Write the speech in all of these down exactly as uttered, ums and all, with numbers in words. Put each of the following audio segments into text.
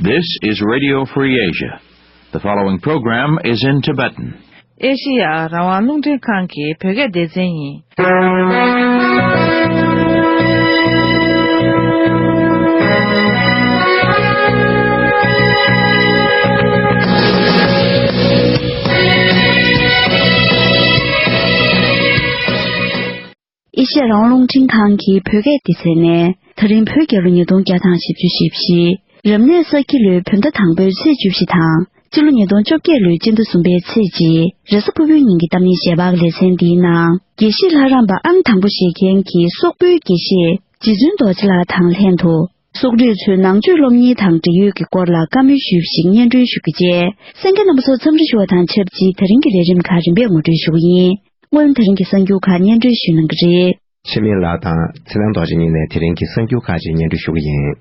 This is Radio Free Asia. The following program is in Tibetan. ཨེ་ཤེ་ཡ་རང་དབང་རླུང་འཕྲིན་ཁང་གི་བོད་སྐད་སྡེ་ཚན་ཡིན། ཨེ་ཤེ་ཡ་རང་དབང་རླུང་འཕྲིན་ཁང་གི་བོད་སྐད་སྡེ་ཚན་ནས། ད་རིང་བོད་རྒྱལ་ལོ་ཉིས་སྟོང་བརྒྱ་དང་བཞི་བཅུ་ཞེ་བཞི། རབ་གནས་ས་ཁྱི་ལོའི་བོད་ཟླ་དང་པོའི་ཚེས་བཅུ་བཞི་དང་། སྤྱི་ལོ་ཉིས་སྟོང་བཅོ་བརྒྱད་ལོའི་སྤྱི་ཟླ་གསུམ་པའི་ཚེས་གཅིག་རེས་གཟའ་ཕུར་བུའི་ཉིན་གྱི་གཏམ་ངན་ཞལ་པར་ལེ་ཚན་འདིའི་ནང་། དགེ་བཤེས་ལྷ་རམས་པ་ཨང་དང་པོ་བཞེས་མཁན་གྱི་སོག་པོའི་དགེ་བཤེས་རྗེ་བཙུན་རྡོ་རྗེ་ལགས་དང་ལྷན་དུ། སོག་རིགས་ཚོའི་ནང་ཆོས་སློབ་གཉེར་དང་འབྲེལ་ཡོད་ཀྱི་སྐོར་ལ་བཀའ་མོལ་ཞུས་པ་ཞིག་སྙན་སྒྲོན་ཞུ་གི་བྱས། གསན་མཁན་རྣམ་པ་ཚོ་འཚམས་འདྲི་ཞུ་བ་དང་ཆབས་ཅིག་ད་རིང་གི་ལས་རིམ་ཁག་རིམ་པས་ངོ་སྤྲོད་ཞུ་གི་ཡིན། སྔོན་ད་རིང་གི་གསར་འགྱུར་ཁག་སྙན་སྒྲོན་ཞུ་གནང་གི་རེད། འཆི་མེད་ལགས་དང་ཚེ་བརྟན་རྡོ་རྗེ་གཉིས་ནས་དེ་རིང་གི་གསར་འགྱུར་ཁག་ཅིག་སྙན་སྒྲོན་ཞུ་གི་ཡིན།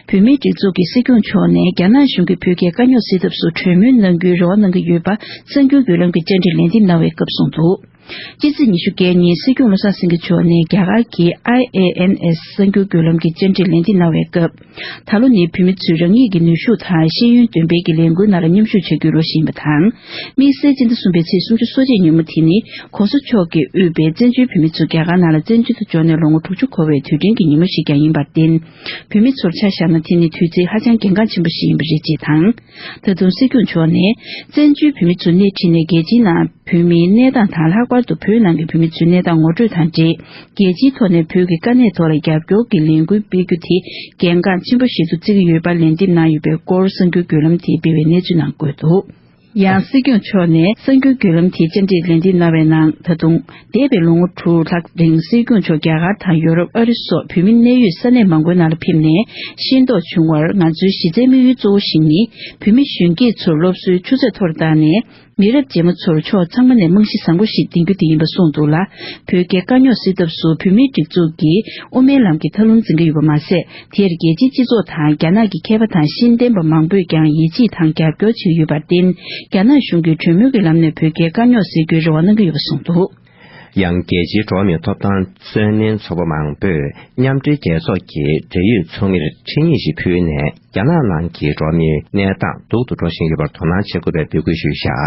བོད་མིའི་སྒྲིག་འཛུགས་ཀྱི་སྲིད་སྐྱོང་མཆོག་ནས་རྒྱ་ནག་གཞུང་གིས་བོད་རྒྱའི་དཀའ་རྙོག་སེལ་ཐབས་སུ་གྲོས་མོལ་གནང་རྒྱུའི་རེ་བ་གནང་གི་ཡོད་པ་གསར་འགྱུར་བརྒྱུད་ལམ་གྱིས་བཅར་འདྲི་ལན་འདེབས་གནང་བའི་སྐབས་གསུངས་འདུག། སྤྱི་ཚེས་ཉི་ཤུ་བརྒྱད་ཉིན་སྲིད་སྐྱོང་བློ་བཟང་སེང་གེ་མཆོག་ནས་རྒྱ་གར་གྱི་ཨའི་ཨེ་ཨེན་ཨེས་གསར་འགྱུར་བརྒྱུད་ལམ་གྱི་བཅར་འདྲི་ལན་འདེབས་གནང་བའི་སྐབས། ད་ལོ་ནི་བོད་མི་ཚོས་རང་ཉིད་ཀྱི་ནུས་ཤུགས་དང་ཤེས་ཡོན་འདོན་སྤེལ་གྱི་ལས་འགུལ་ནང་ལ་མཉམ་ཞུགས་བྱ་རྒྱུའི་ལོ་ཞིག་ཡིན་པ་དང་། དམིགས་བསལ་སྤྱི་ཟླ་གསུམ་པའི་ཚེས་སུམ་ཅུ་སོ་གཅིག་ཉིན་མོ་དེ་ནི་༸གོང་ས་མཆོག་གིས་དབུས་པའི་བཙན་བྱོལ་བོད་མི་ཚོ་རྒྱ་གར་ནང་ལ་བཙན་བྱོལ་དུ་འབྱོར་ནས་ལོ་ངོ་དྲུག་ཅུ་འཁོར་བའི་དུས་དྲན་གྱི་ཉིན་མོ་ཞིག་ཀྱང་ཡིན་པར་བརྟེན། བོད་མི་ཚོར་ཆ་བཞག་ན་དེ་ནི་དུས་ཚིགས་ཧ་ཅང་གལ་འགངས་ཆེན་པོ་ཞིག་ཡིན་པ་རེད་ཅེས་དང་། ད་དུང་སྲིད་སྐྱོང་མཆོག་ནས། བཙན་བྱོལ་བོད་མི་ཚོ་སྣེ་ཁྲིད་ནས་རྒྱལ་སྤྱིའི་ནང་བོད་མིའི་གནས་སྟངས་དང་། ལྷག་པར་དུ་བོད་ནང་གི་བོད་མི་ཚོའི་གནས་སྟངས་ངོ་སྤྲོད་དང་འབྲེལ། རྒྱལ་སྤྱིའི་ཐོག་ནས་བོད་ཀྱི་དཀའ་གནད་ཐོག་ལ་རྒྱབ་སྐྱོར་གྱི་ལས་འགུལ་སྤེལ་རྒྱུ་དེ་གལ་འགངས་ཆེན་པོ་ཞིག་ཏུ་བརྩི་གི་ཡོད་པ་ལན་འདེབས་གནང་ཡོད་པའི་སྐོར་གསར་འགྱུར་བརྒྱུད་ལམ་དེས་སྤེལ་བའི་གནས་ཚུལ་ནང་བཀོད་འདུག། ཡང་སྲིད་སྐྱོང་མཆོག་ནས་གསར་འགྱུར་བརྒྱུད་ལམ་དེའི་བཅར་འདྲིའི་ལན་འདེབས་གནང་བའི་ནང་། ད་དུང་འདས་པའི་ལོ་ངོ་དྲུག་ལྷག་རིང་སྲིད་སྐྱོང་མཆོག་རྒྱ་གར་དང་ཡོ་རོབ། ཨ་རི་སོགས་བོད་མི་གནས་ཡུལ་ས་གནས་མང་པོའི་ནང་ལ་ཕེབས་ནས་ཤེས་རྟོགས་བྱུང་བར། ང་ཚོའི་གཞི་རྩའི་དམིགས་ཡུལ་གཙོ་བོ་ཞིག་ནི། བོད་མི་གཞོན་སྐྱེས་ཚོར་སློབ་གསོའི་ཆུ་ཚད་མཐོ་རུ་བཏང་ནས། མི་རབས་རྗེས་མ་ཚོར་ཕྱོགས་ཚང་མ་ནས་རྨང་གཞི་བཟང་པོ་ཞིག་འདིང་རྒྱུ་དེ་ཡིན་པ་གསུངས་འདུག་ལ། བོད་རྒྱའི་དཀའ་རྙོག་སེལ་ཐབས་སུ་བོད་མིའི་སྒྲིག་འཛུགས་ཀྱིས་དབུ་མའི་ལམ་གྱི་ཐབས་ལམ་འཛིན་གྱི་ཡོད་པ་མ་ཟད། དེར་རྒྱལ་སྤྱིའི་སྤྱི་ཚོགས་དང་རྒྱ་ནག་གི་མཁས་པ་དང་ཤེས་ལྡན་པ་མང་པོས་ཀྱང་ཡིད་ཆེས་དང་རྒྱབ་སྐྱོར་བྱེད་ཀྱི་ཡོད་པར་བརྟེན། རྒྱ་ནག་གཞུང་གིས་གྲོས་མོལ་གྱི་ལམ་ནས་བོད་རྒྱའི་དཀའ་རྙོག་སེལ་རྒྱུའི་རེ་བ་གནང་གི་ཡོད་པ་གསུངས་འདུག། ཡང་རྒྱལ་སྤྱིའི་འགྲོ་བ་མིའི་ཐོབ་ཐང་བརྩོན་ལེན་ཚོགས་པ་མང་པོས་མཉམ་འབྲེལ་རྒྱལ་ཚོགས་ཀྱི་འབྲེལ་ཡོད་ཚོགས་མིར་འཕྲིན་ཡིག་ཞིག་ཕུལ་ནས། རྒྱ་ནག་ནང་གི་འགྲོ་བ་མིའི་གནས་སྟངས་སྡུག་ཏུ་འགྲོ་བཞིན་ཡོད་པར་དོ་སྣང་བྱེད་དགོས་པའི་འབོད་སྐུལ་ཞུས་བཞག།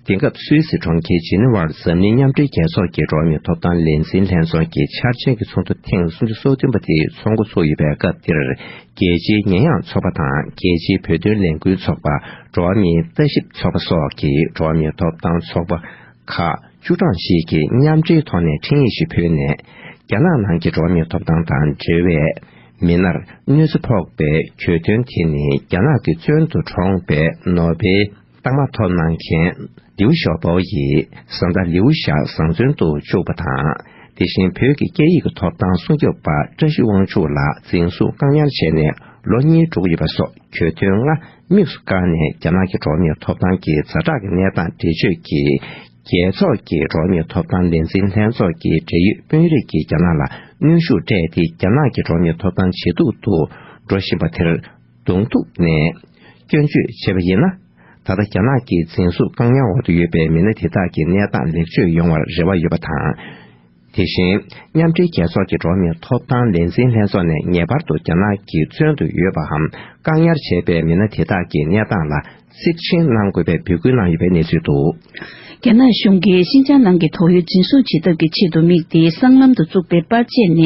དེང་སྐབས་སུད་སི་གྲོང་ཁྱེར་ཇི་ནི་ཝར་འཛམ་གླིང་མཉམ་འབྲེལ་རྒྱལ་ཚོགས་ཀྱི་འགྲོ་བ་མིའི་ཐོབ་ཐང་ལས་འཛིན་ལྷན་ཚོགས་ཀྱི་འཆར་ཅན་གྱི་ཚོགས་འདུ་ཐེངས་སུམ་ཅུ་སོ་བདུན་པ་དེ་འཚོགས་འགོ་ཚུགས་ཡོད་པའི་སྐབས་འདིར། རྒྱལ་སྤྱིའི་ཉེས་ཡངས་ཚོགས་པ་དང་། རྒྱལ་སྤྱིའི་བོད་དོན་ལས་འགུལ་ཚོགས་པ། འགྲོ་བ་མིའི་ལྟ་ཞིབ་ཚོགས་པ་སོགས་ཀྱི་འགྲོ་བ་མིའི་ཐོབ་ཐང་ཚོགས་པ་ཁག་བཅུ་གྲངས་ཤིག་གིས་མཉམ་འབྲེལ་ཐོག་ནས་འཕྲིན་ཡིག་ཞིག་ཕུལ་ནས། རྒྱ་ནག་ནང་གི་འགྲོ་བ་མིའི་ཐོབ་ཐང་དང་འབྲེལ་བའི་མི་སྣར་གནོད་འཚེ་ཕོག་པའི་གྱོད་དོན་དེ་ནི། རྒྱ་ནག་གི་བཙོན་དུ་གྲོངས་པའི་ནོ་བེལ་རྟགས་མ་ཐོབ་གནང་མཁན་ལིའུ་ཞའོ་པོ་ཡིས་བཟའ་ཟླ་ལིའུ་ཞའོ་བཟང་བཙོན་དུ་བཅུག་པ་དང་། དེ་བཞིན་བོད་ཀྱི་སྐད་ཡིག་གི་ཐོབ་ཐང་སྲུང་སྐྱོབ་པ་བཀྲ་ཤིས་དབང་ཕྱུག་ལགས་འཛིན་བཟུང་བཀག་ཉར་བྱས་ནས་ལོ་གཉིས་འགྲོ་གི་ཡོད་པ་སོགས་གྱོད་དོན་ལྔ་དམིགས་སུ་བཀར་ནས། རྒྱ་ནག་གི་འགྲོ་བ་མིའི་ཐོབ་ཐང་གི་ཛ་དྲག་གི་གནས་སྟངས་འགྲེལ་བརྗོད་ཀྱིས། རྒྱལ་ཚོགས་ཀྱི་འགྲོ་བ་མིའི་ཐོབ་ཐང་ལས་འཛིན་ལྷན་ཚོགས་ཀྱི་འབྲེལ་ཡོད་དཔོན་རིགས་ཀྱིས་རྒྱ་ནག་ལ་གནོན་ཤུགས་སྤྲད་དེ། རྒྱ་ནག་གི་འགྲོ་བ་མིའི་ཐོབ་ཐང་ཇེ་སྡུག་ཏུ་འགྲོ་བཞིན་པ་དེར་གདོང་ཐུག་ནས་སྐྱོན་བརྗོད་བྱས་པ་ཡིན་ན། ད་ལྟ་རྒྱ་ནག་གི་འཛིན་བཟུང་བཀག་ཉར་འོག་ཏུ་ཡོད་པའི་མི་སྣ་དེ་དག་གི་གནས་སྟངས་ལེགས་བཅོས་ཡོང་བར་རེ་བ་ཡོད་པ་དང་། དེ་བཞིན་མཉམ་འབྲེལ་རྒྱལ་ཚོགས་ཀྱི་འགྲོ་བ་མིའི་ཐོབ་ཐང་ལས་འཛིན་ལྷན་ཚོགས་ནས་ངེས་པར་དུ་རྒྱ་ནག་གི་བཙོན་དུ་ཡོད་པའམ་བཀག་ཉར་བྱས་པའི་མི་སྣ་དེ་དག་གི་གནས་སྟངས་ལ་གཟིགས་ཆེན་གནང་དགོས་པའི་འབོད་སྐུལ་གནང་ཡོད་པའི་གནས་ཚུལ་འདུག། རྒྱ་ནག་གཞུང་གིས་ཤིན་ཅང་ནང་གི་དོགས་ཡོད་འཛིན་བཟུང་བྱེད་ཐབས་ཀྱི་ཆེད་དུ་དམིགས་ཏེ། སྲང་ལམ་དུ་བཙུགས་པའི་པར་ཆས་ནས་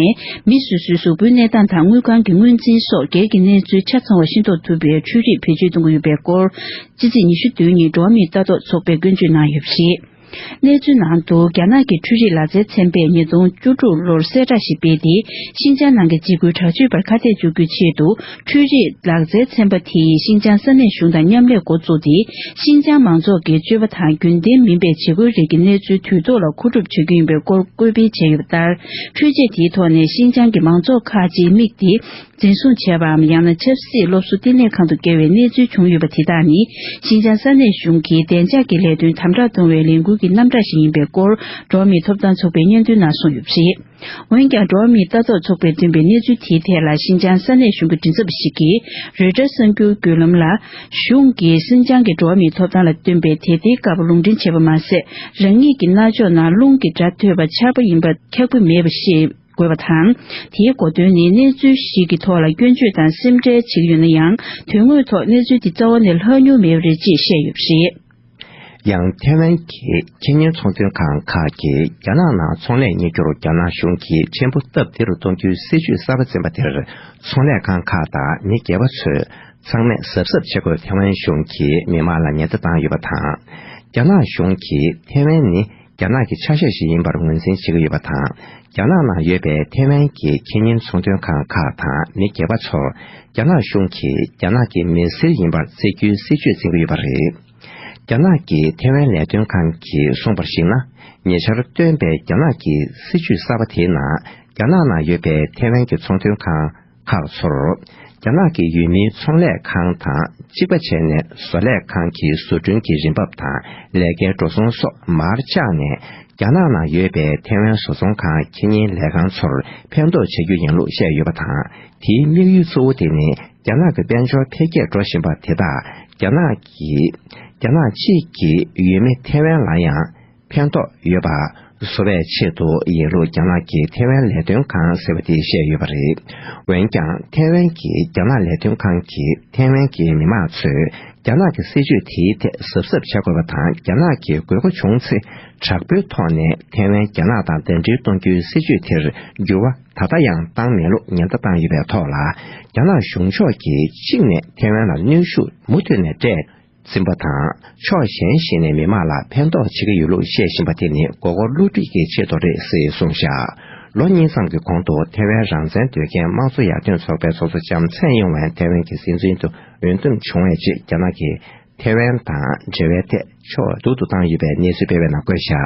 མི་སོ་སོའི་གཟུགས་པོའི་གནས་སྟངས་དང་དངུལ་ཁང་གི་དངུལ་འཛིན་སོགས་སྒེར་གྱི་གནས་ཚུལ་ཆ་ཚང་བ་ཤེས་རྟོགས་ཐུབ་པའི་འཕྲུལ་རིགས་བེད་སྤྱོད་གཏོང་གི་ཡོད་པའི་སྐོར། སྤྱི་ཚེས་ཉི་ཤུ་བདུན་ཉིན་འགྲོ་བ་མིའི་ལྟ་རྟོག་ཚོགས་པས་སྐྱོན་བརྗོད་གནང་ཡོད་པ་རེད། གནས་ཚུལ་ནང་དུ། རྒྱ་ནག་གི་འཕྲུལ་རིག་ལག་རྩལ་ཚན་པས་ཉིས་སྟོང་བཅུ་དྲུག་ལོར་གསལ་བསྒྲགས་ཤིག་སྤེལ་ཏེ། ཤིན་ཅང་ནང་གི་འཇིགས་སྐུལ་དྲག་སྤྱོད་པར་ཁ་གཏད་གཅོག་རྒྱུའི་ཆེད་དུ། འཕྲུལ་རིག་ལག་རྩལ་ཚན་པ་དེ་ཡིས་ཤིན་ཅང་ས་གནས་གཞུང་དང་མཉམ་ལས་འགོ་བཙུགས་ཏེ། ཤིན་ཅང་མང་ཚོགས་ཀྱི་སྤྱོད་པ་དང་རྒྱུན་ལྡན་མིན་པའི་བྱེད་སྒོའི་རིགས་ཀྱི་གནས་ཚུལ་དུས་ཐོག་ལ་མཁོ་སྒྲུབ་བྱ་རྒྱུ་ཡིན་པའི་སྐོར་བཀོད་སྤེལ་བྱས་ཡོད་པ་ལྟར། འཕྲུལ་ཆས་དེའི་ཐོག་ནས་ཤིན་ཅང་གི་མང་ཚོགས་ཁག་ཅིག་དམིགས་ཏེ། འཛིན་བཟུང་བྱས་པའམ། ཡང་ན་ཆབ་སྲིད་སློབ་གསོ་བསྟི་གནས་ཁང་དུ་བསྐྱལ་བའི་གནས་ཚུལ་བྱུང་ཡོད་པ་དེ་དག་ནི། ཤིན་ཅང་ས་གནས་གཞུང་གིས་བདེ་འཇགས་ཀྱི་ལས་དོན་དམ་དྲག་གཏོང་བའི་ལས་འགུལ་གྱི་རྣམ་གྲངས་ཤིག་ཡིན་པའི་སྐོར། འགྲོ་བ་མིའི་ཐོབ་ཐང་ཚོགས་པས་སྙན་སྒྲོན་ནང་གསུངས་ཡོད་པ་རེད། འོན་ཀྱང་། འགྲོ་བ་མིའི་ལྟ་རྟོག་ཚོགས་པས་བཏོན་པའི་གནས་ཚུལ་དེའི་ཐད་ལ། ཤིན་ཅང་ས་གནས་གཞུང་གི་མགྲིན་ཚབ་ཞིག་གིས་རོའི་ཊར་གསར་འགྱུར་བརྒྱུད་ལམ་ལ། གཞུང་གིས་ཤིན་ཅང་གི་འགྲོ་བ་མིའི་ཐོབ་ཐང་ལ་བཏོན་པའི་དེ་ལྟའི་བཀའ་པོད་ལུང་འདྲེན་བྱས་པ་མ་ཟད། རང་ཉིད་ཀྱི་རྣ་ཅོག་ནང་རླུང་གི་སྒྲ་ཐོས་པ་ཆར་པ་ཡིན་པ་ཁྱབ་ཀྱི་མེད་པ་ཤེས། དགོས་པ་དང་། དེའི་གོ་དོན་ནི་གནས་ཚུལ་ཞིག་གི་ཐོག་ལ་སྐྱོན་བརྗོད་དང་སེམས་ཁྲལ་བྱེད་ཀྱི་ཡོད་ན་ཡང་། དོན་དངོས་ཐོག་གནས་ཚུལ་དེ་རྩ་བ་ནས་ལྷག་མྱོང་མེད་པ་རེད་ཅེས་བཤད་ཡོད་པ་རེད། ཡང་ཐེ་ཝན་གྱི་ཁེ་ཉིན་ཚོང་དོན་ཁང་ཁག་གིས་རྒྱ་ནག་ནང་ཚོང་ལས་གཉེར་རྒྱུར་རྒྱ་ནག་གཞུང་གིས་ཕྲན་བུ་སྟབས་བདེ་རུ་གཏོང་རྒྱུའི་སྲིད་ཇུས་གསར་པ་འཛིན་པ་དེར། ཚོང་ལས་ཁང་ཁག་དང་མི་སྒེར་པ་ཚོས་ཚང་མས་གཟབ་གཟབ་བྱེད་དགོས། ཐེ་ཝན་གཞུང་གིས་མི་མང་ལ་ཉེན་བརྡ་བཏང་ཡོད་པ་དང་། རྒྱ་ནག་གཞུང་གིས་ཐེ་ཝན་ནི་རྒྱ་ནག་གི་ཆ་ཤས་ཤིག་ཡིན་པར་ངོས་འཛིན་བྱེད་ཀྱི་ཡོད་པ་དང་། རྒྱ་ནག་ནང་ཡོད་པའི་ཐེ་ཝན་གྱི་ཁེ་ཉིན་ཚོང་དོན་ཁང་ཁག་དང་མི་སྒེར་པ་ཚོར། རྒྱ་ནག་གཞུང་གིས་རྒྱ་ནག་གི་མི་སེར་ཡིན་པར་བརྩི་རྒྱུའི་སྲིད་ཇུས་འཛིན་གྱི་ཡོད་པ་རེད། རྒྱ་ནག་གི་ཐེ་ཝན་ལས་དོན་ཁང་གིས་གསུངས་པར་གཞིགས་ན། ཉེ་ཆར་བཏོན་པའི་རྒྱ་ནག་གི་སྲིད་ཇུས་གསར་པ་དེའི་ནང་། རྒྱ་ནག་ནང་ཡོད་པའི་ཐེ་ཝན་གྱི་ཚོང་དོན་ཁང་ཁག་ཚོར། རྒྱ་ནག་གི་ཡུལ་མིའི་ཚོང་ལས་ཁང་དང་གཅིག་པ་བྱས་ནས། བཟོ་ལས་ཁང་གི་བཟོ་སྐྲུན་གྱི་རིན་འབབ་དང་ལས་ཀའི་འགྲོ་སོང་སོགས་མར་བཅག་ནས། རྒྱ་ནག་ནང་ཡོད་པའི་ཐེ་ཝན་བཟོ་ཚོང་ཁང་ཁེ་ཉིན་ལས་ཁང་ཚོར་ཕན་ཐོགས་བྱ་རྒྱུ་ཡིན་ལུགས་བཤད་ཡོད་པ་དང་། དེའི་དམིགས་ཡུལ་གཙོ་བོ་དེ་ནི། རྒྱ་ནག་གི་དཔལ་འབྱོར་འཕེལ་རྒྱས་འགྲོ་བཞིན་པ་དེ་དག་རྒྱ་ནག་གི། རྒྱ་ནག་གཅིག་གི་ཡུལ་མི་ཐེ་ཝན་ལ་ཡང་ཕན་ཐོགས་ཡོད་པ་བཟོ་བའི་ཆེད་དུ་ཡིན་ལུགས། རྒྱ་ནག་གི་ཐེ་ཝན་ལས་དོན་ཁང་ཟེར་བ་དེས་བཤད་ཡོད་པ་རེད། འོན་ཀྱང་། ཐེ་ཝན་གྱི་རྒྱ་ནག་ལས་དོན་ཁང་གིས་ཐེ་ཝན་གྱི་མི་མང་ཚོས་རྒྱ་ནག་གི་སྲིད་ཇུས་དེའི་ཐད་གཟབ་གཟབ་བྱེད་དགོས་པ་དང་། རྒྱ་ནག་གི་དགོས་མཁོ་བྱུང་ཚེ། དྲག་པོའི་ཐོག་ནས་ཐེ་ཝན་རྒྱ་ནག་དང་ཟླ་སྒྲིལ་གཏོང་རྒྱུའི་སྲིད་ཇུས་དེར་འགྱུར་བ་ད་ལྟ་ཡང་བཏང་མེད་ལུགས་ཉེན་བརྡ་བཏང་ཡོད་པའི་ཐོག་ལ། རྒྱ་ནག་གཞུང་ཕྱོགས་ཀྱིས་གཅིག་ནས་ཐེ་ཝན་ལ་གནོན་ཤུགས་མུ་མཐུད་ནས་སྤྲད་ཟིན་པ་དང་། ཕྱོགས་གཞན་ཞིག་ནས་མི་མང་ལ་ཕན་ཐོགས་བྱེད་ཀྱི་ཡོད་ལུགས་བཤད་བཞིན་པ་དེ་ནི་མགོ་སྐོར་བསླུ་བྲིད་ཀྱི་ཆེད་དུ་རེད་ཟེར་གསུངས་བཞག་ལོ་གཉིས་ཙམ་གྱི་གོང་དུ་ཐེ་ཝན་རང་བཙན་འདོད་མཁན་དམངས་གཙོ་ཡར་ཐོན་ཚོགས་པའི་ཚོགས་གཙོ་ལྕམ་ཚའེ་ཡིན་ཝེན་ཐེ་ཝན་གྱི་སྲིད་འཛིན་དུ་འོས་འདེམས་བྱུང་བའི་རྗེས། རྒྱ་ནག་གིས་ཐེ་ཝན་དང་འབྲེལ་བའི་ཐད་ཕྱོགས་སྡུག་ཏུ་བཏང་ཡོད་པའི་གནས་ཚུལ་སྤེལ་བའི་ནང་བཀོད་བཞག་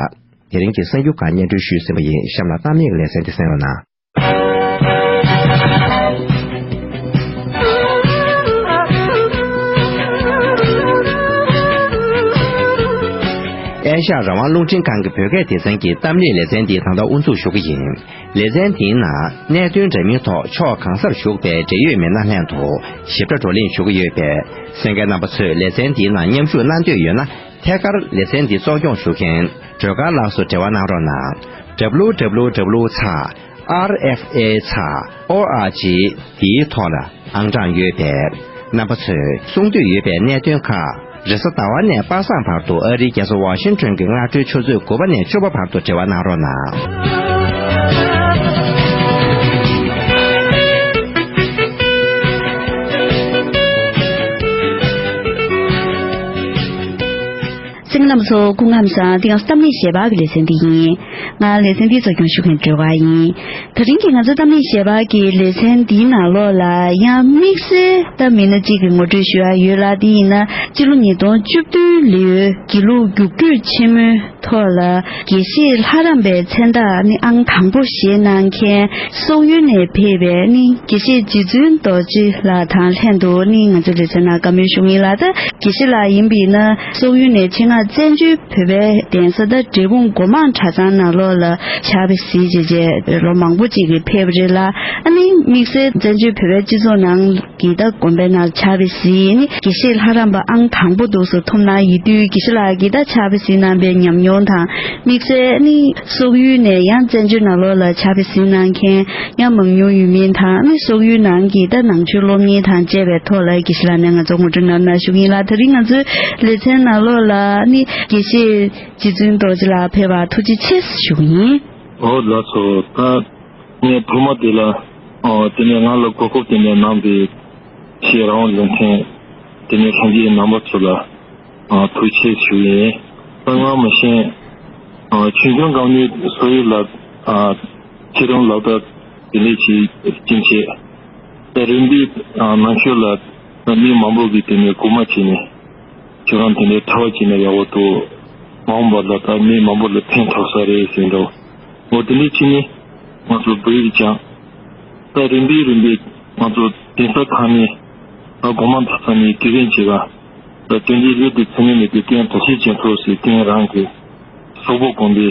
དེ་རིང་གི་གསར་འགྱུར་ཁག་སྙན་སྒྲོན་ཞུས་ཟིན་པ་ཡིན། གཤམ་ལ་གཏམ་གླེང་གི་ལེ་ཚན་འདི་གསན་རོགས་གནང་། ཨེ་ཤ་ཡ་རང་དབང་རླུང་འཕྲིན་ཁང་གི་བོད་སྐད་སྡེ་ཚན་གྱི་གཏམ་གླེང་ལེ་ཚན་འདི་ད་ལྟ་དབུ་འཛུགས་ཞུ་གི་ཡིན། ལེ་ཚན་འདིའི་ནང་གནད་དོན་འདྲ་མིན་ཐོག་ཕྱོགས་གང་སར་བཞུགས་པའི་འབྲེལ་ཡོད་མི་སྣ་ལྷན་དུ་ཞིབ་ཕྲ་བགྲོ་གླེང་ཞུ་གི་ཡོད་པས། གསན་མཁན་རྣམ་པ་ཚོས་ལེ་ཚན་འདིའི་ནང་མཉམ་ཞུགས་གནང་འདོད་ཡོད་ན། ཐད་ཀར་ལེ་ཚན་འདི་གཙོ་སྐྱོང་ཞུ་མཁན་སྒྲོལ་དཀར་ལགས་སུ་འབྲེལ་བ་གནང་རོགས་གནང་། W W W ཚེག་R F A ཚེག O R G འདིའི་ཐོག་ལ་ཨང་གྲངས་ཡོད་པས། རྣམ་པ་ཚོས་གསུང་འདོད་ཡོད་པའི་གནད་དོན་ཁག་རེས་གཟའ་ཟླ་བ་ནས་པ་སངས་བར་དུ་ཨ་རིའི་རྒྱལ་ས་ཝ་ཤིང་ཊོན་གྱི་སྔ་དྲོའི་ཆུ་ཚོད་དགུ་པ་ནས་བཅུ་པ་བར་དུ་འབྲེལ་བ་གནང་རོགས་གནང་། གསན་མཁན་རྣམ་པ་ཚོ་སྐུ་ཁམས་བཟང་། འདི་ང་ཚོ་གཏམ་གླེང་ཞལ་པར་གྱི་ལེ་ཚན་འདི་ཡིན། ང་ལེ་ཚན་འདིའི་གཙོ་སྐྱོང་ཞུ་མཁན་སྒྲོལ་དཀར་ཡིན། དེ་རིང་གི་ང་ཚོའི་གཏམ་གླེང་ཞལ་པར་གྱི་ལེ་ཚན་འདིའི་ནང་ལོགས་ལ་ཡང་དམིགས་བསལ་ད་མི་སྣ་གཅིག་གི་ངོ་སྤྲོད་ཞུ་ཡ་ཡོད་ལ། དེ་ཡིན་ན་སྤྱི་ལོ་ཉིས་སྟོང་བཅུ་བདུན་ལོའི་དགེ་ལུགས་རྒྱུགས་སྤྲོད་ཆེན་མོའི་ཐོག་ལ་དགེ་བཤེས་ལྷ་རམས་པའི་མཚན་རྟགས་ནི་ཨང་དང་པོ་བཞེས་གནང་མཁན་སོག་ཡུལ་ནས་ཕེབས་པའི་ནི་དགེ་བཤེས་རྗེ་བཙུན་རྡོ་རྗེ་ལགས་དང་ལྷན་དུ་ནི་ང་ཚོའི་ལེ་ཚན་ནང་བཀའ་མོལ་ཞུ་གི་ཡིན་ལ། ད་དགེ་བཤེས་ལགས་ཡིན་པ་ཡིན་ན་སོག་ཡུལ་ནས་ཆེད་མངགས་བཙན་བྱོལ་བོད་པའི་གདན་ས་ད་འབྲས་སྤུངས་སྒོ་མང་གྲྭ་ཚང་ནང་ལོགས་ལ་ཕྱག་དཔེ་གཟིགས་བྱས་རྗེས་ལོ་མང་པོ་ཅིག་གི་ཕེབས་པ་རེད་ལ། ཨ་ནི་དམིགས་བསལ་བཙན་བྱོལ་བོད་པའི་སྤྱི་ཚོགས་ནང་གི་ད་དགོན་པའི་ནང་ཕྱག་དཔེ་གཟིགས་ནི་དགེ་བཤེས་ལྷ་རམས་པ་ཨང་དང་པོ་འདུག་སེ་ཐོབ་གནང་ཡོད་དུས། དགེ་བཤེས་ལགས་ཀྱིས་ད་ཕྱག་དཔེ་གཟིགས་གནང་པའི་ཉམས་མྱོང་དང་། དམིགས་བསལ་ནི་སོག་ཡུལ་ནས་ཡང་བཙན་བྱོལ་ནང་ལོགས་ལ་ཕྱག་དཔེ་གཟིགས་གནང་མཁན་ཡང་མང་ཉུང་ཡོད་མིན་དང་། ནི་སོག་ཡུལ་ནང་གི་ད་ནང་ཆོས་སློབ་གཉེར་དང་བཅས་པའི་ཐོག་ལ་དགེ་བཤེས་ལགས་ནས་ང་ཚོ་ངོ་སྤྲོད་གནང་གནང་ཞུ་གི་ཡིན་ལ། དེ་རིང་ང་ཚོའི་ལེ་ཚན་ནང་ལོགས་ལ་ནི་དགེ་བཤེས་རྗེ་བཙུན་རྡོ་རྗེ་ལགས་ཕེབས་པར་ཐུགས་རྗེ་ཆེ་ཞུ་གི་ཡིན། ཨོ་ལགས་སོ། ད་ངས་ཐོག་མ་དེ་ལ་ཨོ་དེ་ནས་ང་ལ་གོ་སྐབས་དེ་ནས་གནང་བའི་ཤེས་རང་ལུང་མཁན་དེ་ནས་ལྷན་རྒྱས་རྣམ་པ་ཚོ་ལ་ཨོ་ཐུགས་རྗེ་ཆེ་ཞུ་གི་ཡིན། ད་སྔར་མ་ཤེས་ཨོ་ཆོས་སྐྱོང་སྒང་ནས་སོག་ཡུལ་ལ་ཨ་ཁྱེད་རང་ལག་བསྟར་དེ་ལས་ཀྱི་རྐྱེན་བྱས། ད་རིམ་པས་ཨ་ནང་ཆོས་ལ་ད་མི་མང་པོ་གིས་དེ་ནས་སྐུལ་མ་བྱས་ནས་ཁྱེད་རང་དེ་ནས་ཕྲ་བ་བྱས་ན་ཡག་པོ་འདུག་མ་འོངས་པ་ལ་ད་མི་མང་པོ་ལ་ཕན་ཐོགས་ས་རེད་ཟེར་འདུག་འོ་དེ་འདྲའི་ཕྱིན་ནས་ང་ཚོ་བོད་ཡིག་སྦྱངས། ད་རིམ་པས་རིམ་པས་ང་ཚོ་གདན་ས་ཁག་ནས་ད་སྒོ་མང་གྲྭ་ཚང་ནས་དགེ་རྒན་བྱེད་པ། ད་དོན་གྱི་ལས་དེ་ཚད་མེད་མེད་པའི་རྐྱེན་དོགས་ཤེས་ཅན་ཐོག་སེ་རྐྱེན་རང་གི་སོག་པོ་དགོན་པའི་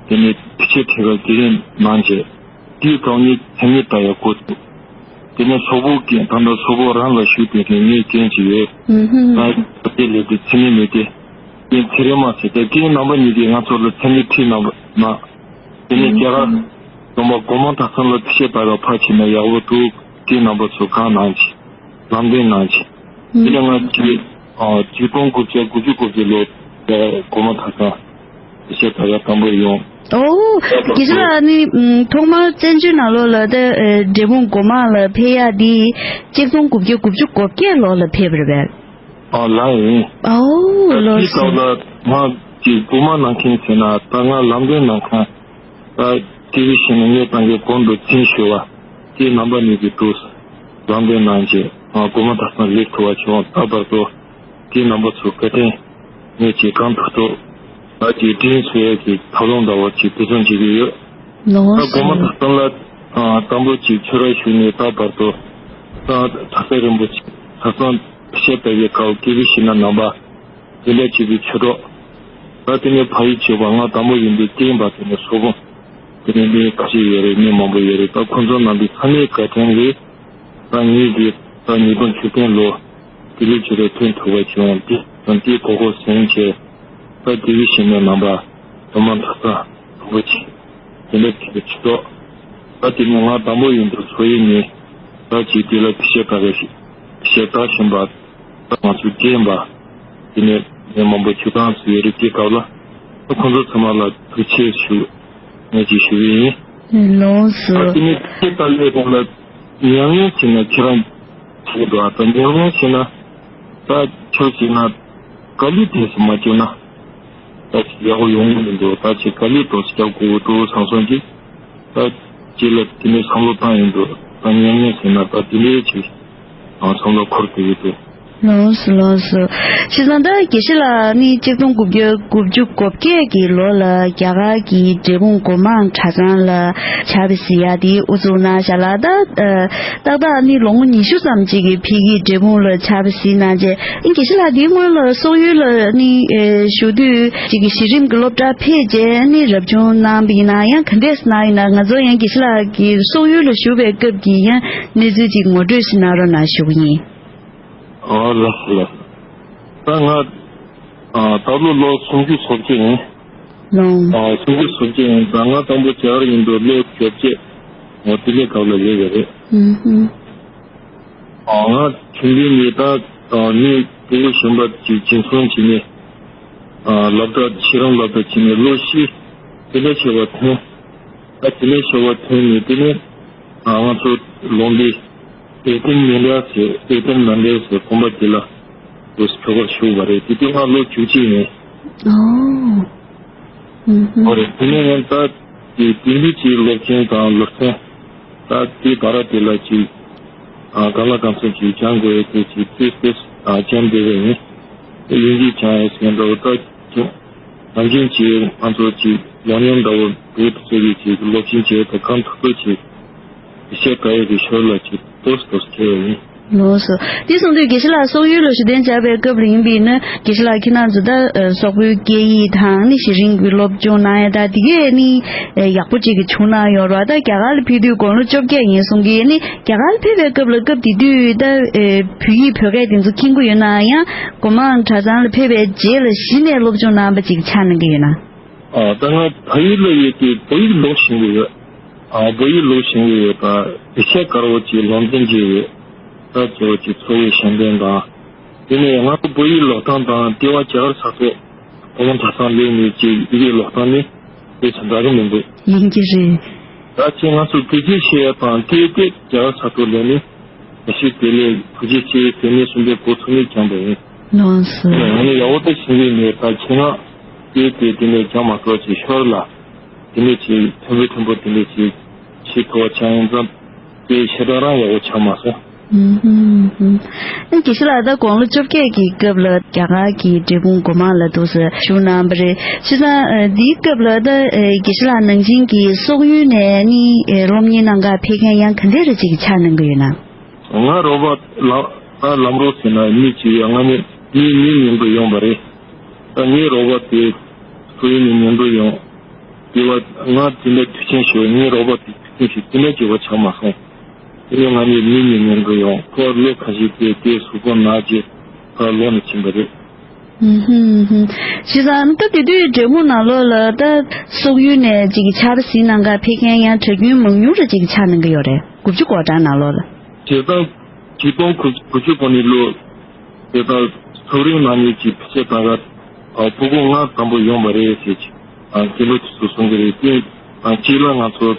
དེ་ནས་ཕི་ཆེ་ཁྲི་ཁ་དགེ་རྒན་གནང་རྗེས། དེའི་སྒང་ནས་ཚད་མེད་ད་ཡག་པོ་འདུག་དེ་ནས་སོག་པོ་རྐྱེན་ད་ལྟ་སོག་པོ་རང་ལ་ཞུགས་དེ་དེ་ངས་རྐྱེན་གྱི་ཡོད། ད་དེ་ལས་དེ་ཚད་མེད་མེད་དེ་རྐྱེན་ཚེ་རིང་མ་ཟེར་ད་རྐྱེན་རྣམ་པ་གཉིས་དེ་ང་ཚོ་ལ་ཚད་མེད་ཁྲིད་གནང་བ་ན། དེ་ནས་རྒྱ་གར་ ཚང་མ་སྒོ་མང་གྲྭ་ཚང་ལ་ཕྱེད་པ་ར་ཕ་ཆེ་ན་ཡག་པོ་འདུག་དེ་རྣམ་པ་ཚོ་གང་གནང་ཅི། ལམ་སྟོན་གནང་ཅི། དེ་ལས་ང་ཅི། ཨ་ཆིག་སྟོང་དགུ་བརྒྱ་དགུ་བཅུ་གོ་བརྒྱད་ལོ་ད་སྒོ་མང་གྲྭ་ཚང་ཕྱེད་པ་ར་དང་པོ་ཡོང་། ཨོ། དགེ་བཤེས་ལགས་ནི་ཐོག་མར་བཙན་བྱོལ་ནང་ལོགས་ལ་ད་འབྲས་སྤུངས་སྒོ་མང་ལ་ཕེབས་ཡག་འདི་ཆིག་སྟོང་དགུ་བརྒྱ་དགུ་བཅུ་གོ་བརྒྱད་ལོ་ལ་ཕེབས་པ་རེད་པས། ཨ་ལགས་ཡིན། ཨོ་ལགས་སོ། དེའི་སྐབས་ལ་ང་ཅིག་བུ་མ་ནང་མཁན་ཟེར་ན་ད་ང་ལམ་སྟོན་ནང་མཁན་ད་དེ་བཞིན་ནས་ངས་ད་གའི་གོང་དུ་མཚན་ཞུ་བ་དེའི་རྣམ་པ་གཉིས་ཀྱི་འདུག་ལམ་སྟོན་གནང་རྗེས་ང་སྒོ་མང་གྲྭ་ཚང་སླེབས་ཐུབ་པ་བྱུང་། ད་བར་དུ་དེའི་རྣམ་པ་ཚོ་བཀའ་དྲིན་ངས་ཅིག་གང་ཐུབ་ཐུབ་ད་ཅིག་དྲིན་གཟོ་ཡས་ཀྱི་ཐབས་ལམ་འདྲ་བོ་ཅིག་འབད་བརྩོན་བྱེད་ཀྱི་ཡོད། ལགས་ད་སྒོ་མང་གྲྭ་ཚང་ལ་དང་པོ་ཅིག་ཆོས་ར་ཞུགས་ནས་ད་བར་དུ་ད་གྲྭ་ས་རིན་པོ་ཆེ་གྲྭ་ཚང་ཕྱེད་པ་ཡི་སྐབས་དགེ་བཤེས་ཞིག་ན་ནང་པ་དེ་འདྲ་བྱེད་པའི་ཆོས་གྲོགས། ད་དེ་ནས་ཕ་ཡུལ་བྱེད་པ་ང་དང་པོ་ཡིན་པའི་རྐྱེན་པ་དེ་ནས་སོག་པོ་དེ་ནས་མི་ཁ་ཤས་ཡོད་རེད། མི་མང་པོ་ཡོད་རེད། ད་ཁོང་ཚོ་རྣམ་པའི་ཚང་མའི་བཀའ་དྲིན་ལས་ད་ངེད་ཀྱིས་ད་ཉིས་སྟོང་བཅུ་བདུན་ལོ་དེ་ལས་ཆོས་ར་ཐོན་ཐུབ་པ་བྱུང་། དེ་དང་དེའི་གོ་སྐབས་ཟིན་བྱས་ད་དགེ་བཤེས་ཞིག་ན་ནང་པ་སྒོ་མང་གྲྭ་ཚང་དང་པོ་ཆེ་དེ་འདྲ་བྱེད་པའི་ཆོས་གྲོགས། ད་དེ་ནས་ང་དང་པོ་ཡིན་དུས་ཚོགས་ཡིག་ནས་ད་ཅིག་དེ་ལ་ཕྱེད་པ་ར་ཕྱེད་ད་བཞིན་པ། ད་ང་ཚོ་རྒན་པ་དེ་ནས་མི་མང་པོ་ཆུ་ཁང་སུ་ཡོད་རེད། དེ་སྐབས་ལ་ད་ཁོང་ཚོ་ཚང་མ་ལ་ཐུགས་རྗེ་ཆེ་ཞུ་ངས་ཅིག་ཞུ་གི་ཡིན། ལགས་སོ། ད་དེ་ནས་ཁྱེད་ད་ལས་ཁོང་ལ་ཉམས་ལེན་བྱས་ན་ཁྱེད་རང་བྱེད་འགྲོ་ཨ། ད་ཉམས་ལེན་བྱས་ན་ད་ཆོས་བྱས་ན་དཀའ་ལས་དེ་ཚོ་མ་བྱུང་ན་ད་ཅིག་ཡག་པོ་ཡོང་གི་མི་འདུག་ད་ཅིག་དཀའ་ལས་དོག་ཅིག་རྒྱག་དགོས་ཀྱི་འདུག་བསམ་སོང་གི། ད་ཅིག་ལ་དེ་ནས་བསམ་བློ་བཏང་ཡིན་འདུག་ད་ཉམས་ལེན་བྱས་ན་ད་དེ་འདྲའི་ཅིག་ཨ་བསམ་བློ་འཁོར་དེ་ཡོད་དེ། ལགས་སོ་ལགས་སོ། བྱས་ཙང་ད་དགེ་བཤེས་ལགས་ནི་ཆིག་སྟོང་དགུ་བརྒྱ་དགུ་བཅུ་གོ་བརྒྱད་ཀྱི་ལོ་ལ་རྒྱ་གར་གྱི་འབྲས་སྤུངས་སྒོ་མང་གྲྭ་ཚང་ལ་ཕྱག་དཔེ་གཟིགས་ཡག་དེ་དབུ་བཙུགས་གནང་བཞག་ལ། ད་ཨ་ཏག་ཏག་ནི་ལོ་ངོ་ཉི་ཤུ་ཙམ་ཅིག་གི་ཕ་གིའི་འབྲས་སྤུངས་ལ་ཕྱག་དཔེ་གཟིགས་གནང་རྗེས་ཨ་དགེ་བཤེས་ལགས་དེའི་སྔོན་ལ་སོག་ཡུལ་ལ་ནི་ཨེ་བཞུགས་དུས་ཅིག་གི་གཞི་རིམ་གྱི་སློབ་གྲྭ་ཕེབས་རྗེས་ནི་རབ་བྱུང་གནང་བ་ཡིན་ན་ཡང་ག་འདྲས་གནང་ཡིན་ན་ང་ཚོ་ཡང་དགེ་བཤེས་ལགས་ཀྱིས་སོག་ཡུལ་ལ་བཞུགས་པའི་སྐབས་ཀྱི་ཡང་གནས་ཚུལ་ཅིག་ངོ་སྤྲོད་ཞིག་གནང་རོགས་གནང་ཞུ་གི་ཡིན། ཨོ་ལགས་སོ་ལགས་སོ། ད་ང་ཨ་ད་ལོ་ལོ་སུམ་ཅུ་སོ་བརྒྱད་ཡིན། ལོང་། ཨ་སུམ་ཅུ་སོ་བརྒྱད་ཡིན། ད་ང་དང་པོ་རྒྱ་གར་ཡིན་དུས་ལོ་བཅོ་བརྒྱད་འོ་དེ་འདྲའི་སྐབས་ལ་སླེབས་པ་རེད། ཨུ་ཧུ། ཨ་ང་ཆུང་དུས་ནས་ད་ཨ་མི་དེ་གཞན་པ་ཅིག་སྦྱིན་སྲུང་བྱས་ནས་ཨ་སློབ་གྲྭ་ཤེས་རིག་སློབ་གྲྭ་བྱས་ནས་ལོ་བཞི་དེ་འདྲ་བྱས་པ་ཐོན། ད་དེ་ནས་ཤོར་བ་ཐོན་ནས་དེ་ནས་ང་ཚོ་ལོན་ཌོན་ཨེ་ཏན་མན་ཌ་ཟེར་ཨེ་ཏན་མན་ཌ་ཟེར་དགོན་པ་དེ་ལ་ཆོས་པར་ཞུགས་པ་རེད། དེ་དུས་ང་ལོ་བཅུ་གཅིག་ཡིན། ཨོ། ཨུ་ཧུ། ཨོ་རེད། དེ་ནས་ཡང་ད་དེ་དེང་དུས་ཀྱི་སློབ་ཆེན་དང་སློབ་ཚན་ད་དེ་བར་དེ་ལ་ཅིག་ཨ་གང་ལ་གང་འཚམ་ཅིག་སྦྱང་དགོས་ཡས་དེ་ཅིག་ཏོག་ཙམ་ཨ་སྦྱང་བསྡད་པ་ཡིན། དེ་ཡིན་གྱི་སྦྱང་ཡས་ཟེར་འདྲ་བོ་ད། ནམ་རྒྱུན་གྱི་ང་ཚོ་གྱི་ལོ་ཉན་འདྲ་བོ་བོད་དུ་བཙལ་བའི་གྱི་སློབ་ཆེན་བྱས་ཏེ་གང་ཐུབ་ཐུབ་ཀྱི་བཤད་ག་ཡོད་པའི་ཞོར་ལ་གྱི་ཏོག་ཙམ་ཏོག་ཙམ་བྱས་ཡོད་ཡིན། ལགས་སོ། དེ་སོང་དུས་དགེ་བཤེས་ལགས་སོག་ཡུལ་ལ་གཞི་རྟེན་བཅའ་བའི་སྐབས་ལ་ཡིན་པས་ན་དགེ་བཤེས་ལགས་ཁྱེད་རང་ཚོ་ད་སོག་པོའི་སྐད་ཡིག་དང་ནི་གཞི་རིམ་གྱི་སློབ་སྦྱོང་གནང་ཡ་ད་དེ་གས་ནི་ཡག་པོ་ཅིག་གི་བྱུང་གནང་ཡོད་རེད་བ། ད་རྒྱ་གར་ལ་ཕེབས་དུས་དགུང་ལོ་བཅོ་བརྒྱད་ཡིན་གསུང་གི་ནི་རྒྱ་གར་ལ་ཕེབས་པའི་སྐབས་ལ་སྐབས་དེ་དུས་ད་བོད་ཡིག་བོད་སྐད་དེ་ཚོ་མཁྱེན་གྱི་ཡོད་ན་ཡང་། སྒོ་མང་གྲྭ་ཚང་ལ་ཕེབས་པའི་རྗེས་ལ་གཞི་ནས་སློབ་སྦྱོང་གནང་བ་ཅིག་ཆགས་གནང་གི་ཡོད་ན། ཨ་ད་ང་ཕ་ཡུལ་ལ་ཡོད་དུས་བོད་ཡིག་ཀློག་ཤེས་ཀྱི་ཡོད། ཨ་བོད་ཡིག་ཀློག་ཤེས་ཀྱི་ཡོད་པ་དེ་ཆེས་དཀར་པོ་ཅིག་ལུང་འདྲེན་བྱས་ཡོད། ད་ཚོ་ཅིག་འཚོ་བའི་ཞལ་འདོན་དང་། དེ་ནས་ང་ཚོ་བོད་ཡིག་ཀློག་སྟངས་དང་ལྟེ་བ་རྒྱ་གར་ས་ཐོག་སྒོ་མང་གྲྭ་ཚང་སླེབས་ནས་ཅིག་ཡི་གེ་ཀློག་སྟངས་ནི་དེ་ཚོ་འདྲ་གི་མི་འདུག་ཡིན་གྱི་རེད། ད་ཅི་ང་ཚོ་བོད་སྐད་བཤད་ཡ་དང་སྐད་དེ་རྒྱ་གར་ས་ཐོག་ལས་ནི་ད་ཤི་དེ་ལས་བུ་ཅི་ཅི་དེ་ནས་གསུམ་པའི་གོ་ཚོད་ནས་སྦྱངས་པ་ཡིན། ལགས་སོ། ང་ནི་ཡག་པོ་ད་ཤེས་ཀྱི་མེད། ད་ཁྱེད་རང་སྐད་དེ་དེ་ནས་སྦྱངས་མ་ཐུབ་ཅིག་ཤོར་ལ་དེ་ནས་ཅིག་མཐོན་པོ་མཐོན་པོ་དེ་ནས་ཅིག་ཤེས་ཐུབ་པ་ཆགས་ཡིན་ཙང་དེ་ཤེས་སྟངས་རང་ཡག་པོ་ཆགས་མ་སོང་། ཨུམ་ཧུམ་ཧུམ། ཨ་དགེ་བཤེས་ལགས་ད་དགུང་ལོ་བཅོ་བརྒྱད་ཀྱི་སྐབས་ལ་རྒྱ་གར་གྱི་འབྲས་སྤུངས་སྒོ་མང་ལ་འདུག་སེ་བཞུགས་གནང་བ་རེད། བྱས་ཙང་ཨ་འདིའི་སྐབས་ལ་ད་ཨ་དགེ་བཤེས་ལགས་ནང་བཞིན་གྱི་སོག་ཡུལ་ནས་ནི་ཨ་སློབ་གཉེར་གནང་གར་ཕེབས་མཁན་ཡང་ག་འདྲ་རེ་ཅིག་ཆགས་གནང་གི་ཡོད་ན། ང་རོགས་པ་ལ་ད་ལམ་རོགས་ཟེར་ན་མི་གཅིག་ཡོད། ང་ནི་མི་མི་ཉིན་དུ་ཡོང་བ་རེད། ད་ངའི་རོགས་པ་དེ་སོག་ཡུལ་ནས་ཉིན་དུ་ཡོང་། དེ་བ་ང་དེ་འདྲ་དུས་ཆེན་ཞིག་ངའི་རོགས་པ་དེ་དུས་ཆེན་ཞིག་དེ་འདྲ་བྱེད་པ་ཆགས་མ་སོང་། དེ་ནས་ང་ནི་མི་གཉིས་ཉན་གི་ཡོང་། ཁོ་ལོ་ཁ་ཤས་དེ་དེ་གཟུགས་པོ་ན་རྗེས་ཁོ་ལོག་ནས་ཕྱིན་པ་རེད། ཧུམ་ཧུམ། བྱས་ཙང་ད་དེ་དུས་འབྲས་སྤུངས་ནང་ལོགས་ལ་ད་སོག་ཡུལ་ནས་ཅིག་གི་ཕྱག་དཔེ་གཟིགས་གནང་ག་ཕེབས་མཁན་ཡང་གྲྭ་རྒྱུན་མང་ཉུང་རེ་ཅིག་ཆགས་གནང་གི་ཡོད་རེད། དགུ་བཅུ་གོ་གྲངས་ནང་ལོགས་ལ། བྱས་ཙང་ཆིག་སྟོང་དགུ་བཅུ་གོ་གཉིས་ལོ་དེ་ལྟར་སོག་རིགས་ནང་ནས་ཀྱི་ཕྱེ་དང་ག་ཕྲུ་གུ་ང་དང་པོ་ཡོང་བ་རེད་ཟེར་གྱི་དགེ་ལུགས་ཚོས་གསུང་གི་རེད། དེ་གཅིག་ལ་ང་ཚོ་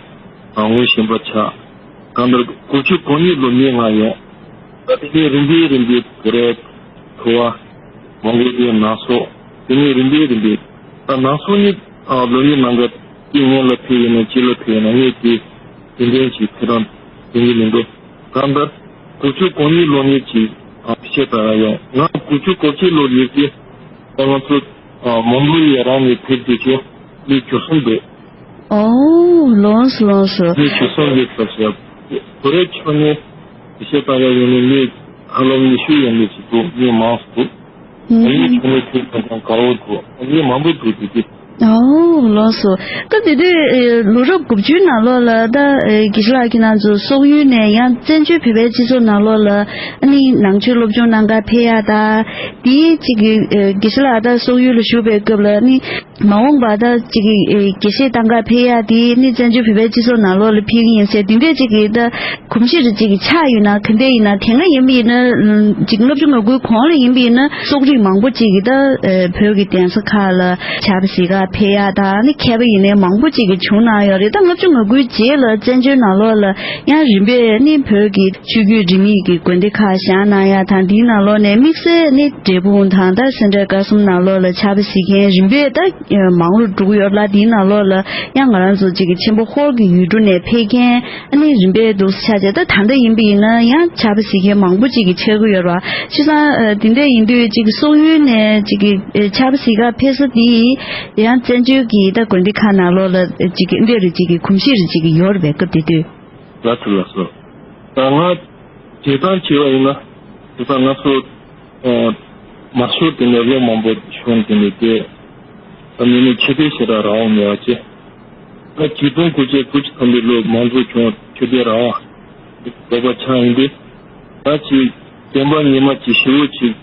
ངོ་ཤེས་པ་ཆགས། གང་ལྟར་དགུ་བཅུ་གོ་གཉིས་ལོ་ནས་ང་ཡོང་། ད་དེ་ནས་རིམ་པས་རིམ་པས་བོད་ར་ཐུ་བ་མོང་གོ་ལི་ནང་སོག་དེ་ནས་རིམ་པས་རིམ་པས་ད་ནང་སོག་ནི་ལོ་ནི་ནང་ག་དེ་སྔོན་ལ་ཕེབས་ཡོད་ན་སྤྱི་ལ་ཕེབས་ཡོད་ན་ངས་དེ་དེ་འདྲའི་ཅིག་ཕེབས་རང་དེ་ནི་མི་འདུག་གང་ལྟར་དགུ་བཅུ་གོ་གཉིས་ལོ་ནས་ཅིག་ཕྱེ་ད་ཡོང་ང་དགུ་བཅུ་གོ་གཅིག་ལོ་ནས་ཀྱི་ད་ང་ཚོ་མོང་གོ་ལི་ཡ་རང་ནས་ཕེབས་དུས་ཀྱི་མི་བཅུ་གསུམ་འདུག་ཨོ། ལོངས་སོ་ལོངས་སོ། ངས་ཆུ་སོང་གི་ཚབ་བྱས། བོད་རིགས་ཕྱོགས་ནས་དེ་བཤད་སྟངས་ཡག་ཡིན་ནི་ངས་ཧ་ལམ་ཉི་ཤུ་ཡན་ལས་ཅིག་འདུག་ངས་མང་སུ་འདུག་ཨུམ། ངའི་ཕྱོགས་ནས་ཐུགས་ཕན་ཚང་དགའ་བོ་འདུག་ངས་མང་པོ་འདུག་དེ་དུས། ཨོ་ལོངས་སོ། སྐབས་དེ་དུས་ལོ་རབས་དགུ་བཅུའི་ནང་ལོགས་ལ་ད་དགེ་བཤེས་ལགས་ཁྱེད་རང་ཚོ་སོག་ཡུལ་ནས་ཡང་བཙན་བྱོལ་བོད་པའི་སྤྱི་ཚོགས་ནང་ལོགས་ལ་ཨ་ནི་ནང་ཆོས་སློབ་སྦྱོང་གནང་ག་ཕེབས་ཡ་ད་དེའི་གཅིག་གི་དགེ་བཤེས་ལགས་ད་སོག་ཡུལ་ལ་བཞུགས་པའི་སྐབས་ལ་ཨ་ནི། མ་འོངས་པ་ད་ཅིག་གི་དགེ་བཤེས་གཏང་ག་ཕེབས་ཡ་དེ་ནི་བཙན་བྱོལ་བོད་པའི་སྤྱི་ཚོགས་ནང་ལོགས་ལ་ཕེབས་ཀྱི་ཡིན་ཟེར་དེ་འདྲས་ཅིག་གི་ད་གོམས་གཤིས་རེ་ཅིག་གི་ཆགས་ཡོད་ན་ག་འདྲས་ཡིན་ན་དེ་སྔ་ཡིན་པ་ཡིན་ན་ཅིག་ལྔ་བཅུ་ང་དགུའི་གོང་ལ་ཡིན་པ་ཡིན་ན་སོག་རིགས་མང་པོ་ཅིག་གི་ད་བོད་ཀྱི་གདན་ས་ཁག་ལ་ཕྱག་དཔེ་གཟིགས་ག་ཕེབས་ཡ་ད་ནི་མཁས་པ་ཡིན་ནའི་མང་པོ་ཅིག་གི་བྱུང་གནང་ཡོད་རེད། ད་ལྔ་བཅུ་ང་དགུའི་རྗེས་ལ་བཙན་བྱོལ་ནང་ལོགས་ལ་ཡང་རིམ་པས་ནི་བོད་ཀྱི་ཆོས་བརྒྱུད་རིས་མེད་ཀྱི་དགོན་སྡེ་ཁག་བཞེངས་གནང་ཡ་དང་དེའི་ནང་ལོགས་ནས་དམིགས་བསལ་ནི་འབྲས་སྤུངས་དང་ད་སེ་འབྲས་དགའ་གསུམ་ནང་ལོགས་ལ་ཕྱག་དཔེ་གཟིགས་མཁན་རིམ་པས་ད་མང་རུ་འགྲོ་གི་ཡོད་ལ་དེའི་ནང་ལོགས་ལ་ཡང་ང་རང་ཚོ་གཅིག་གི་ཆེན་པོ་ཧོར་གྱི་ཡུལ་གྲུ་ནས་ཕེབས་མཁན་ཨ་ནི་རིམ་པས་འདུག་ཆགས་བྱས་ད་ད་ལྟ་ཡིན་པ་ཡིན་ན་ཡང་ཕྱག་དཔེ་གཟིགས་མཁན་མང་པོ་གཅིག་གི་ཆགས་ཀྱི་ཡོད་ར། བྱས་ཙང་དེ་འདྲ་ཡིན་དུས་གཅིག་སོག་ཡུལ་ནས་གཅིག་གི་ཕྱག་དཔེ་གཟིགས་ག་ཕེབས་ས་དེ་ཡང་བཙན་བྱོལ་གྱི་ད་དགོན་སྡེ་ཁག་ནང་ལོགས་ལ་གཅིག་གི་འདི་རུ་གཅིག་གི་གོམས་གཤིས་རུ་གཅིག་གི་ཡོད་རེད་པས་སྐབས་དེ་དུས། ལགས་སོ་ལགས་སོ། ད་ང་བྱེད་སྟངས་བྱས་པ་ཡིན་ན་དེ་ད་ང་ཚོ་མ་ཤོར་དེ་ནས་ལོ་མང་པོ་ཤོར་དེ་ནས་དེ་ད་མི་ནི་ཆོས་དད་ཞེ་དྲག་རང་དབང་མེད་པ་བྱས། ད་ཆིག་སྟོང་དགུ་བརྒྱ་དགུ་བཅུ་ཐམ་པའི་ལོ་མང་པོ་བྱུང་ཆོས་དད་རང་དབང་འདོད་པ་ཆགས་ཡིན་ཏེ། ད་ཅིག་བསྟན་པ་ཉི་མ་ཅིག་ཞེ་པོ་ཅིག་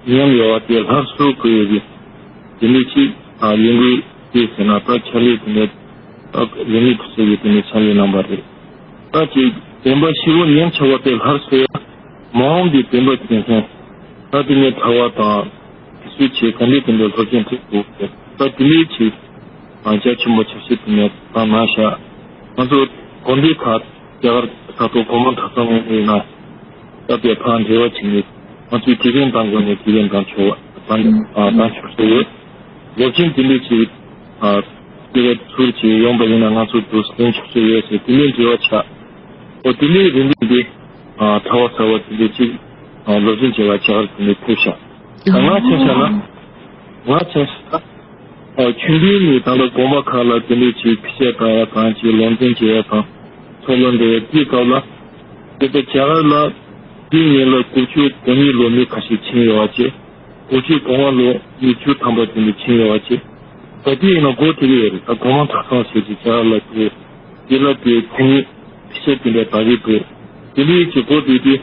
ཉམས་ཡོད་པ་དེ་སླར་གསོ་དགོས་ཡོད་པའི་དེ་འདྲ་ཅིག་ཡོང་གི་ཡོད་ཟེར་ན་ད་ཕྱག་ལས་དེ་འདྲ་ད་ལས་མི་དུ་ཚོ་ཡི་དེ་ནས་ཕྱག་ལས་གནང་པ་རེད། ད་ཅིག་བསྟན་པ་ཞེ་པོ་ཉམས་ཆག་པ་དེ་སླར་གསོ་ཡ་མ་འོངས་པའི་བསྟན་པ་སྐྱོང་མཁན་ད་དེ་ནས་གྲྭ་པ་དང་དེ་ཚོའི་ཆེད་ག་འདྲས་དེ་འདྲ་སློབ་སྦྱོང་ཐེབས་དགོས་ཟེར་ད་དེ་ནས་ཅིག་རྒྱ་ཆེན་པོ་ཆབ་སྲིད་དེ་ནས་བཏང་གནང་ཤག་ང་ཚོ་དགོན་སྡེ་ཁག་རྒྱ་གར་ས་ཐོག་སྒོ་མང་གྲྭ་ཚང་ངོས་ནས་ཡིན་ན་སྟབས་བདེ་ཕར་འབྲེལ་བ་བྱེད་ནས་ང་ཚོའི་དགེ་རྒན་དང་སྒོ་ནས་དགེ་རྒན་དང་ཆོག་དང་དང་ཆོག་ས་ཡོད། སློབ་ཆེན་དེ་འདྲས་ཀྱི་སྐྱེ་བའི་ཚུལ་གྱིས་ཡོང་པ་ཡིན་ན་ང་ཚོ་དུ་ལེན་ཆོག་ས་ཡོད་ཟེར་དེ་འདྲའི་འབྲེལ་བ་ཆགས། འོ་དེ་ནས་རིམ་པས་འདི་གྲྭ་པ་ཚ་བ་དེ་འདྲས་ཅིག་སློབ་སྦྱོང་བྱེད་པ་རྒྱ་གར་དེ་འདྲས་ཕེབས་ཤག་ད་ང་ཆ་བཞག་ན་ང་ཆ་བཞག་ན། ཨ་ཆུང་དུས་ནས་ད་ལྟ་དགོན་པ་ཁག་ལ་དེ་འདྲའི་ཅིག་ཕྱག་དཔེ་གཏང་ཡ་དང་ཅིག་སློབ་སྦྱོང་བྱེད་ཡ་དང་ཚོགས་ལ་འགྲོ་ཡ་དེའི་སྐབས་ལ་དེ་ལྟར་རྒྱ་གར་ལ་དུས་ངན་ལ་དགུ་བཅུ་གོ་གཉིས་ལོ་མི་ཁ་ཤས་ཕྱིན་ཡོད་པ་བཅས་དགུ་བཅུ་གོ་ལྔ་ལོ་མི་བཅུ་ཐམ་པ་དེ་འདྲ་ཕྱིན་ཡོད་པ་བཅས་ད་ལྟའི་ཡིན་ན་སྒོ་དེ་གི་ཡོད་རེད། ད་སྒོ་མང་གྲྭ་ཚང་ཟེར་ཅིག་རྒྱ་གར་ལ་དེ་དེ་ལ་དེ་ཁོང་ཕྱག་དཔེ་དེ་འདྲ་གཏང་གི་འདུག་དེ་འདྲའི་ཅིག་སྒོ་དེ་དེ་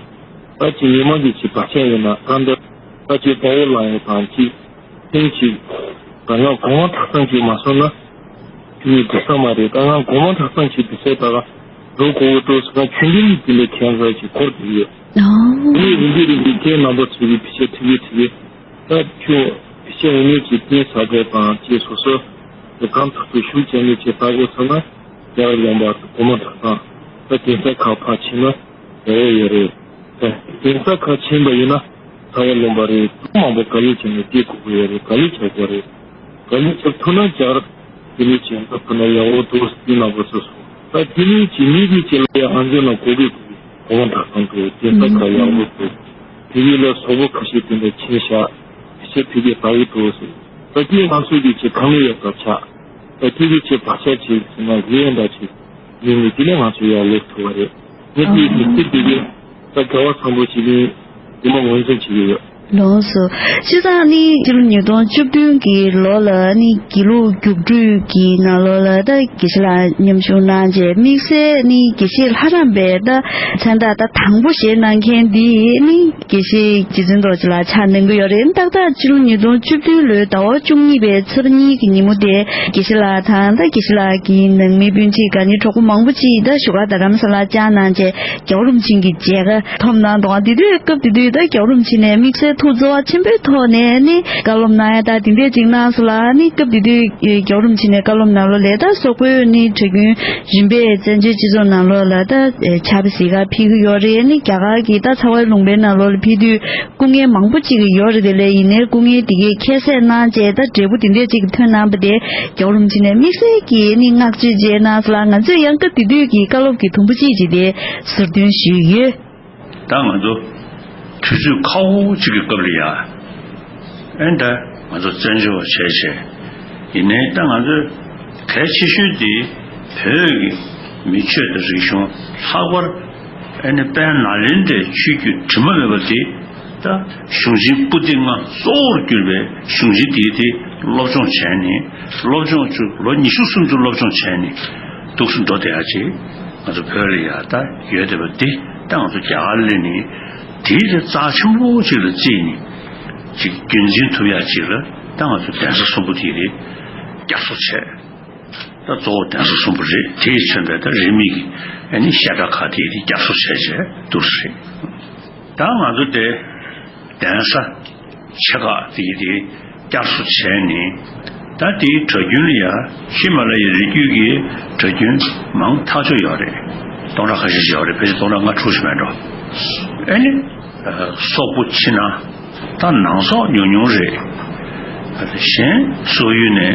ད་ཅིག་ཉི་མ་གི་ཅིག་བར་ཆད་ཡོད་ན་ད་འདི་ད་ཅིག་དཔའ་བོ་ལངས་ཡ་དང་ཅིག་ཐེངས་གཅིག་ད་ང་གོང་མ་ཐག་ཚང་གཅིག་མ་སོང་ན་ཁྱོད་ནི་འགྲིག་ས་མ་རེད། ད་ང་གོང་མ་ཐག་ཚང་གཅིག་འདི་ཚད་ད་ག་འགྲོ་དགོས་ཀྱི་འདུག་ཟེར་ན་ཁྱོད་འདི་ནི་འདི་ལས་ཁྱད་མཚར་ཅིག་འཁོར་འདུག་ཡོད། དེ་ནས་རིམ་པས་རིམ་པས་ཁྱེད་རྣམ་པ་ཚོ་གི་ཕི་ཤ་ཁྲི་གི་ཁྲི་གི་ད་ཁྱོད་ཕི་ཤ་འོ་ནས་ཀྱི་རྟེན་ས་དགོས་དང་ཅེས་སོ་སོ་གང་ཐུབ་ཐུབ་ཤུགས་བྱས་ནས་ཅེས་ལྟ་དགོས་ཟེར་ན་རྒྱ་གར་ཡོང་པ་གོང་མ་ཐག་ཚང་ད་གདན་ས་ཁག་ཕར་ཕྱིན་ན་ཡག་པོ་ཡོད་རེད། གདན་ས་ཁག་ཕྱིན་པ་ཡིན་ན་ཚ་བ་ལོན་པ་རེད། ཐུགས་མང་པོ་དཀའ་ལས་བྱས་ནས་བསྡད་དགོས་ཀྱི་ཡོད་རེད། དཀའ་ལས་བྱ་དགོས་རེད། དཀའ་ལས་བྱེད་ཐུབ་ན་རྒྱ་གར་དེ་ནས་བྱས་ན་ཕུ་ན་ཡག་པོ་འདུག་ཟེར་ནང་པ་སོ་སོ་ད་དེ་ནས་ཀྱི་མི་གི་ཅི་ལ་ཡང་ཨང་ཅོག་ན་གོ་གི་འདུག་གོང་མ་ཐག་ཚང་དུ་གདན་ས་ཁག་ཡག་པོ་འདུག་དེ་ཡིན་ལ་སོག་པོ་ཁ་ཤས་དེ་འདྲ་ཕྱིན་ཤག་དེ་ཕྱིར་དེ་གའི་བར་གི་འདུག་ཟེར། ད་དེ་ང་ཚོ་གི་ཅི་གང་ལ་ཡག་པ་ཆགས། ད་དེ་གི་ཅི་བར་ཆད་ཅིག་ཟེར་ན་ལས་འདྲ་ཅིག་ཡིན་ནི་དེ་ནས་ང་ཚོ་ཡར་ལོག་ཐུབ་པ་རེད། ངས་དེའི་མི་ཚེ་དེ་གའི་ད་དགེ་བ་བཟང་པོ་ཅིག་ཡིན་དེ་མ་ངོས་འཛིན་བྱེད་ཀྱི་ཡོད། ལགས་སོ། སྤྱིར་བཏང་ནི་སྤྱི་ལོ་ཉིས་སྟོང་བཅུ་བདུན་གྱི་ལོ་ལ་ནི་དགེ་ལུགས་རྒྱུགས་སྤྲོད་ཀྱི་ནང་ལོགས་ལ་ད་དགེ་བཤེས་ལགས་མཉམ་ཞུགས་གནང་རྗེས་དམིགས་བསལ་ནི་དགེ་བཤེས་ལྷ་རམས་པའི་ད་མཚན་རྟགས་ད་དང་པོ་བཞེས་གནང་མཁན་འདི་ནི་དགེ་བཤེས་རྗེ་བཙུན་རྡོ་རྗེ་ལགས་ཆགས་གནང་གི་ཡོད་རེད། ཏག་ཏག་སྤྱི་ལོ་ཉིས་སྟོང་བཅུ་བདུན་ལོའི་ཟླ་བ་བཅུ་གཉིས་པའི་ཚེས་པ་གཉིས་ཀྱི་ཉིན་མོ་དེ་དགེ་བཤེས་ལགས་དང་ད་དགེ་བཤེས་ལགས་ཀྱི་ནང་མི་སྤུན་མཆེད་དགའ་ཉེ་གྲོགས་པོ་མང་པོ་ཅིག་ད་བཞུགས་སྒར་རྡ་རམ་ས་ལར་བཅར་གནང་རྗེས། རྒྱལ་བ་རིན་པོ་ཆེ་གི་མཇལ་ཁ་ཐོབ་གནང་འདུག་དེ་དུས་སྐབས་དེ་དུས་ད་རྒྱལ་བ་རིན་པོ་ཆེ་ནས་དམིགས་བསལ་ཐུགས་བརྩེ་བ་ཆེན་པོའི་ཐོག་ནས་ནི་བཀའ་སློབ་གནང་ཡ་ད་དེ་འདྲས་ཅིག་གནང་སོང་ལ་ནི། སྐབས་དེ་དུས་རྒྱལ་བ་རིན་པོ་ཆེ་ནས་བཀའ་སློབ་ནང་ལོགས་ལ་ད་སོག་པོའི་ནི་གྲྭ་རྒྱུན་རིམ་པས་བཙན་བྱོལ་སྤྱི་ཚོགས་ནང་ལོགས་ལ་ད་ཕྱག་དཔེ་གཟིགས་ག་ཕེབས་ཀྱི་ཡོད་རེད། ནི་རྒྱ་གར་གྱི་ད་ཚ་བའི་ལུང་པའི་ནང་ལོགས་ལ་ཕེབས་དུས་སྐུ་ངལ་མང་པོ་ཅིག་ཡོད་རེད། དེ་ལས་ཡིན་ནའི་སྐུ་ངལ་དེ་གས་ཁྱད་བསད་གནང་བྱས་ད་འབྲས་བུ་དེ་འདྲས་ཅིག་ཐོན་གནང་པ་དེ་རྒྱལ་བ་རིན་པོ་ཆེ་ནས་དམིགས་བསལ་གྱི་ནི་བསྔགས་བརྗོད་བྱས་གནང་སོང་ལ། ང་ཚོས་ཡང་སྐབས་དེ་དུས་ཀྱི་བཀའ་སློབ་ཀྱི་དུམ་བུ་གཅིག་ཅིག་དེ་ཟུར་འདོན་ཞུས་ཡོད། ད་ང་ཚོ་དུས་ཚོད་ཁག་པོ་གཅིག་གི་སྐབས་ལ་ཡ། ཨེ་ད་ང་ཚོ་བཙན་བྱོལ་བ་བྱས་བྱས། ཡིན་ནའི་ད་ང་ཚོས་གལ་ཆེ་ཤོས་དེ་བོད་ཀྱི་མི་ཆོས་དང་རིག་གཞུང་ལྷག་པར་ཨེ་ནི་དཔལ་ནཱ་ལེནྡྲའི་ཆོས་བརྒྱུད་དྲི་མ་མེད་པ་དེ་ད་གཞུང་ཆེན་པོ་ཏི་ལྔ་གཙོ་བོར་གྱུར་པའི་གཞུང་ཆེན་དེ་དེ་སློབ་སྦྱོང་བྱས་ནས། སློབ་སྦྱོང་ཚུ་ལོ་ཉི་ཤུ་སུམ་ཅུ་སློབ་སྦྱོང་བྱས་ནས་འདུག་སེ་འགྲོ་བསྡད་ཡ་ཅིག་ང་ཚོ་བོད་ལ་ཡ་ད་ཡོད་བསྡད་པ་འདི་ད་ང་ཚོ་རྒྱ་གར་སླེབས་ནས་དེའི་རྩ་ཆེན་པོ་ཅིག་ལ་བརྩིས་ནས་ཅིག་རྒྱུན་འཛིན་ཐུབ་ཡ་ཅིག་ལ་ད་ང་ཚོ་གདན་ས་གསུམ་པོ་དེ་རེད། བསྐྱར་གསོ་བྱས། ད་གཙོ་བོ་གདན་ས་གསུམ་པོ་རེད། དེས་མཚོན་པའི་ད་རིས་མེད་ཀྱི་ཨ་ནི་བཤད་གྲྭ་ཁག་དེ་དེ་བསྐྱར་གསོ་བྱས་བྱས་འདུག་སེ་རེད། ད་ང་ཚོ་དེ་གདན་ས་ཆེ་ཁག་དེ་དེ་བསྐྱར་གསོ་བྱས་ནས། ད་དེའི་གྲྭ་རྒྱུན་ལ་ཡ་ཧི་མ་ལ་ཡའི་རི་རྒྱུད་ཀྱི་གྲྭ་རྒྱུན་མང་ཐག་ཆོད་ཡོད་རེད། སྟོང་ཕྲག་ཁ་ཤས་ཤིག་ཡོད་རེད། ཕལ་ཆེར་སྟོང་ཕྲག་ལྔ་དྲུག་ཞིག་མེད་འགྲོ། ཨ་ནི་སོག་པོ་ཕྱི་ནང་ད་ནང་སོག་ཉུང་ཉུང་རེད། གཞན་སོག་ཡུལ་ནས་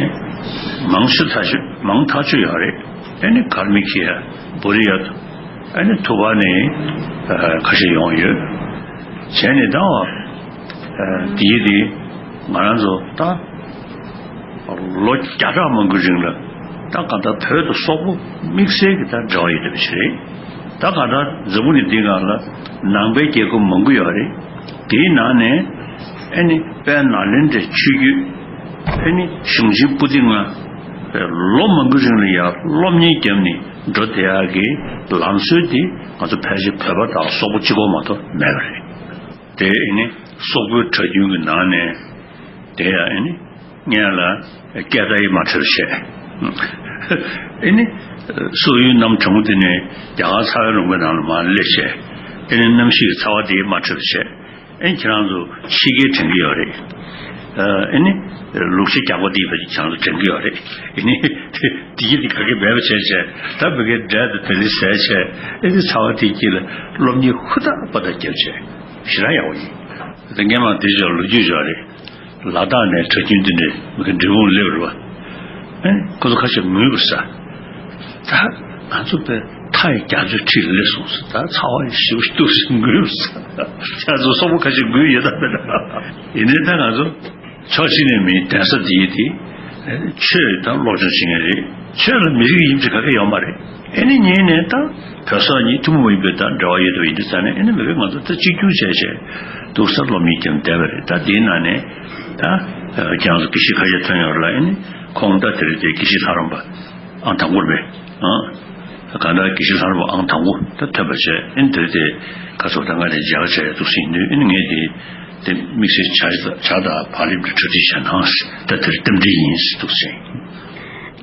མང་ཤོས་ཐག་ཆོད་མང་ཐག་ཆོད་ཡོད་རེད། ཨ་ནི་གལ་མི་ཁེ་ཡ་བོ་རི་ཡ་ཨ་ནི་ཐུ་བ་ནས་ཁ་ཤས་ཡོང་ཡོད། བྱས་ནས་ད་བ་དེའི་དེ་ང་རང་ཚོ་ད་ལོ་བརྒྱ་ཕྲག་མང་པོའི་རིང་ལ་ད་ག་ད་བོད་དང་སོག་པོ་དམིགས་བསལ་གྱི་ད་འབྲེལ་བ་ཡོད་པ་ཞིག་རེད། ད་ག་ད་འཛམ་བུ་གླིང་འདི་སྒང་ལ་ནང་པའི་རྒྱལ་ཁབ་མང་པོ་ཡོད་རེད། དེའི་ནང་ནས་ཨ་ནི་དཔལ་ནཱ་ལེནྡྲའི་ཆོས་བརྒྱུད་ཨ་ནི་གཞུང་ཆེན་པོ་ཏི་ལྔ་ལོ་མང་པོའི་རིང་ལ་ཡར་སློབ་གཉེར་བརྒྱབ་ནས་འགྲོ་བསྡད་ཡག་གི་ལམ་སྲོལ་དེ་ང་ཚོ་ཕལ་ཆེར་བོད་པ་དང་སོག་པོ་གཅིག་པོ་མ་གཏོགས་མེད་པ་རེད། དེ་ཨ་ནི་སོག་པོའི་གྲྭ་རྒྱུན་གྱི་ནང་ནས་དེ་ཡང་ཨ་ནི་སྔོན་ལ་སྐད་བརྡ་ཡིས་མ་ཁྲིད་པ་བྱས། ཨ་ནི་སོག་ཡུལ་གནམ་གྲང་མོ་དེ་ནས་རྒྱ་གར་ཚ་བའི་ལུང་པའི་ནང་ལ་མར་སླེབས་བྱས། ཨ་ནི་གནམ་གཤིས་ཀྱི་ཚ་བ་དེ་ཡིས་མ་ཁྲིད་པ་བྱས། ཨ་ནི་ཁྱེད་རང་ཚོ་ཕྱི་རྒྱལ་དྲན་གྱི་ཡོད་རེད། ཨ་ནི་ལུག་ཕྱི་རྒྱག་པ་དེ་ཡིས་ཕལ་ཆེར་ཁྱེད་རང་ཚོ་དྲན་གྱི་ཡོད་རེད། ཨ་ནི་དེ་ཡིས་དེ་ག་གེ་མེད་པ་བྱས་བྱས། ད་མི་གའི་འབྲས་དང་དེ་ལས་ཟས་བྱས། ཨ་ནི་ཚ་བ་དེའི་དཀྱིལ་ལ་སློབ་གཉེར་ཧུར་ཐག་པ་ད་བརྒྱབ་བྱས་ཞེ་དྲག་ཡག་པོ་ཡིན། ད་སྔན་མ་དེ་ཚོ་ལོ་རྒྱུས་ཡོད་རེད། ལ་དྭགས་ནས་གྲྭ་རྒྱུན་དེ་འདྲས་མི་གི་འབྲས་སྤུངས་སླེབས་རེད་བ། ཨེ་ཁོ་ཚོ་ཁ་ཤས་ངུས་པ་ས། ད་ང་ཚོ་པའི་མཐའ་ཡི་རྒྱ་མཚོའི་འཁྲིས་ལ་སླེབས་སོང་ཟེར། ད་ཚ་བ་ཡི་ཞེ་པོ་ཞིག་འདུག་ཟེར་ངུས་པ་ས། ཁྱེད་ཚོ་སོག་པོ་ཁ་ཤས་ངུས་ཡོད་ད་མེད་ད། ཡིན་ནའི་ད་ང་ཚོ་ཕྱོགས་གཅིག་ནས་མིའི་གདན་ས་འདི་ཡི་དེ་ཆོས་དང་སློབ་སྦྱོང་བྱེད་མཁན་རེད། ཆོས་ལ་མི་རིགས་ཡིན་གཅིག་ག་གེ་ཡོད་མ་རེད། ཨེ་ནི་ཉིན་ནས་ད་བོད་སོག་གཉིས་ཐུན་མོང་མ་ཡིན་པའི་ད་འབྲེལ་བ་ཡོད་དུ་ཡིན་དུས་ཙང་ནས། ཨེ་ནི་མི་རིགས་ང་ཚོ་ད་གཅིག་གྱུར་བྱས་བྱས་འདུག་སེ་སློབ་གཉེར་བརྒྱབ་བསྡད་པ་རེད། ད་དེའི་ནང་ནས་ད་ཁྱེད་རང་ཚོ་དགེ་བཤེས་ཁ་ཤས་ཐོན་ཡོད་རེད་ལ། ཨེ་ནི་ཁོང་ད་དེ་རིང་དེ་དགེ་བཤེས་ལྷ་རམས་པ་ཨང་དང་པོ་རེད་པས། ཨང་། གང་ལྟར་དགེ་བཤེས་ལྷ་རམས་པ་ཨང་དང་པོ་ད་ཐོན་པ་བྱས། ཨེ་ནི་དེ་རིང་དེ་ཁ་སོགས་ད་ང་དེ་མཇལ་ཁ་བྱས་འདུག་སེ་ཡིན་དུས། ཨེ་ནི་ངས་དེ་དེ་དམིགས་བསལ་བྱ་བྱ་དང་བག་ལེབ་འདི་གྲ་སྒྲིག་བྱས་གནང་ཟེར། ད་དེར་རྟེན་འབྲེལ་ཡིན་ཟེར་འདུག་སེ།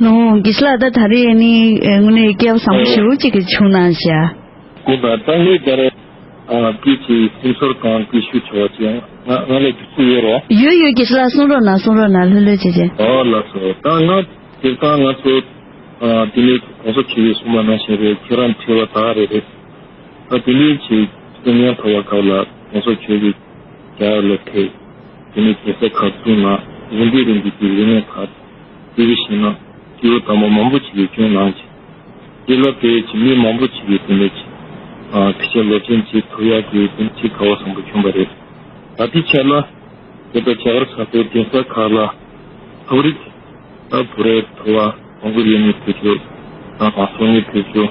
ལགས་འོང་། དགེ་བཤེས་ལགས། ད་ད་རེས་ནི་དངོས་གནས་སྐལ་བ་བཟང་པོ་ཞེ་པོ་ཅིག་གིས་བྱུང་གནང་ཤག་སྐུ་ད་ལྟ་ངས་ད་རེས་ཨ་སྐད་ཆའི་སེམས་ཚོར་དང་སྐད་ཤུགས་ཆེ་བ་ཅིག་ང་ང་ལ་དུས་ཚོད་ཡོད་རོ། ཡོད་ཡོད། དགེ་བཤེས་ལགས་གསུང་རོགས་གནང་། གསུང་རོགས་གནང་། ལྷོད་ལྷོད་བྱས་བྱས། ཨོ་ལགས་སོ། ད་ང་སྤྱིར་བཏང་ང་ཚོ་ཨ་དེ་ནས་གོང་ས་མཆོག་གིས་གསུངས་པ་ནང་བཞིན་རེད། ཁྱེད་རང་བྲེལ་བ་དག་རེད་རེད། ད་དེ་ནས་ཆེས་སེམས་ཡང་ཐོག་བ་སྐབས་ལ་གོང་ས་མཆོག་གིས་རྒྱ་གར་ལ་ཕེབས། དེ་ནས་གདན་ས་ཁག་བཙུགས་གནང་། རིམ་པས་རིམ་པས་ཀྱི་ལས་གནས་ཁག་དེ་བཞིན་ན་སྐྱེས་བུ་དམ་པ་མང་པོ་ཅིག་གིས་སྐྱོང་གནང་ཅིང་། དེ་ལ་དེ་ཅིག་མི་མང་པོ་ཅིག་གིས་དེ་ནས་ཅིག་ཨ་ཕལ་ཆེར་སློབ་ཚན་ཅིག་ཐོབ་ཡག་གི་དེ་ཅིག་སྐལ་བ་བཟང་པོ་བྱུང་བ་རེད། ད་ལྟའི་ཆ་ལ་དེ་ལྟར་རྒྱ་གར་ས་ཁུལ་གདན་ས་ཁག་ལ་ཕབ་རིགས་ད་བུ་རའི་ཐོ་བ་གོང་བུ་ལེན་ནས་ཕུལ་རྒྱུ་དང་། གང་སོང་ནས་ཕུལ་རྒྱུ།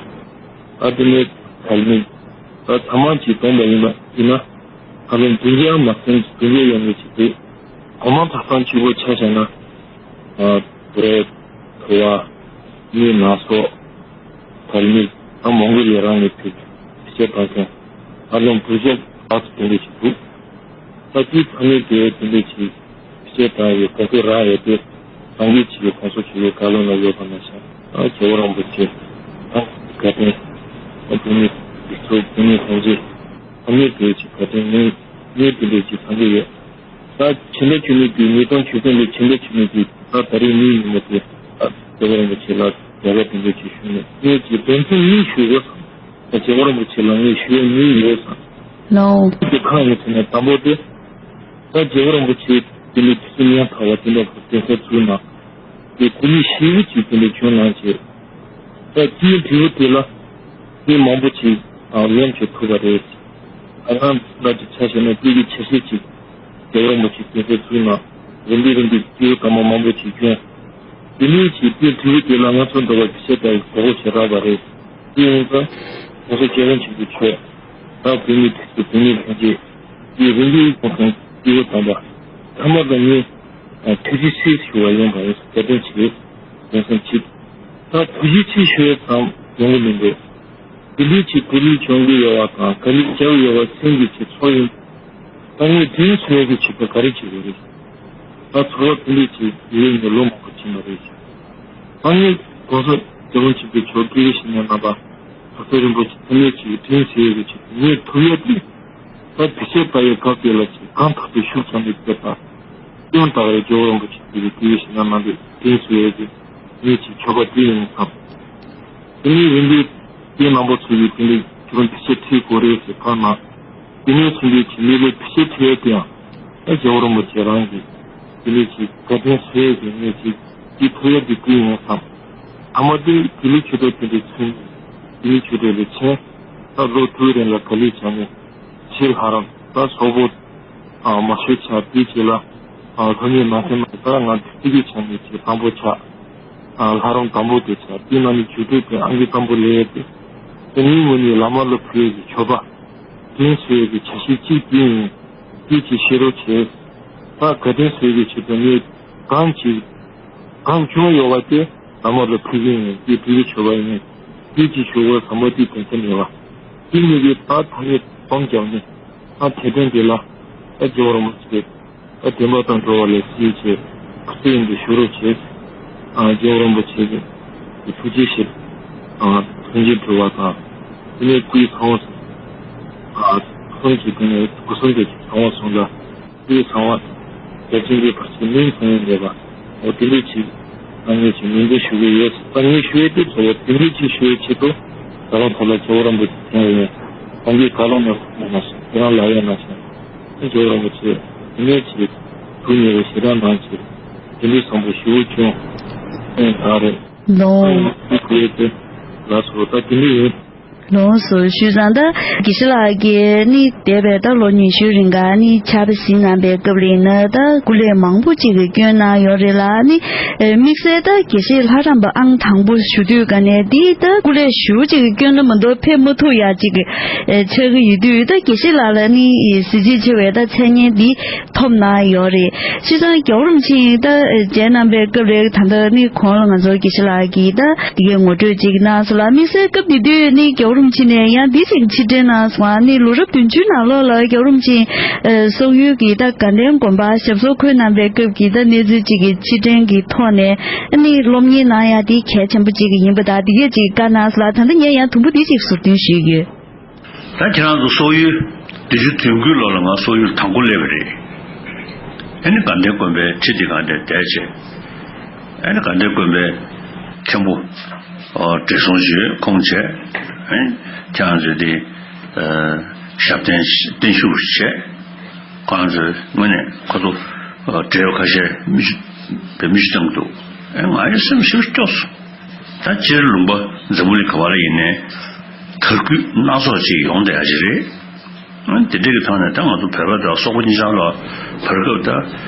ད་དེ་ནས་ཐལ་མིག་ད་ཚང་མ་ཅིག་བཏོན་པ་ཡིན་ན་ཡིན་ན། ཨ་ལོ་འདི་འདྲའི་མ་སེམས་འདི་འདྲའི་ཡོང་གི་ཆེད་དུ། གོང་མ་ཐག་ཐང་ཆེ་བོ་ཆ་བཞག་ན། ཨ་བོད་ཁུ་བ་མི་ནག་སོགས་བར་མི་ཨ་མང་པོ་ཡོད་རང་ནས་ཕེབས་བཤད་པ་མཁན། ཨ་ལོ་བོད་ཤོག་ལགས་སུ་དེ་འདྲ་ཞིག་འདུག་ད་དེའི་ཕ་མེས་དེ་དེ་འདྲ་ཞིག་བཤད་དང་ཡོད་ག་ཚོད་རག་ཡོད་དེ། སངས་རྒྱས་ཆེ་བའི་གོང་ས་ཆེ་བའི་བཀའ་སློབ་ལ་ཡོད་པ་མ་ཟད། ཨ་རྒྱལ་བ་རིན་པོ་ཆེ་ཨ་དགའ་ལྡན་ཨ་བོད་མི་འདི་ཚོ་བོད་མི་ཐམས་ཅད་ཕ་མེས་བོད་ཀྱི་དགའ་ལྡན་ངས་ངས་དེ་འདྲ་ཞིག་ཐམས་ཅད་ཡོད། ད་ཕྱི་ཟླ་བཅུ་གཉིས་དུས་ཉིས་སྟོང་བཅུ་གསུམ་ལོའི་ཕྱི་ཟླ་བཅུ་གཉིས་དུས་ད་ད་རེས་ཉིན་ཉིན་མོ་དེ་ད་རྒྱལ་བ་རིན་པོ་ཆེ་ལ་རྒྱ་གར་དེ་འདྲ་ཞིག་ཞུས་ནས་ངས་ཀྱི་དོན་ཚན་གཉིས་ཞུ་དགོས་སམ། ད་རྒྱལ་བ་རིན་པོ་ཆེ་ལ་ངས་ཞུ་ཡ་གཉིས་ཡོད་སམ། ལའོ། དེ་གང་ཡིན་ཟེར་ན་དང་པོ་དེ། ད་རྒྱལ་བ་རིན་པོ་ཆེ་དེ་ནས་དུས་ཚོད་ཉམ་ཐག་པ་དེ་འདྲ་གི་གདན་ས་བཙུགས་ན། དེ་སྐུ་མི་ཞེ་པོ་ཅིག་དེ་འདྲ་བྱུང་གནང་བྱས། ད་དེའི་འབྲས་བུ་དེ་ལ་མི་མང་པོ་ཅིག་ལམ་ཁྱེར་ཐུབ་པ་རེད། ང་རང་ལ་ཅིག་ཆ་བཞག་ན་དེ་གི་ཆ་ཤས་ཅིག་རྒྱལ་བ་རིན་པོ་ཆེ་གདན་ས་བཙུགས་ན་རིམ་པས་རིམ་པས་སྐྱེ་བོ་དམ་པ་མང་པོ་ཅིག་བྱུང་། དེ་ནས་ཅིག་དེའི་འབྲས་བུ་དེ་ལ་ང་ཚོ་འདྲ་བ་གི་བཤད་པའི་གོ་གོ་བྱེད་རག་པ་རེད། དེ་ཡིན་ཙང་ང་ཚོ་རྒྱལ་བ་ཆེན་པོའི་ཆོས་ད་བོད་མི་དེ་ཚོ་བོད་མི་ལྷན་རྒྱས་དེའི་རིམ་པས་ཡོང་མཁན་སྐྱེ་བོ་དམ་པ་ཚང་མ་ལ་ངས་ཐུགས་རྗེ་ཆེ་ཞུ་བ་ཡིན་པ་ཡིན་བཀའ་དྲིན་ཆེ། ཡིན་ཙང་ཅིག་ད་ཐུགས་རྗེ་ཆེ་ཞུ་ཡས་ཙམ་ཡོང་གི་མི་འདུག་དེ་འདྲའི་ཅིག་བོད་ལུགས་སྦྱོང་གི་ཡོད་བ་དང་ག་ལེར་བྱ་བ་ཡོད་བ་སེམས་ཀྱི་ཅིག་ཚོར་ཡོང་། ད་ངས་དྲིན་གཟོ་ཡས་ཀྱི་ཆེད་དུ་ག་རེ་བྱེད་དགོས་རེད། ད་ཚོར་བ་དེ་འདྲའི་ཅིག་ཡོད་ནས་ལོ་མང་པོ་ཕྱིན་པ་རེད། ད་ངས་གོང་ས་རྒྱལ་བ་ཆེན་པོའི་ཇོ་བོ་དགེ་བའི་བཤེས་གཉེན་རྣམ་པ་དར་རྒྱས་རིན་པོ་ཆེ་ཚང་མས་ཅིག་དྲིན་གཟོ་ཡས་ཀྱི་ཆེད་དུ་ངས་ཐུབ་ཡས་དེ། ད་དུས་ཚོད་ལྟ་བའི་སྐབས་དེ་ལ་ཅིག་གང་ཐུབ་ཐུབ་ཤུགས་ཙམ་ནས་བྱེད་པ། སྐྱོན་དག་རེ་ཇོ་བོ་རིན་པོ་ཆེ་དེ་རེ་དེ་བའི་ཞེ་ན་ནང་དུ་དེ་སུ་ཡོད་དེ་ངས་ཅིག་ཆོག་པ་དེ་ཡིན་བསམ། དེ་ནས་རིམ་པས་དེ་རྣམ་པ་ཚོ་ཡིས་དེ་འདྲའི་ཁྱོད་རང་དུས་ཚོད་ཁྲིད་དགོས་རེད་ཟེར་བཀའ་གནང་། དེ་ནས་ཚུན་ཆད་ཀྱི་མི་ལ་དུས་ཚོད་ཁྲིད་ཡས་དེ་ཡང་ཨ་ཇོ་བོ་རིན་པོ་ཆེ་རང་གིས་དེ་ནས་ཅིག་བཀའ་དྲིན་གཟོ་ཡས་ཀྱི་ངས་ཅིག་དེ་ཐུབ་ཡས་དེ་དེ་ཡིན་བསམ། ཐ་མ་དེ་དེ་ལས་ཆོས་ཐོག་དེ་འདྲའི་ཚུན་དེ་ནས་ཆོས་ཐོག་ལས་ཆེན་ད་ལོ་དུས་རིང་ལ་ག་ལས་བྱ་ངས་ཆེས་ལྷ་རམས་ད་སོག་པོ། མ་ཤོད་ཆ་དེའི་རྗེས་ལ། ལྷོ་ངེས་མ་ཐེ་མ་ད་ང་དེ་གི་ཆ་ནས་ཆེས་དང་པོ་ཆ། ལྷ་རམས་དང་པོ་དེ་ཆ་དེ་ན་ནི་མཇུག་སྒྲིལ་དེ་ཨང་ཀི་དང་པོ་ལས་ཡོད་དེ། དེ་ནས་ངོས་ནས་བླ་མ་ལ་ཕུལ་ཡས་ཀྱི་མཆོད་པ། དེ་ཚོ་ཡས་ཀྱི་ཆ་ཤས་གཅིག་དེ་ཡིན། དེ་ཅིག་ཤེས་རོགས་བྱེད། ད་དགའ་ལྡན་ཚོ་ཡས་ཀྱི་ཆེད་དུ་ངས་གང་ཅིག་གང་བྱུང་ཡོད་པ་དེ། བླ་མ་ལ་ཕུལ་གྱི་ཡིན། དེ་དེ་གི་མཆོད་པ་ཡིན། དེ་ཅིག་ཞུ་བར་བསམ་པ་དེ་དོན་ཚན་མེད་པ། དེ་གཉིས་ཀྱི་ད་ཐ་སྙད་སྡོམ་བརྒྱབ་ནས། ད་དེ་དོན་དེ་ལ་ད་རྒྱལ་བ་རིན་པོ་ཆེ་ད་བདེན་པ་དང་འགྲོ་བ་ལ་གཟིགས་བྱས་ཁུ་ཚུར་ཡིན་དུ་ཞུ་རོགས་བྱས། ཨ་རྒྱལ་བ་རིན་པོ་ཆེ་གི་ཐུགས་རྗེ་ཆེ། ཨ་མཐུན་རྐྱེན་སྒྲུབ་པ་དང་དེ་ནས་སྐུའི་ཚང་བ་སོང་། ཨ་གསུམ་གྱི་དེ་ནས་སྐུ་གསུམ་གྱི་ཚང་བ་སོང་ལ། དེའི་ཚང་བ། རྒྱལ་ཆེན་གྱི་བར་ཆད་མིང་ཚང་ཡང་མེད་པ། འོ་དེ་འདྲའི་ཅིག་ད་ངས་ཅིག་ངོས་འཛིན་ཞུ་གི་ཡོད། ད་ངས་ཞུ་ཡས་དེ་ཚོ་བ་དེ་འདྲའི་ཅིག་ཞུ་ཡས་ཆེད་དུ། ད་རང་ཐོག་ལ་ཇོ་བོ་རིན་པོ་ཆེ་ཐོན་ཡོད། ད་ངས་ག་ལོ་ནས་ཁོང་ན་སོང་ཁྱེད་རང་ལ་ཡོད་ན་སོང་། ད་ཇོ་བོ་རིན་པོ་ཆེ་དེ་ནས་ཅིག་ཐུགས་ཉེ་བའི་ཞེ་དྲག་གནང་ཅིག་དེ་འདྲའི་བསམ་པ་ཞེ་པོ་བྱུང་། ཨེ་ད་རེད། ལོ། ཨེ་དེ་གོ་ཡས་དེ་ལ་སོ་ད་དེ་འདྲ་ཡིན། ལོངས་སུ་ཞུས་ཙང་ད་དགེ་བཤེས་ལགས་ཀྱིས་ནི་འདས་པའི་ད་ལོ་ཉི་ཤུའི་རིང་ག་ནི་ཕྱག་དཔེ་གཟིགས་གནང་པའི་སྐབས་ལ་ཡིན་ན་ད་སྐུ་ལས་མང་པོ་ཅིག་གིས་བསྐྱོན་གནང་ཡོད་རེད་ལ་ནི། དམིགས་བསལ་ད་དགེ་བཤེས་ལྷ་རམས་པ་ཨང་དང་པོ་ཞུ་དུས་ག་ནས་འདི་ད་སྐུ་ལས་ཞུ་ཅིག་གིས་བསྐྱོན་ན་མི་འདུག་ཕེབས་མ་ཐུབ་ཡག་ཅིག་ཆགས་ཀྱི་ཡོད་དུས་ད་དགེ་བཤེས་ལགས་ལ་ནི་གཟི་བརྗིད་ཆེ་བའི་ད་མཚན་སྙན་འདི་ཐོབ་གནང་ཡོད་རེད། བྱས་ཙང་རྒྱལ་བ་རིན་པོ་ཆེ་ད་མཇལ་གནང་པའི་སྐབས་རེ་ད་ལྟ་ནི་གོང་ལ་ང་ཚོ་དགེ་བཤེས་ལགས་ཀྱིས་ད་དེ་གའི་ངོ་སྤྲོད་ཅིག་གནང་སོང་ལ། དམིགས་བསལ་སྐབས་དེ་དུས་ནི་རྒྱལ་བ་རིན་པོ་ཆེ་ནས་ཡང་འདི་ཅིག་ཕྱིར་དྲན་གནང་སོང་བ། ནི་ལོ་རབས་བདུན་ཅུའི་ནང་ལོགས་ལ་རྒྱལ་བ་རིན་པོ་ཆེ་སོག་ཡུལ་གྱི་ད་དགའ་ལྡན་དགོན་པ་ཞབས་སོར་འཁོད་གནང་པའི་སྐབས་ཀྱི་ད་གནས་ཚུལ་ཅིག་གི་ཕྱིར་དྲན་གྱི་ཐོག་ནས་ནི་སློབ་གཉེར་གནང་ཡ་དེ་གལ་ཆེན་པོ་ཅིག་ཡིན་པ་དང་དེ་གས་ཅིག་བཀའ་གནང་སོང་ལ། ད་ལྟ་ངས་ཡང་དུམ་བུ་འདི་ཅིག་ཟུར་འདོན་ཞུས་ཡོད། ད་ཁྱེད་རང་ཚོ་སོག་ཡུལ་བདུན་ཅུ་དོན་དགུའི་ལོ་ལ་ང་སོག་ཡུལ་དང་པོ་སླེབས་པ་རེད། ཨ་ནི་དགའ་ལྡན་དགོན་པའི་ཁྲི་དེ་ག་ནས་བསྡད་བྱས། ཨ་ནི་དགའ་ལྡན་དགོན་པའི་མཁན་པོ་བགྲེས་སོང་ཞིག་ཁོང་བྱས། ཨ་ནི་ཁྱེད་རང་ཚོས་དེ་ཞབས་བརྟན་བརྟན་བཞུགས་བྱས། ཁོ་རང་ཚོའི་ངོས་ནས་ཁོ་ཚོ་བགྲེས་ཡོལ་ཁ་ཤས་མི་ཞིག་བའི་མི་ཞིག་བཏང་འདུག་ཨེ་ང་ཡི་སེམས་ཤུགས་སྐྱོ་སོང་། ད་སྤྱིར་ལུང་པ་འཛམ་བུ་གླིང་ག་བ་ལ་ཡིན་ནའི་དར་རྒུད་སྣ་ཚོགས་ཅིག་ཡོང་བསྡད་ཡ་ཅིག་རེད། ཨ་དེ་འདྲ་གི་ཐོག་ནས་ད་ང་ཚོ་བོད་པ་དང་སོག་པོ་གཉིས་ཆར་ལ་བར་སྐབས་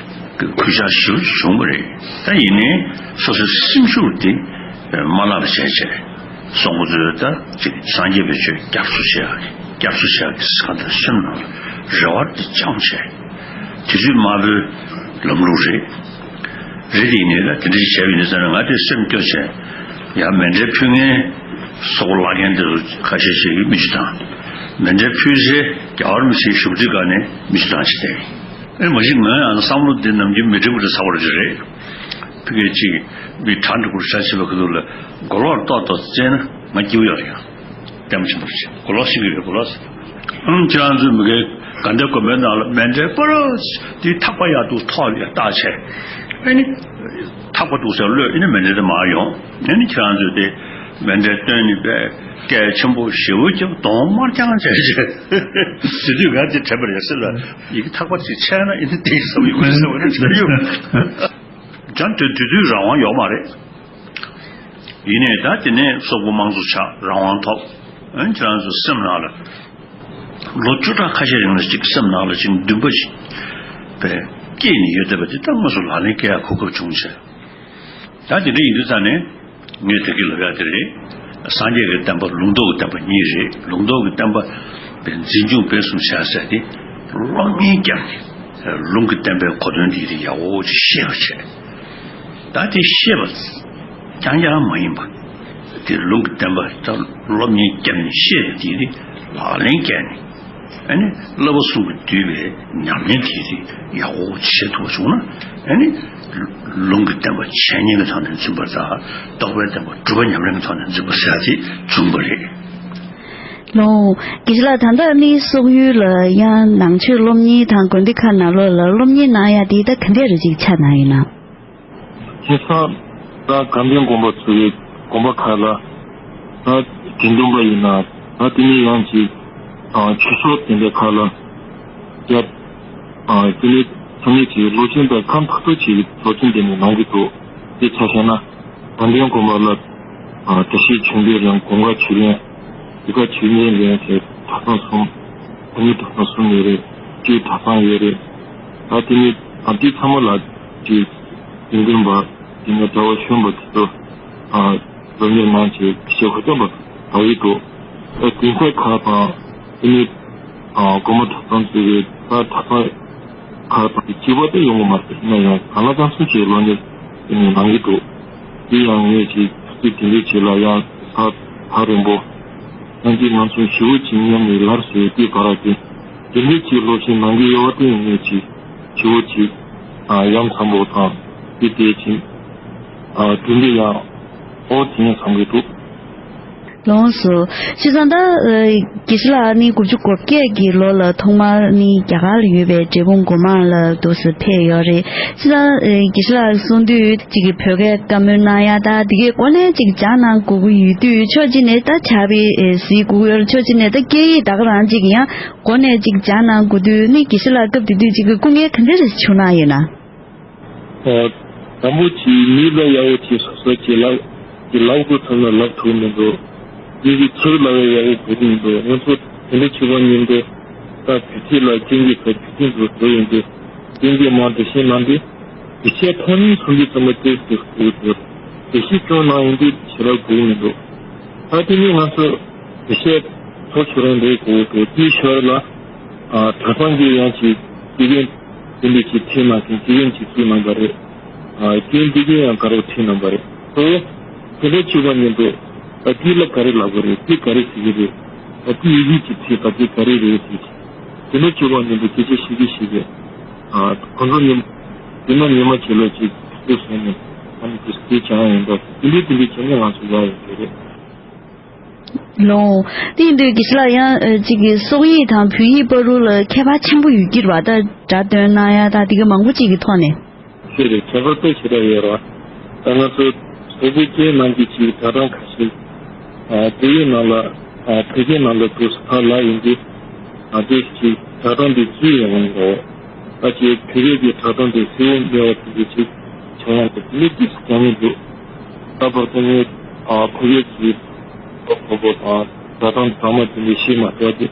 ད་གུས་ཕྱག་ཞེ་པོ་བྱུང་བ་རེད། ད་ཡིན་ནའི་སོ་སོའི་སེམས་ཤུགས་དེ་མ་བརླག་པ་བྱས་བྱས་སོག་པོ་ཚོས་ད་ཅིག་སངས་རྒྱས་པའི་ཆོས་སྐྱབས་སུ་མཆི་ཡ་སྐྱབས་སུ་མཆི་ཡ་གི་ག་ད་སེམས་ནང་ལ། རེ་བ་དེ་བཅངས་བྱས། དུས་ཚོད་དམའ་པོའི་ལམ་ལུགས་རེད། རེད་དེ་ཡིན་ནའི་ད་དེ་འདྲ་ཞིག་བྱས་པ་ཡིན་ཙང་ང་དེ་སེམས་སྐྱོ་བྱས། ཡང་མཎྜལ་ཕུལ་མཁན་སོགས་བརླག་མཁན་དེ་ཚོ་ཁ་ཤས་ཤིག་གིས་མི་ཆུ་བཏང་། མཎྜལ་ཕུལ་སའི་རྒྱལ་བ་རིན་པོ་ཆེའི་བཞུགས་ཁྲི་སྒང་ནས་མི་ཆུ་བཏང་བྱས་བསྡད་ཡིན། ཨེ་མ་གཞི་ང་ཡང་བསམ་བློ་འདི་ནམ་རྒྱུན་མི་འགྲིག་པ་འདྲ་ཚ་བ་རེ་རེད། ཕ་གི་གཅིག་མི་གྲ་འགྲིག་པོ་གྲ་བྱེད་པ་ཁ་ཐུག་ལ་མགོ་ལོག་ཏོག་ཏོག་བཙལ་ན་ང་སྐྱིད་པོ་ཡོད་རེད་ཡང་། ལྟད་མོ་ཆེན་པོ་རེད། མགོ་ལོག་ཤེས་ཀྱི་རེད། མགོ་ལོག་ཟེར། ཨང་ཁྱེད་རང་ཚོའི་མི་གའི་དགའ་ལྡན་དགོན་པའི་ནང་ལ་མཎྜལ་པོ་རོ་དེ་ཐག་པ་ཡག་འདུག་ཐོག་ལ་བཏགས་བྱས། ཨ་ནི་ཐག་པ་འདུག་ཟེར་གློད། ཨ་ནི་མཎྜལ་དེ་མར་ཡོང་། ཨ་ནི་ཁྱེད་རང་ཚོས་དེ་མཎྜལ་བཏོན་ནས་པས་སྐད་ཆེན་པོ་ཞེ་པོ་ཀྱང་གདོང་དམར་རྐྱང་བྱས་བྱས། དེ་དུས་ང་དེ་དྲན་པ་རེད་ཟེར་ལ། ཡི་གེ་ཐག་པ་ཅིག་ཆད་ན་ཨ་ནི་དེ་ཡི་བསམ་ཡོད་ཟེར་བ་ནི་ཆགས་ཡོད། ཀྱང་དེ་དུས་དུས་རང་དབང་ཡོད་མ་རེད། ཡིན་ནའི་ད་དེ་ནས་སོག་པོ་དམངས་གཙོ་ཆགས། རང་དབང་ཐོབ། ཨ་ནི་ཁྱེད་རང་ཚོ་སེམས་ནང་ལ་ལོ་བཅུ་ཕྲག་ཁ་ཤས་རིང་ལ་ཅིག་སེམས་ནང་ལ་ཅིག་འདུན་པ་ཞིག་པས་སྐྱེས་ནས་ཡོད་བསྡད་པ་དེ་ད་དངོས་སུ་ལག་ལེན་བཀལ་ཡག་གོ་སྐབས་བྱུང་བྱས། ད་དེ་འདྲ་ཡིན་དུས་ཙང་ནས་ངས་ད་གིན་ལབ་ཡག་དེ་རེད། སངས་རྒྱས་ཀྱི་བསྟན་པ་ལུང་རྟོགས་ཀྱི་བསྟན་པ་གཉིས་རེད། ལུང་རྟོགས་ཀྱི་བསྟན་པ་པའི་འཛིན་སྐྱོང་སྤེལ་གསུམ་བྱ་ཟེར་དེ་སློབ་གཉེར་བརྒྱབ་ནས་ལུང་གི་བསྟན་པའི་གོ་དོན་དེ་ཡག་པོ་ཅིག་ཤེས་པ་བྱས། ད་དེ་ཤེས་པ་རྐྱང་རྐྱང་མ་ཡིན་པ། དེ་ལུང་གི་བསྟན་པ་ད་སློབ་གཉེར་བརྒྱབ་ནས་ཤེས་པ་དེ་ནི་ལག་ལེན་བཀལ་ནས། ཨ་ནི་བསླབ་པ་གསུམ་གྱིས་བསྡུས་པའི་ཉམས་ལེན་དེ་དེ་ཡག་པོ་བྱེད་ཐུབ་པ་བྱུང་ན། ཨ་ནི་ལུང་གི་བསྟན་པ་འཆད་ཉན་གྱི་ཐོག་ནས་འཛིན་པ་དང་རྟོགས་པའི་བསྟན་པ་སྒྲུབ་པ་ཉམས་ལེན་གྱི་ཐོག་ནས་འཛིན་པ་ཟེར་ཡག་དེ་བྱུང་བ་རེད། ལོ། དགེ་བཤེས་ལགས། ད་ལྟ་ནི་སོག་ཡུལ་ལ་ཡང་ནང་ཆོས་སློབ་གཉེར་དང་དགོན་སྡེ་ཁག་ནང་ལོགས་ལ་སློབ་གཉེར་གནང་ཡག་དེ་ད་ག་འདྲས་རེ་ཅིག་ཆགས་གནང་ཡོད་ན། ཁ་སང་ད་དགའ་ལྡན་དགོན་པ་ཚོ་ཡི་དགོན་པ་ཁག་ལ་ད་དགེ་འདུན་པ་ཡིན་ན་ད་དེ་ནས་ཡང་ཅིག་ཨ་ཆོས་ཚོགས་དེ་འདྲ་ཁག་ལ་རྒྱབ། ཨ་དེ་ནས་ཚང་མས་ཅིག་སློབ་ཆེན་དང་ཁམས་ཐག་ཐག་ཆོད་ཀྱི་སློབ་ཆེན་དེ་ནས་གནང་གི་འདུག་དེ་ཆ་བཞག་ན། དགའ་ལྡན་དགོན་པ་ལ་ཨ་བཀྲ་ཤིས་ཆོས་འཕེལ་གླིང་། གོང་དཀར་ཆོས་གླིང་། གདུགས་དཀར་ཆོས་གླིང་ལ་ཡང་ཅིག་གྲྭ་ཚང་གསུམ། ཨ་ནི་གྲྭ་ཚང་གསུམ་ཡོད་རེད། བཅུའི་གྲྭ་ཚང་ཡོད་རེད། ད་དེ་ནས་ཨ་དེ་ཚང་མ་ལ་ཅིག་དགེ་འདུན་པ་དེ་ནས་གྲྭ་བ་གཞོན་པ་དེ་ཚོ་ཨ་སློབ་གཉེར་གནང་བྱས་ཤེས་ཁ་སྐྱོན་པ་དག་ཡོད་འདུག་ད་དགོན་ས་ཁག་དང་དེ་ནས་ཨ་དགོན་པ་གྲྭ་ཚང་བཙུགས་པའི་ད་གྲྭ་ཚང་ཁག་དང་གཅིག་པ་དེ་ཡོང་གི་མ་རེད། ཡིན་ན་ཡང་གང་ལ་གང་འཚམ་ཞིག་སློབ་གཉེར་དེ་ནས་གནང་གི་འདུག་དེ་ཡང་ངས་ཅིག་ཚིག་དེ་འདྲའི་ཅིག་ལ་ཡང་ཐག་ཐག་རིང་པོ། ཡང་ཅིག་ང་ཚོ་ཞི་བོ་གཅིག་མཉམ་ནས་ལར་སོ་ཡི་དེ་བར་དེ་དེ་འདྲའི་ཅིག་སློབ་ཆེན་གནང་གི་ཡོད་པ་དེ་ཡིན་ངེས་ཅིག་ཞི་བོ་གཅིག་ཨ་ཡ་མཚན་པོ་དང་དེ་དེ་ཅིག་ཨ་དེ་འདྲའི་ཡང་ཨོ་དེ་ཡང་བསམ་གི་འདུག་ལོངས་སུ། བྱས་ཙང་ད་ཨ་དགེ་བཤེས་ལགས་ནི་དགུ་བཅུ་གོ་བརྒྱད་ཀྱི་ལོ་ལ་ཐོག་མར་ནི་རྒྱ་གར་ལ་ཡོད་པའི་འབྲས་སྤུངས་སྒོ་མང་ལ་འདུག་སེ་ཕེབས་ཡོད་རེད། བྱས་ཙང་ཨ་དགེ་བཤེས་ལགས་གསུང་དུས་གཅིག་གི་བོད་སྐད་བཀའ་མོལ་གནང་ཡ་ད་དེ་གའི་སྒོ་ནས་གཅིག་སྦྱང་གནང་དགོས་ཀྱི་ཡོད་དུས་ཕྱོགས་གཅིག་ནས་ད་ཕྱག་དཔེ་ཨེ་གཟིགས་དགོས་ཀྱི་ཡོད་རེད། ཕྱོགས་གཅིག་ནས་ད་སྐད་ཡིག་ད་ག་རང་གཅིག་ཡང་སྒོ་ནས་གཅིག་སྦྱང་གནང་དགོས་དུས་ནི་དགེ་བཤེས་ལགས་སྐབས་དེ་དུས་གཅིག་གི་སྐུ་ངལ་ག་འདྲ་རེ་བྱུང་གནང་ཡོད་ན། ཨ་དང་པོ་གཅིག་མི་ལ་ཡག་པོ་གཅིག་སོ་སོ་གཅིག་ལབ་ཀྱི་ལབ་དགོས་ཐུབ་ན་ལབ་ཐུབ་མི་འདུག་མི་གིས་ཚུར་ལབ་ཡ་ཡག་པོ་དགོས་ཀྱི་མི་འདུག་ང་ཚོ་དེ་འདྲ་བྱེད་པ་ཉིན་དུ་ད་བོད་སྐད་ལ་སྐྱོན་གྱི་ཚོ་བོད་སྐད་དུ་འགྲོ་ཡོང་དུས་སྐྱོན་གྱི་མང་དུ་ཤེས་གནང་དུས་དེ་ཆའི་ཐོག་མའི་སུམ་ཅུ་ཙམ་པ་ཏོག་ཙམ་དགོས་འདུག་དེ་ཤེས་སྐྱོན་གནང་ཡོང་དུས་ཞེ་དྲག་དགོས་ཀྱི་མི་འདུག་ད་དེ་ནས་ང་ཚོ་དེ་ཤེས་ཐོག་ཆུ་རང་འདྲེས་དགོས་འདུག་དེའི་ཞོར་ལ་ཨ་གྲྭ་ཚང་གི་ཡང་ཅིག་དགེ་རྒན་དེ་འདྲ་ཅིག་ཁྲིད་གནང་མཁན་དགེ་རྒན་ཅིག་བཙུགས་གནང་པ་རེད། ཨ་རྒན་དགེ་རྒན་ཡང་དགའ་རབ་ཁྲིད་གནང་པ་རེད། གཙོ་བོ་དེ་འདྲ་བྱེད་པ་ཉིན་དུ་ད་དེ་ལ་ག་རེ་ལབ་དགོས་རེད། དེ་ག་རེ་ཟེར་གྱི་རེད། ད་དེ་ཡི་གེ་ཅིག་ཁྲིད་པ་དེ་ག་རེ་རེད་ཟེར་གྱི། དེ་འདྲ་བྱེད་པ་ཉིན་དུ་སྐད་ཆ་བཤད་ཀྱི་བཤད་ཀྱི། ཨ་ཁོང་ཚོ་ཉིན་དེ་ན་ཉི་མ་བྱེད་ལོ་ཅིག་དེ་སོང་ནས་ཨ་ནི་དེ་སྐད་ཆ་ཡང་ཡིན་པ་དེ་འདྲ་དེ་འདྲ་བྱས་ནས་ང་ཚོ་ཡག་ཡོད་ཀྱི་རེད། ལོ། དེ་ཡིན་དུས་དགེ་བཤེས་ལགས་ཡང་ཨ་གཅིག་གི་སོག་ཡིག་དང་བོད་ཡིག་བར་དུ་ལ་ཁྱད་པར་ཆེན་པོ་ཡོད་ཀྱི་རེད་པ། ད་སྒྲ་འདོན་གནང་ཡ་ད་དེ་ག་མང་པོ་གཅིག་གི་ཐོག་ནས། ཤེས་རེད། ཁྱད་པར་དཔེ་ཞེ་དྲག་ཡོད་རེད་པ། ད་ང་ཚོ་སོག་པོའི་སྐད་ནང་གི་ཅིག་སྒྲ་གདངས་ཁ་ཤས་ཨ་བོད་ཡིག་ནང་ལ་ཨ་བོད་སྐད་ནང་ལ་འདུག་སེ་ཕར་ལབ་ཡོང་དུས་ང་ཚོས་ཅིག་སྒྲ་གདངས་དེ་བརྗེད་ཡོང་གི་འདུག་ད་ཅིག་བོད་སྐད་ཀྱི་སྒྲ་གདངས་དེ་གསལ་པོ་མེད་པ་དེ་འདྲ་ཅིག་བྱུང་ཡོང་དུས་དེ་འདྲ་ཅིག་སྐྱོན་གྱི་འདུག་ད་བར་དུ་ངས་ཨ་ཕ་གིར་གྱི་ཁོ་པོ་དང་ད་དང་ཚང་མ་དེ་འདྲ་ཤེས་མ་ཐུབ་ཀྱི།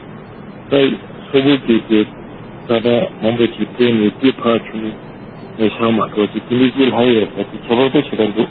ད་སོག་པོ་སྐད་ཀྱི་ད་དང་མང་པོ་ཞིག་བལྟས་ནས་དེ་ཕར་ཆུང་ནས་བཞག་མ་ཐུབ་ཀྱི་དེ་འདྲ་ཅིག་ལྷག་ཡོད་པ་དེ་ཁྱད་པར་དུ་ཞེ་དྲག་འདུག་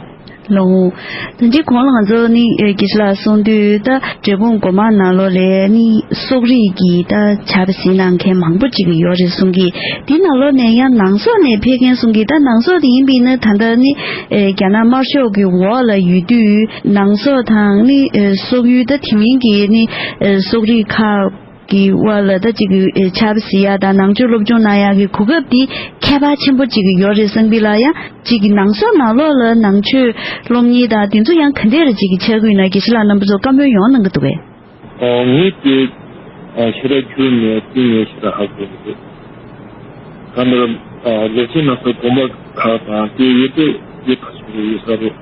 ལོ། ད་ཅི་གོང་ལ་ང་ཚོ་ནི་ཨེ་དགེ་བཤེས་ལགས་གསུང་དུས་ད་འབྲས་སྤུངས་སྒོ་མང་ནང་ལོགས་ལ་ནི་སོག་རིགས་ཀྱི་ད་ཕྱག་དཔེ་གཟིགས་གནང་མཁན་མང་པོ་ཅིག་ཡོད་རེད་གསུང་གི། དེ་ནང་ལོགས་ནས་ཡང་ནང་སོག་ནས་ཕེབས་མཁན་གསུང་གི། ད་ནང་སོག་དེ་ཡིན་པས་ན་ད་ལྟ་ནི་ཨེ་རྒྱ་ནག་དམར་ཤོག་གི་འོག་ལ་ཡོད་དུས་ནང་སོག་དང་ནི་ཨེ་སོག་ཡུལ་ད་དེ་མིན་གྱི་ནི་ཨེ་སོག་རིགས་ཁག་གི་དབར་ལ་ད་ཅིག་ཨེ་ཕྱག་དཔེ་གཟིགས་ཡ་དང་ནང་ཆོས་སློབ་སྦྱོང་གནང་ཡ་གི་གོ་སྐབས་འདི་ཁྱད་པར་ཆེན་པོ་ཅིག་ཡོད་རེད་བསམ་གི་ལ། ཡང་ཅིག་གི་ནང་སོག་ནང་ལོགས་ལ་ནང་ཆོས་སློབ་གཉེར་དང་དེ་ཚོ་ཡང་ག་འདྲས་རེ་ཅིག་གི་ཆགས་ཀྱི་ཡོད་ན་དགེ་བཤེས་ལགས་རྣམ་པ་ཚོ་བཀའ་མོལ་ཡོང་གནང་གི་འདུག་གས། ཨོ་ངས་དེ་ཨ་ཞེ་དྲག་གྱུར་མེད་དེ་ངས་ཞེ་དྲག་ཧ་གོ་གི་འདུག་གང་ལྟར་ཨ་ལེགས་བཤད་སྣ་ཚོགས་དགོངས་པ་ཁག་དང་དེ་ཡོད་དེ་ཡོད་ཁ་ཤས་རེ་ཡོད་ས་རེད།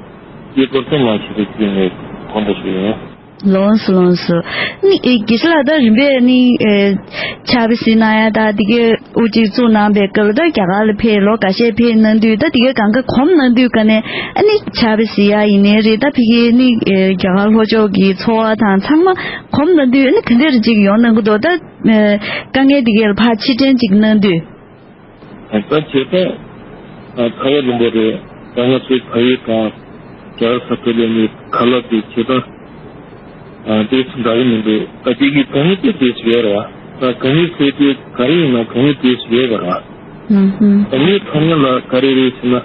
དེ་སྐོར་དེ་ང་ཞེ་དྲག་གྱུར་མེད་དགོངས་པ་ཞུ་ཡིན། ལོངས་སུ་ལོངས་སུ། ནི་ཨེ་དགེ་བཤེས་ལགས་ད་རིམ་པས་ནི་ཨེ་ཕྱག་དཔེ་གཟིགས་གནང་ཡ་ད་དེ་གའི་དབུ་གཅིག་བཙུགས་གནང་པའི་སྐབས་ལ་ད་རྒྱ་གར་ལ་ཕེབས་ལོ་འགའ་ཤས་ཕེབས་གནང་དུས་ད་དེ་གའི་གང་ག་གོམ་གནང་དུས་ཀ་ནས་ཨ་ནི་ཕྱག་དཔེ་གཟིགས་ཡ་ཡིན་ནའི་རེད། ད་ཕ་གིའི་ནི་ཨེ་རྒྱ་གར་ལྷོ་ཕྱོགས་ཀྱི་འཚོ་བ་དང་ཚང་མ་གོམ་གནང་དུས་ཨ་ནི་ག་འདྲ་རེ་ཅིག་ཡོང་གནང་གི་འདུག་ད་ཨེ་དཀའ་ངལ་དེ་གའི་ལ་ཕར་ཕྱིར་དྲན་ཅིག་གནང་དུས། ད་བྱས་ཙང་ཚ་བ་ལུང་པ་རེད། ད་ང་ཚོའི་ཕ་ཡུལ་དང་རྒྱ་གར་ས་ཁུལ་ལ་ནི་ཁ་ལག་དེ་བྱས་ཙང་དེ་ཚོ་འདྲ་གི་མི་འདུག་ད་དེ་གི་དཀའ་ངལ་དེ་དེ་ཚོ་ཡོད་རེད་བ། ད་དཀའ་ངལ་ཟེར་དེ་ག་རེ་ཡིན་ན་དཀའ་ངལ་དེ་ཚོ་ཡོད་པ་རེད་བ། ཨུམ་ཧུམ། དཀའ་ངལ་ཐོན་ཡ་ལ་ག་རེ་རེད་ཟེར་ན།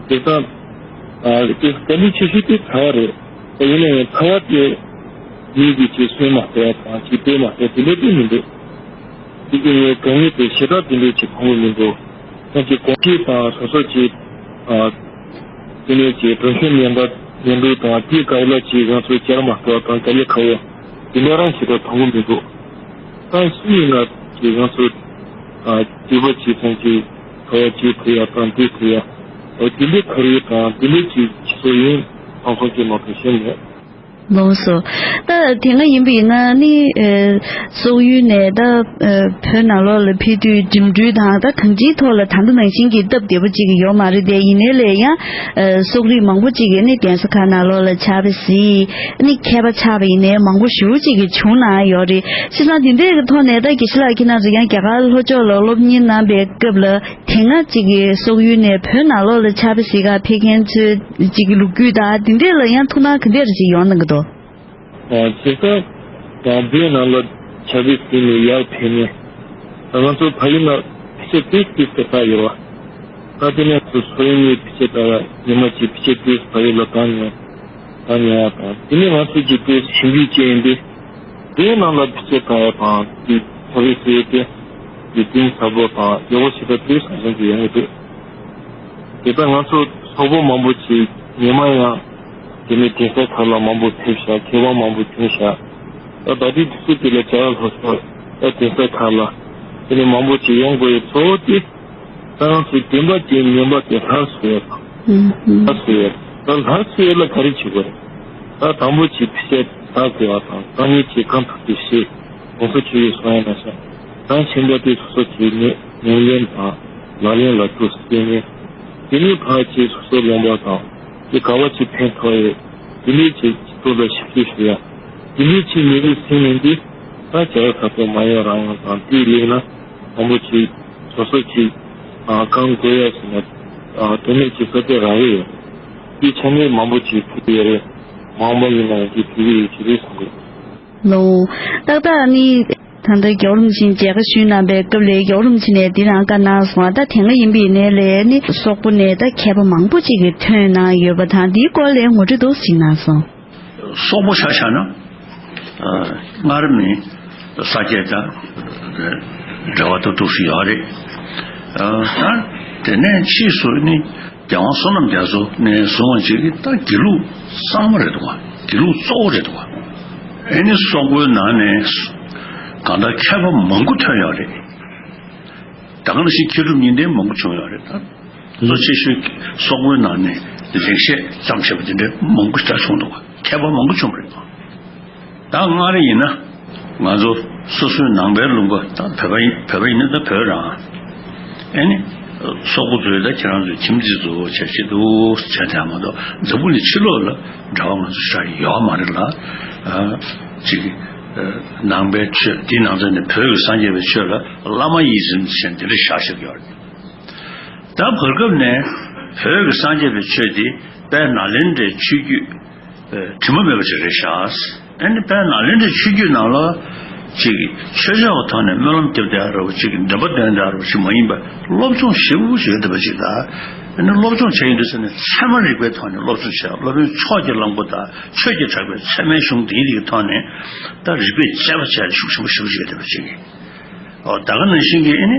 བྱས་ཙང་དེ་དཀའ་ལས་ཆེ་ཤོས་དེ་ཚ་བ་རེད། ད་ཡིན་ན་ཡང་ཚ་བ་དེ་མི་གི་ཅིག་གསོས་མ་ཐུབ་པ་དང་ཅིག་སྤེལ་མ་ཐུབ་པ་དེ་འདྲ་དེ་མི་འདུག་དེ་གི་ངས་དཀའ་ངལ་དེ་ཞེ་དྲག་དེ་འདྲའི་ཅིག་མཐོང་གི་མི་འདུག་ཁྱོད་ཀྱི་གོམས་གཤིས་དང་སོ་སོ་ཅིག་ཨ་དེ་ནས་ཅིག་གྲོན་ཆུང་ཉན་པ་ཉན་འདུག་དང་དེའི་སྐབས་ལ་ཅིག་ང་ཚོ་བཅར་མ་ཐུབ་པ་དང་དཀའ་ལས་ཁག་པོ་དེ་འདྲ་རང་ཞེ་དྲག་མཐོང་གི་མི་འདུག་ད་སུ་ཡིན་ན་ཅིག་ང་ཚོ་ཨ་སྐྱིད་པ་ཅིག་ཚང་ཅིག་ཁ་བ་ཅིག་ཐུབ་ཡ་དང་དེ་ཐུབ་ཡ་ཨ་དེ་འདྲའི་ཁ་རུས་དང་དེ་འདྲའི་ཅིག་ཅིག་སོ་ཡིན་ཚང་ཚང་ཅིག་མ་གཏོགས་གཞན་མེད། ལོངས་སོ། ད་དེ་སྔ་ཡིན་པ་ཡིན་ན་ནི་ཨེ་སོག་ཡུལ་ནས་ད་ཨེ་བོད་ནང་ལོགས་ལ་ཕེབས་དུས་འགྲིམ་འགྲུལ་དང་ད་གང་ཅིའི་ཐོག་ལ་ད་ལྟ་ནང་བཞིན་གྱི་སྟབས་བདེ་པོ་ཅིག་ཡོད་མ་རེད་དེ། ཡིན་ནའི་ལས་ཡང་ཨེ་སོག་རིགས་མང་པོ་ཅིག་གིས་ནི་གདན་ས་ཁག་ནང་ལོགས་ལ་ཕྱག་དཔེ་གཟིགས་ནི་མཁས་པ་ཆགས་པ་ཡིན་ནའི་མང་པོ་ཞེ་པོ་ཅིག་གིས་བྱུང་གནང་ཡོད་རེད། བྱས་ཙང་དེ་འདྲའི་ཐོག་ནས་ད་དགེ་བཤེས་ལགས་ཁྱེད་རང་ཚོ་ཡང་རྒྱ་གར་ལྷོ་ཕྱོགས་ལ་སློབ་གཉེར་གནང་པའི་སྐབས་ལ། དེ་སྔ་གཅིག་གི་སོག་ཡུལ་ནས་བོད་ནང་ལོགས་ལ་ཕྱག་དཔེ་གཟིགས་ག་ཕེབས་མཁན་ཚོའི་གཅིག་གི་ལོ་རྒྱུས་དང་དེ་འདྲས་ལ་ཡང་ཐུགས་སྣང་ག་འདྲས་ཅིག་ཡོང་གནང་གི་འདུག་ཨ་བྱས་ཙང་ད་བོད་ནང་ལ་ཕྱག་དཔེ་གཟིགས་ནས་ཡར་ཕེབས་ནས་ད་ང་ཚོ་ཕ་ཡུལ་ན་ཕལ་ཆེར་ཏོག་ཙམ་ཟེར་ས་ཡོད་པ། ད་དེ་ནས་ཚོ་སོག་ཡུལ་ནས་ཕལ་ཆེར་ད་ཉི་མ་གཅིག་ཕལ་ཆེར་ཏོག་ཙམ་ཕ་ཡུལ་ལ་བཏང་ནས། ད་ཉལ་བ་དང་དེ་ནས་ང་ཚོ་གི་དེ་ཞིབ་འཇུག་བྱས་ཡིན་ཏེ། དེའི་ནང་ལ་ཕྱི་ཚེ་གང་ཡོད་དང་དེ་ཚོ་རེ་ཟེར་ཏེ་དེ་ཏིང་ཟབ་པོ་དང་ཡག་པོ་ཞེ་དྲག་དེ་སོང་སོང་གི་ཡོང་གི་འདུག་དེ་ལྟར་ང་ཚོ་སོག་པོ་མང་པོ་ཞིག་ཉི་མ་ཡང་དེ་ནས་གདན་ས་ཁག་ལ་མང་པོ་ཕེབས་ཤག་མཁས་དབང་མང་པོ་བྱུང་ཤག་ད་ད་ལྟའི་དུས་ཚོད་དེ་ལ་བྱ་བ་ལྷོ་ཕྱོགས་ད་གདན་ས་ཁག་ལ་དེ་ནས་མང་པོ་ཞིག་ཡོང་དགོས་ཡོད་གཙོ་བོ་དེ། ད་ང་ཚོའི་བདེན་པ་ཅན་ངན་པ་དེ་སླར་གསོ་ཡས་དང་། ཨུམ་ཧུམ། སླར་གསོ་ཡས། ད་སླར་གསོ་ཡས་ལ་ག་རེ་བྱེད་དགོས་རེད། ད་དང་པོ་ཅིག་ཕི་ཤ་ད་དགོས་པ་དང་ད་ངེད་ཀྱིས་གང་ཐུབ་ཀྱིས་བྱེད། གོང་ས་མཆོག་གིས་གསུང་ཡ་ན་ཤ་ད་ཆེན་པོ་དེ་སོ་སོ་ཀྱིས་ངེས་ངོས་ལེན་དང་ལག་ལེན་ལ་བསྟར་སྲིད་ངེས། དེ་ནས་ཕར་ཅིག་སོ་སོ་ལོང་པ་དང་དེ་ག་བ་ཅིག་ཕན་ཐོགས་ཡོད། དེ་ནས་ཅིག་སྤྱི་ཚོགས་ལ་ཞིབ་འཇུག་ཞུ་ཡ། དེ་ནས་ཅིག་མི་རིགས་སེམས་ནས་འདི་ད་བྱ་བ་ཁ་ཐོག་མ་ཡོང་རང་ཡོང་དང་དེའི་ལས་ན། དང་པོ་ཅིག་སོ་སོ་ཅིག་ཨ་གང་དགོས་ཡ་ཟེར་ན་ཨ་དོན་མེད་ཅིག་ས་དེ་རག་གི་ཡོད། དེ་ཆ་ནས་མང་པོ་ཅིག་ཕུལ་གྱི་ཡོད་རེད། མང་པོ་ཡིན་ན་ཡང་དེ་ཕུལ་གྱི་ཡོད་ཅི་རེད་བསམ་གི། ལོ། ཏག་ཏག་ནི་ད་ལྟ་རྒྱལ་བ་རིན་པོ་ཆེ་མཇལ་ཁ་ཞུས་གནང་པའི་སྐབས་ལ་རྒྱལ་བ་རིན་པོ་ཆེ་ནས་འདི་རང་བཀའ་གནང་སོང་བ། ད་དེ་སྔ་ཡིན་པའི་ནས་ལས་ནི་སོག་པོ་ནས་ད་མཁས་པ་མང་པོ་ཅིག་གིས་ཐོན་གནང་ཡོད་པ་དང་འདིའི་སྐོར་ལ་ངོ་སྤྲོད་ཏོག་ཙམ་གནང་སོང་། སོག་པོ་ཆ་བཞག་ན། ཨ་སྔར་མེད་ས་སྐྱེས་དང་འབྲེལ་བ་ཏོག་ཏོག་ཞིག་ཡོད་རེད། ཨ་ད་དེ་ནས་ཕྱིས་སུ་ནི་རྒྱལ་དབང་བསོད་ནམས་རྒྱ་མཚོ་ནས་བཟུང་བ་ཅིག་གིས་ད་དགེ་ལུགས་གཙང་མ་རེད་འདུག་བ། དགེ་ལུགས་གཙོ་བོ་རེད་འདུག་བ། ཨེ་ནི་སོག་པོའི་ནང་ནས་གང་ལྟར་མཁས་པ་མང་པོ་ཐོན་ཡོད་རེད། ད་ག་ནང་བཞིན་མཁས་གྲུབ་གཉིས་ལྡན་མང་པོ་བྱུང་ཡོད་རེད་ད། གཙོ་ཆེ་ཤོས་སོག་པོའི་ནང་ནས་ལེགས་བཤད་བརྩམས་བྱས་པ་དེ་འདྲ་མང་པོ་ཞིག་བྱུང་འདུག་བ། མཁས་པ་མང་པོ་བྱུང་བ་རེད་ད། ད་སྔར་ཡིན་ན་ང་ཚོ་སོ་སོའི་ནང་པའི་ལུང་པ་ད་བོད་པ་ཡིན་བོད་པ་ཡིན་ན་ད་བོད་རང་ཨེ་ནི་སོག་པོ་ཚོས་ད་ཁྱེད་རང་ཚོའི་ཁྱིམ་མཚེས་ཚོ་བྱ་བྱེད་འདུག་བྱ་དེ་མ་གཏོགས་འཛམ་བུ་གླིང་ཕྱི་ལོགས་ལ་འབྲེལ་བ་ང་ཚོ་ཞེ་དྲག་ཡོད་མ་རེད་ལ། ཨ་ཅིག་ནང་པའི་ཆོས་དེའི་ནང་ཚན་ནས་བོད་ཀྱི་སངས་རྒྱས་པའི་ཆོས་ལ་བླ་མ་ཡིད་བཞིན་ཞེས་འདི་འདྲ་བཞག་བཞག་ཡོད་རེད། ད་བར་སྐབས་ནས་བོད་ཀྱི་སངས་རྒྱས་པའི་ཆོས་འདི་ དཔལ་ནཱ་ལེནྡྲའི་ཆོས་བརྒྱུད་དྲི་མ་མེད་པ་ཞིག་རེད་ཤག་ཨ་ནི་དཔལ་ནཱ་ལེནྡྲའི་ཆོས་བརྒྱུད་ནང་ལ་ཅིག་ཆོས་ཕྱོགས་ཀྱི་ཐོག་ནས་སྨོན་ལམ་རྒྱབ་བསྡད་ཡ་ར་བ་ཅིག་འདྲེན་པ་འདོན་བསྡད་ཡ་ར་བ་ཅིག་མ་ཡིན་པ་སློབ་སྦྱོང་ཞེ་པོ་ཅིག་ཡོད་བསྡད་པ་ཅིག་དང་། ཨ་ནི་སློབ་སྦྱོང་བྱས་ཡིན་དུས་ཙ་ནས་ཚད་མ་རིག་པའི་ཐོག་ནས་སློབ་སྦྱོང་བྱས། སློབ་དཔོན་ཕྱོགས་ཀྱི་གླང་པོ་དང་ཆོས་ཀྱི་གྲགས་པའི་ཚད་མའི་གཞུང་འདིའི་རིགས་ཐོག་ནས་ད་རིག་པས་དཔྱད་པ་བྱས་ནས་ཤུགས་ཆེན་པོ་ཞེ་པོ་ཅིག་ཡོད་བསྡད་པ་ཅིག་ཨོ་ད་ག་ནང་བཞིན་གྱི་ཨ་ནི།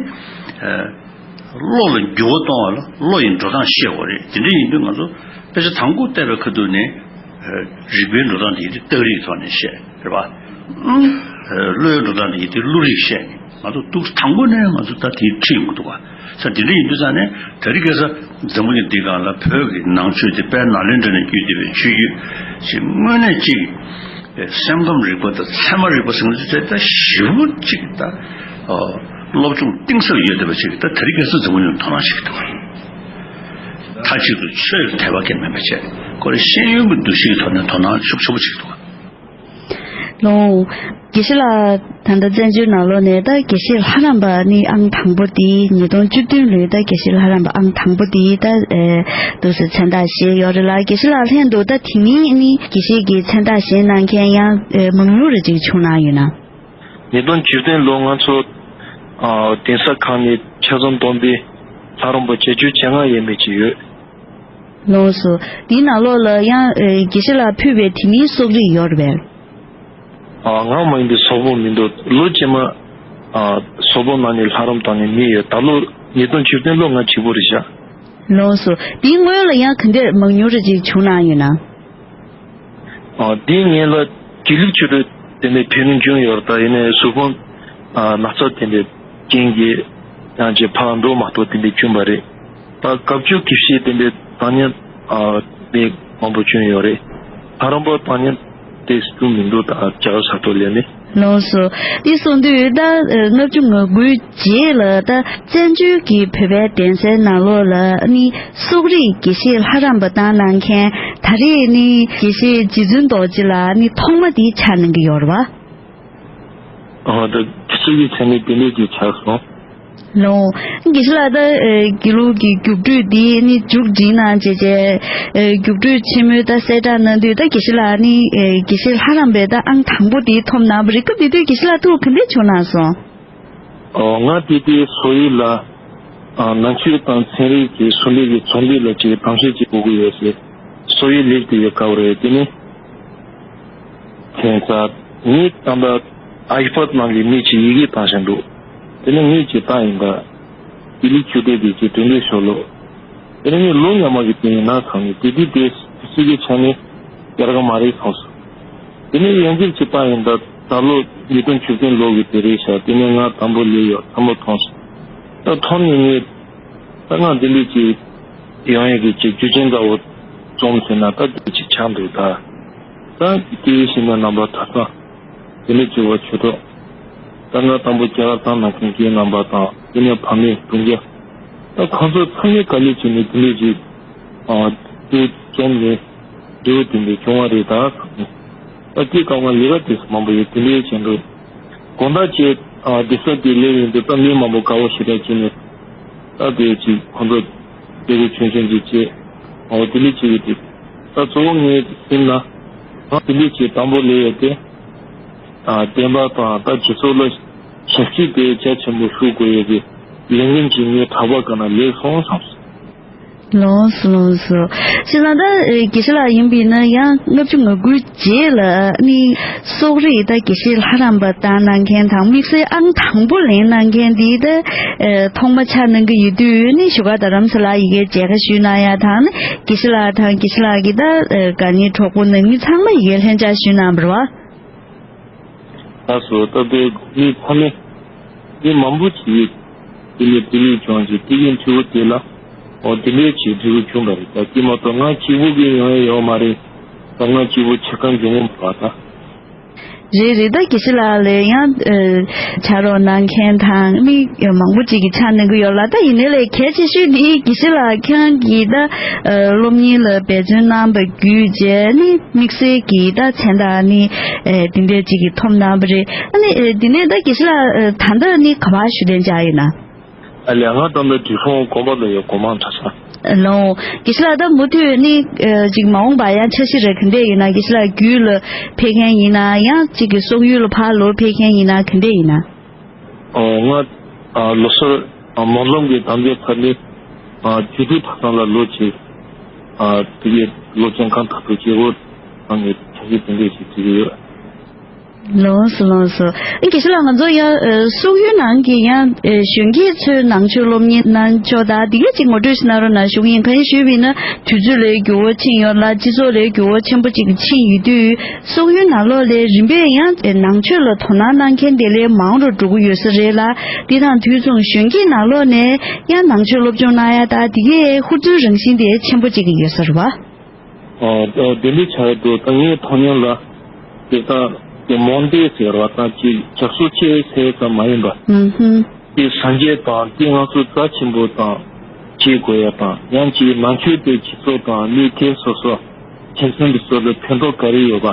བློ་ལ་འགྱུར་བ་གཏོང་བ་ལ་བློ་ཡི་འགྲོ་སྟངས་ཤེས་དགོས་རེད། དེ་འདྲ་ཡིན་དུས་ང་ཚོ་དཔེ་ཆ་དང་པོ་བལྟས་པའི་ཁ་ཐུག་ནས་རིག་པའི་འགྲོ་སྟངས་དེ་ཡིན་དུས་རྟགས་རིགས་ཐོག་ནས་བཤད་རེད་པ། བློའི་འགྲོ་སྟངས་དེ་ཡིན་དུས་བློ་རིག་བཤད་ནས་ང་ཚོ་འདུག་དང་པོ་ནས་ང་ཚོ་ད་དེའི་ཁྲིད་ཡོང་གི་འདུག་ག་ས་དེ་འདྲ་ཡིན་དུས་ཙང་ནས་ད་རེས་ཁ་སང་འཛམ་བུ་གླིང་འདི་སྒང་ལ་བོད་ཀྱི་ནང་ཆོས་དེ་དཔལ་ནཱ་ལེནྡྲ་ནས་བརྒྱུད་བསྡད་པའི་ཆོས་བརྒྱུད་ཅིག་དངོས་གནས་ཅིག་སེམས་ཁམས་རིག་པ་དང་ཚད་མ་རིག་པ་ཟེར་ན་དེ་ད་ཞེ་པོ་ཅིག་ད་ཨོ་སློབ་སྦྱོང་གཏིང་ཟབ་ཡོད་བསྡད་པ་ཅིག་ད་དེ་རིང་ཁ་སང་འཛམ་བུ་གླིང་དོ་སྣང་བྱེད་ཀྱི་འདུག་མཐའ་གཅིག་ཏུ་ཆོས་ལ་དད་པ་སྐྱེ་མེད་པ་བྱས་ཁོ་རང་ཤེས་ཡོན་གྱི་འདུ་ཤེས་ཐོག་ནས་དོ་སྣང་ཤུགས་ཆེན་པོ་བྱེད་ཀྱི་འདུག་ལོ། དགེ་བཤེས་ལགས་ད་ལྟ་བཙན་བྱོལ་ནང་ལོགས་ནས་ད་དགེ་བཤེས་ལྷ་རམས་པ་ནི་ཨང་དང་པོ་དེ་ཉིས་སྟོང་བཅུ་བདུན་ལོའི་ད་དགེ་བཤེས་ལྷ་རམས་པ་ཨང་དང་པོ་དེ་ད་ཨེ་འདུག་སེ་མཚན་རྟགས་བཞེས་ཡོད་རེད་ལ། དགེ་བཤེས་ལགས་ལྷན་དུ་ད་དེ་མིན་ནི་དགེ་བཤེས་ཀྱི་མཚན་རྟགས་བཞེས་གནང་མཁན་ཡང་ཨེ་མང་ཉུང་རེ་ཅིག་བྱུང་གནང་ཡོད་ན། ཉིས་སྟོང་བཅུ་བདུན་ལོ་ང་ཚོ་ཨ་གདན་ས་ཁག་ནས་ཆ་ཚང་བསྡོམས་པས་ལྷ་རམས་པ་བརྒྱད་ཅུ་གྱ་ལྔ་ཡས་མས་ཅིག་ཡོད། ལགས་སོ། དེའི་ནང་ལོགས་ལ་ཡང་ཨེ་དགེ་བཤེས་ལགས་ཕུལ་བའི་དེ་མིན་གསོག་རིགས་ཡོད་རེད་པས། ཨ་ང་མ་ཡིན་པའི་གསོག་པོ་མི་འདུག་ལོ་རྗེས་མ་ཨ་གསོག་པོ་ནང་ནས་ལྷ་རམས་བཏང་ནས་མི་ཡོད། ད་ལོ་ཉིས་སྟོང་བཅུ་བདུན་ལོ་ང་གཅིག་པོ་རེད་ཤག་ལགས་སོ། དེའི་སྔོན་ལ་ཡང་ག་འདྲས་མང་ཉུང་རེ་ཅིག་བྱུང་གནང་ཡོད་ན། ཨ་དེའི་སྔོན་ལ་དགེ་ལུགས་ཆོས་གྲོགས་དེ་འདྲས་ཕེབས་ནས་བྱུང་ཡོད་རེད། ད་ཡིན་ནའི་གཟུགས་ཕུང་ཨ་ན་ཚ་དེ་འདྲས་རྐྱེན་གྱིས་ཡང་ཅིག་ཕར་འགྲོ་མ་ཐུབ་དེ་འདྲས་བྱུང་བ་རེད། ད་སྐབས་བཅུ་དགེ་བཤེས་དེ་འདྲས་ད་ནི་ཨ་མི་མང་པོ་བྱུང་ཡོད་རེད། ལྷ་རམས་པ་ད་ནི་དེ་སུ་མི་འདུག་ད་རྒྱ་གར་ས་ཐོག་ལས་ནི། ལགས་སོ། འདི་གསུང་དུས་ད་ལྔ་བཅུ་ང་དགུའི་རྗེས་ལ་ད་བཙན་བྱོལ་གྱི་བོད་པའི་གདན་སའི་ནང་ལོགས་ལ་ནི་གསོག་རིགས་དགེ་བཤེས་ལྷ་རམས་པ་བཏང་གནང་མཁན་ད་རེས་ནི་དགེ་བཤེས་རྗེ་བཙུན་རྡོ་རྗེ་ལགས་ནི་ཐོག་མ་དེ་ཆགས་གནང་གི་ཡོད་རེད་བ། ཨོ་ད་དེ་ཚོ་གི་མཚན་ནི་དེ་འདྲས་ཀྱི་ཆགས་སོང་། ལོ། དགེ་བཤེས་ལགས་ད་ཨེ་དགེ་ལུགས་ཀྱི་རྒྱུགས་སྤྲོད་འདི་ནི་མཇུག་སྒྲིལ་གནང་བྱས་བྱས་ཨེ་རྒྱུགས་སྤྲོད་ཆེན་མོའི་ད་གསལ་བསྒྲགས་གནང་དུས་ད་དགེ་བཤེས་ལགས་ནི་ཨེ་དགེ་བཤེས་ལྷ་རམས་པའི་ད་ཨང་དང་པོ་དེ་ཐོབ་གནང་བ་རེད། སྐབས་དེ་དུས་དགེ་བཤེས་ལགས་ཐུགས་ག་འདྲས་བྱུང་གནང་སོང་། ཨོ་ང་དེ་དུས་བཟོ་ཡིག་ལ་ཨ་ནང་ཆོས་དང་ཚན་རིག་གི་ཟུར་ལས་ཀྱི་ཚོགས་འདུ་ལ་ཅིག་གཏམ་བཤད་ཅིག་དགོས་ཀྱི་ཡོད་ཟེར་བཟོ་ཡིག་ལེགས་དེ་ཡོད་དཀའ་བ་རེད། དེ་ནི། ཁྱེད་ཚ་ངས་བཏང་པ་ཨའི་པོཌ་ནང་གི་མི་གཅིག་ཡི་གེ་བཏང་བཞིན་འདུག་དེ་ནས་ངས་ཅིག་བཏང་ཡིན་པ། དེ་ལས་ཆུ་ཚོད་དེ་ཅིག་དྲན་དྲན་ཤོར་ལོ། དེ་ནས་ངས་ལོ་ཡར་མར་གྱི་དེ་ཡིན་ན་ཚང་ནས་དེ་དུས་དེ་སྲིད་ཀྱི་ཆ་ནས་ཡར་ག་མ་རེད་སོང་སོང་། དེ་ནས་ཡང་ཅིག་ཅིག་བཏང་ཡིན་པ་ད་ལོ་ཉིས་སྟོང་བཅུ་བདུན་ལོ་གི་དེ་རེད་ཤག་དེ་ནས་ང་དང་པོ་ལས་ཡོད་ཚང་མ་མཐོང་སོང་། ད་མཐོང་ནས་ངས། ད་ང་འདི་འདྲ་ཅིག་ཡོང་ཡས་ཀྱི་ཅིག་རྒྱུ་རྐྱེན་འདྲ་བོ་རྩོམ་ཟེར་ན་ད་འདི་ཅིག་ཆགས་འདུག་ད་ད་དེའི་ཕྱིར་ན་རྣམ་པ་ད་ཚང་འདི་འདྲ་ཅིག་བ་ཆོས་གྲོགས་ད་ང་དང་པོ་རྒྱ་གར་དང་ནང་ཁུལ་གྱི་རྣམ་པ་དང་དེ་ནས་ཕ་མེས་སྤུན་ཀྱག་ད་ཁོང་ཚོ་ཚང་མས་དཀའ་ལས་བྱས་ནས་འདི་འདྲ་ཅིག་ཨ་དེ་རྐྱེན་ནས་འབྲས་བུ་དེ་འདྲ་བྱུང་བ་རེད། ད་ད་དེའི་སྐབས་ང་ལས་ཀ་དེ་མང་པོ་ཡོད་དེ་འདྲ་བྱས་འདུག་དགོང་དག་བཅས་ཨ་བདེ་ས་དེ་སླེབས་ཡོང་དུས་ད་མི་མང་པོ་དགའ་བོ་ཞེ་དྲག་བྱས་ནས་ད་དེ་ཅིག་ཁོང་ཚོ་བདེ་པོ་ཆུང་ཆུང་ཅིག་བྱས་ཨོ་དེ་འདྲ་བྱས་ཡོད་དེ། ད་གཙོ་བོ་ངས་སེམས་ན་ང་དེ་འདྲ་བྱས་དང་པོ་ལས་ཡོད་དེ། ཨ་བདེན་པ་དང་ད་སྤྱི་ཚོགས་ལ་ཞབས་ཕྱི་དེ་རྒྱ་ཆེན་པོ་ཞུ་དགོས་ཡོད་དེ་ལས་འགན་ཅིག་ངའི་གྲགས་པ་ག་ན་ལས་སོང་བསམ་སོང་། ལགས་སོ་ལགས་སོ། བྱས་ཙང་ད་ཨེ་དགེ་བཤེས་ལགས་ཡིན་པས་ན་ཡང་ལྔ་བཅུ་ང་དགུའི་རྗེས་ལ་ནི་གསོག་རིགས་ད་དགེ་བཤེས་ལྷ་རམས་པ་བཏང་གནང་མཁན་དང་དམིགས་བསལ་ཨང་དང་པོ་ལེན་གནང་མཁན་འདི་ད་ཨེ་ཐོག་མ་ཆགས་གནང་གི་ཡོད་དུས་ནི་བཞུགས་སྒར་རྡ་རམ་ས་ལ་ཡི་གེ་མཇལ་ཁ་ཞུས་གནང་ཡ་དང་ནི་དགེ་བཤེས་ལགས་དང་དགེ་བཤེས་ལགས་ཀྱི་ད་ཨེ་དགའ་ཉེ་གྲོགས་པོ་ནང་མི་ཚང་མ་ཡི་གེ་ལྷན་བཅར་ཞུས་གནང་བ་རེད་བ། ད་སོ་ད་དེ་མི་ཚང་མས་མི་མང་པོ་ཅིག་དེ་ལས་དེ་ལས་ཀྱང་ཅིག་དེ་ཡིན་ཚུལ་དེ་ལ་འོ་དེ་ལས་ཅིག་འབྲས་བུ་བྱུང་བ་རེད། ད་དེ་མ་གཏོགས་ང་གཅིག་པུ་གིས་ཡོང་ཡ་ཡོད་མ་རེད། ད་ང་གཅིག་པུ་བྱེད་མཁན་འབྱུང་གི་མ་རེད་ད། རེད་རེད། ད་དགེ་བཤེས་ལགས་ལ་ཡང་ཨ་ཕྱག་རོགས་གནང་མཁན་དང་མི་མང་པོ་ཅིག་གིས་ཕྱག་གནང་གི་ཡོད་ལ། ད་ཡིན་ནའི་ལས་གལ་ཆེ་ཤོས་འདི་དགེ་བཤེས་ལགས་ཁྱེད་རང་གིས་ད་ཨ་སློབ་གཉེར་ལ་འབད་བརྩོན་གནང་བ་བརྒྱུད་བྱས་ནི་དམིགས་བསལ་གྱི་ད་མཚན་རྟགས་ནི་ཨ་འདི་འདྲས་ཅིག་གིས་ཐོབ་གནང་བ་རེད། ཨ་ནི་ཨ་འདི་ནས་ད་དགེ་བཤེས་ལགས་ཨ་ད་ལྟ་ནི་ག་པར་བཞུགས་གདན་འཇགས་ཡོད་ན། ཨ་ལས་ང་དང་འདི་འབྲི་ཁུང་དགོན་པ་ལ་ཡོད། སྒོ་མང་གྲྭ་ཚང་། ལོ། དགེ་བཤེས་ལགས། ད་མུ་མཐུད་ནི་ཨ་ཅིག་མ་འོངས་པ་ཡང་འཆར་གཞི་རེ་ག་འདྲས་ཡོད་ན། དགེ་བཤེས་ལགས་རྒྱུད་ལ་ཕེབས་མཁན་ཡིན་ན་ཡང་ཅིག་གི་སོག་ཡུལ་ལ་ཕར་ལོག་ཕེབས་མཁན་ཡིན་ན་ག་འདྲས་ཡིན་ན། ཨོ་ང་ཨ་ལོ་སར་ཨ་སྨོན་ལམ་གྱི་དམ་བཅའ་ཚར་ནས་ཨ་རྒྱུད་སྟོད་གྲྭ་ཚང་ལ་ལོག་བྱས། ཨ་དེ་གའི་སློབ་སྦྱོང་གང་ཐུབ་ཐུབ་བྱེད་དགོས་ཨང་ངས་འཆར་གཞི་དེ་འདྲས་ཞིག་བྱེད་ཀྱི་ཡོད། ལགས་སོ་ལགས་སོ། ཨ་དགེ་བཤེས་ལགས། ང་ཚོ་ཡང་ཨ་སོག་ཡུལ་ནང་གི་ཡང་ཨ་གཞོན་སྐྱེས་ཚོའི་ནང་ཆོས་སློབ་གཉེར་གནང་ཕྱོགས་དང་དེ་གའི་ཅིག་ངོ་སྤྲོད་ཞིག་གནང་རོགས་གནང་ཞུ་གི་ཡིན། གང་ཡིན་ཞུས་པ་ཡིན་ན་དུས་ཚོད་ལ་འགྱུར་བ་ཕྱིན་ཡོད་ལ། སྤྱི་ཚོགས་ལ་འགྱུར་བ་ཆེན་པོ་ཅིག་ཕྱིན་ཡོད་དུས། སོག་ཡུལ་ནང་ལོགས་ལ་རིམ་པས་ཡང་ནང་ཆོས་ལ་དོ་སྣང་གནང་མཁན་དེ་ལས་མང་རུ་འགྲོ་གི་ཡོད་ས་རེད་ལ། དེ་དང་དུས་མཚུངས་གཞོན་སྐྱེས་ནང་ལོགས་ནས་ཡང་ནང་ཆོས་སློབ་སྦྱོང་གནང་ཡ་དང་དེ་གའི་ཧུར་བརྩོན་རང་བཞིན་དེ་ཆེན་པོ་ཅིག་ཡོད་ས་རེད་བ། ཨ་ཨ་དེ་འདྲའི་ཆགས་འདུག་ད་ངའི་མཐོང་སྙོམས་ལ་དེ་ལྟར་དེ་མོ་འདྲ་ཟེར་བ་དང་ཅིག་རྒྱབ་སོ་ཆེ་ཟེར་ཙམ་མ་ཡིན་པ། ཨུམ་ཧུམ། དེ་སངས་རྒྱས་དང་དེ་ང་ཚོ་རྩ་ཆེན་པོ་དང་བྱེད་དགོས་ཡ་དང་། ཡང་ཅིག་ནང་ཆོས་དེ་སྤྱི་ཚོགས་དང་མི་སྒེར་སོ་སོ་ཁྱིམ་ཚང་གི་སོ་ལ་ཕན་ཐོགས་ག་རེ་ཡོད་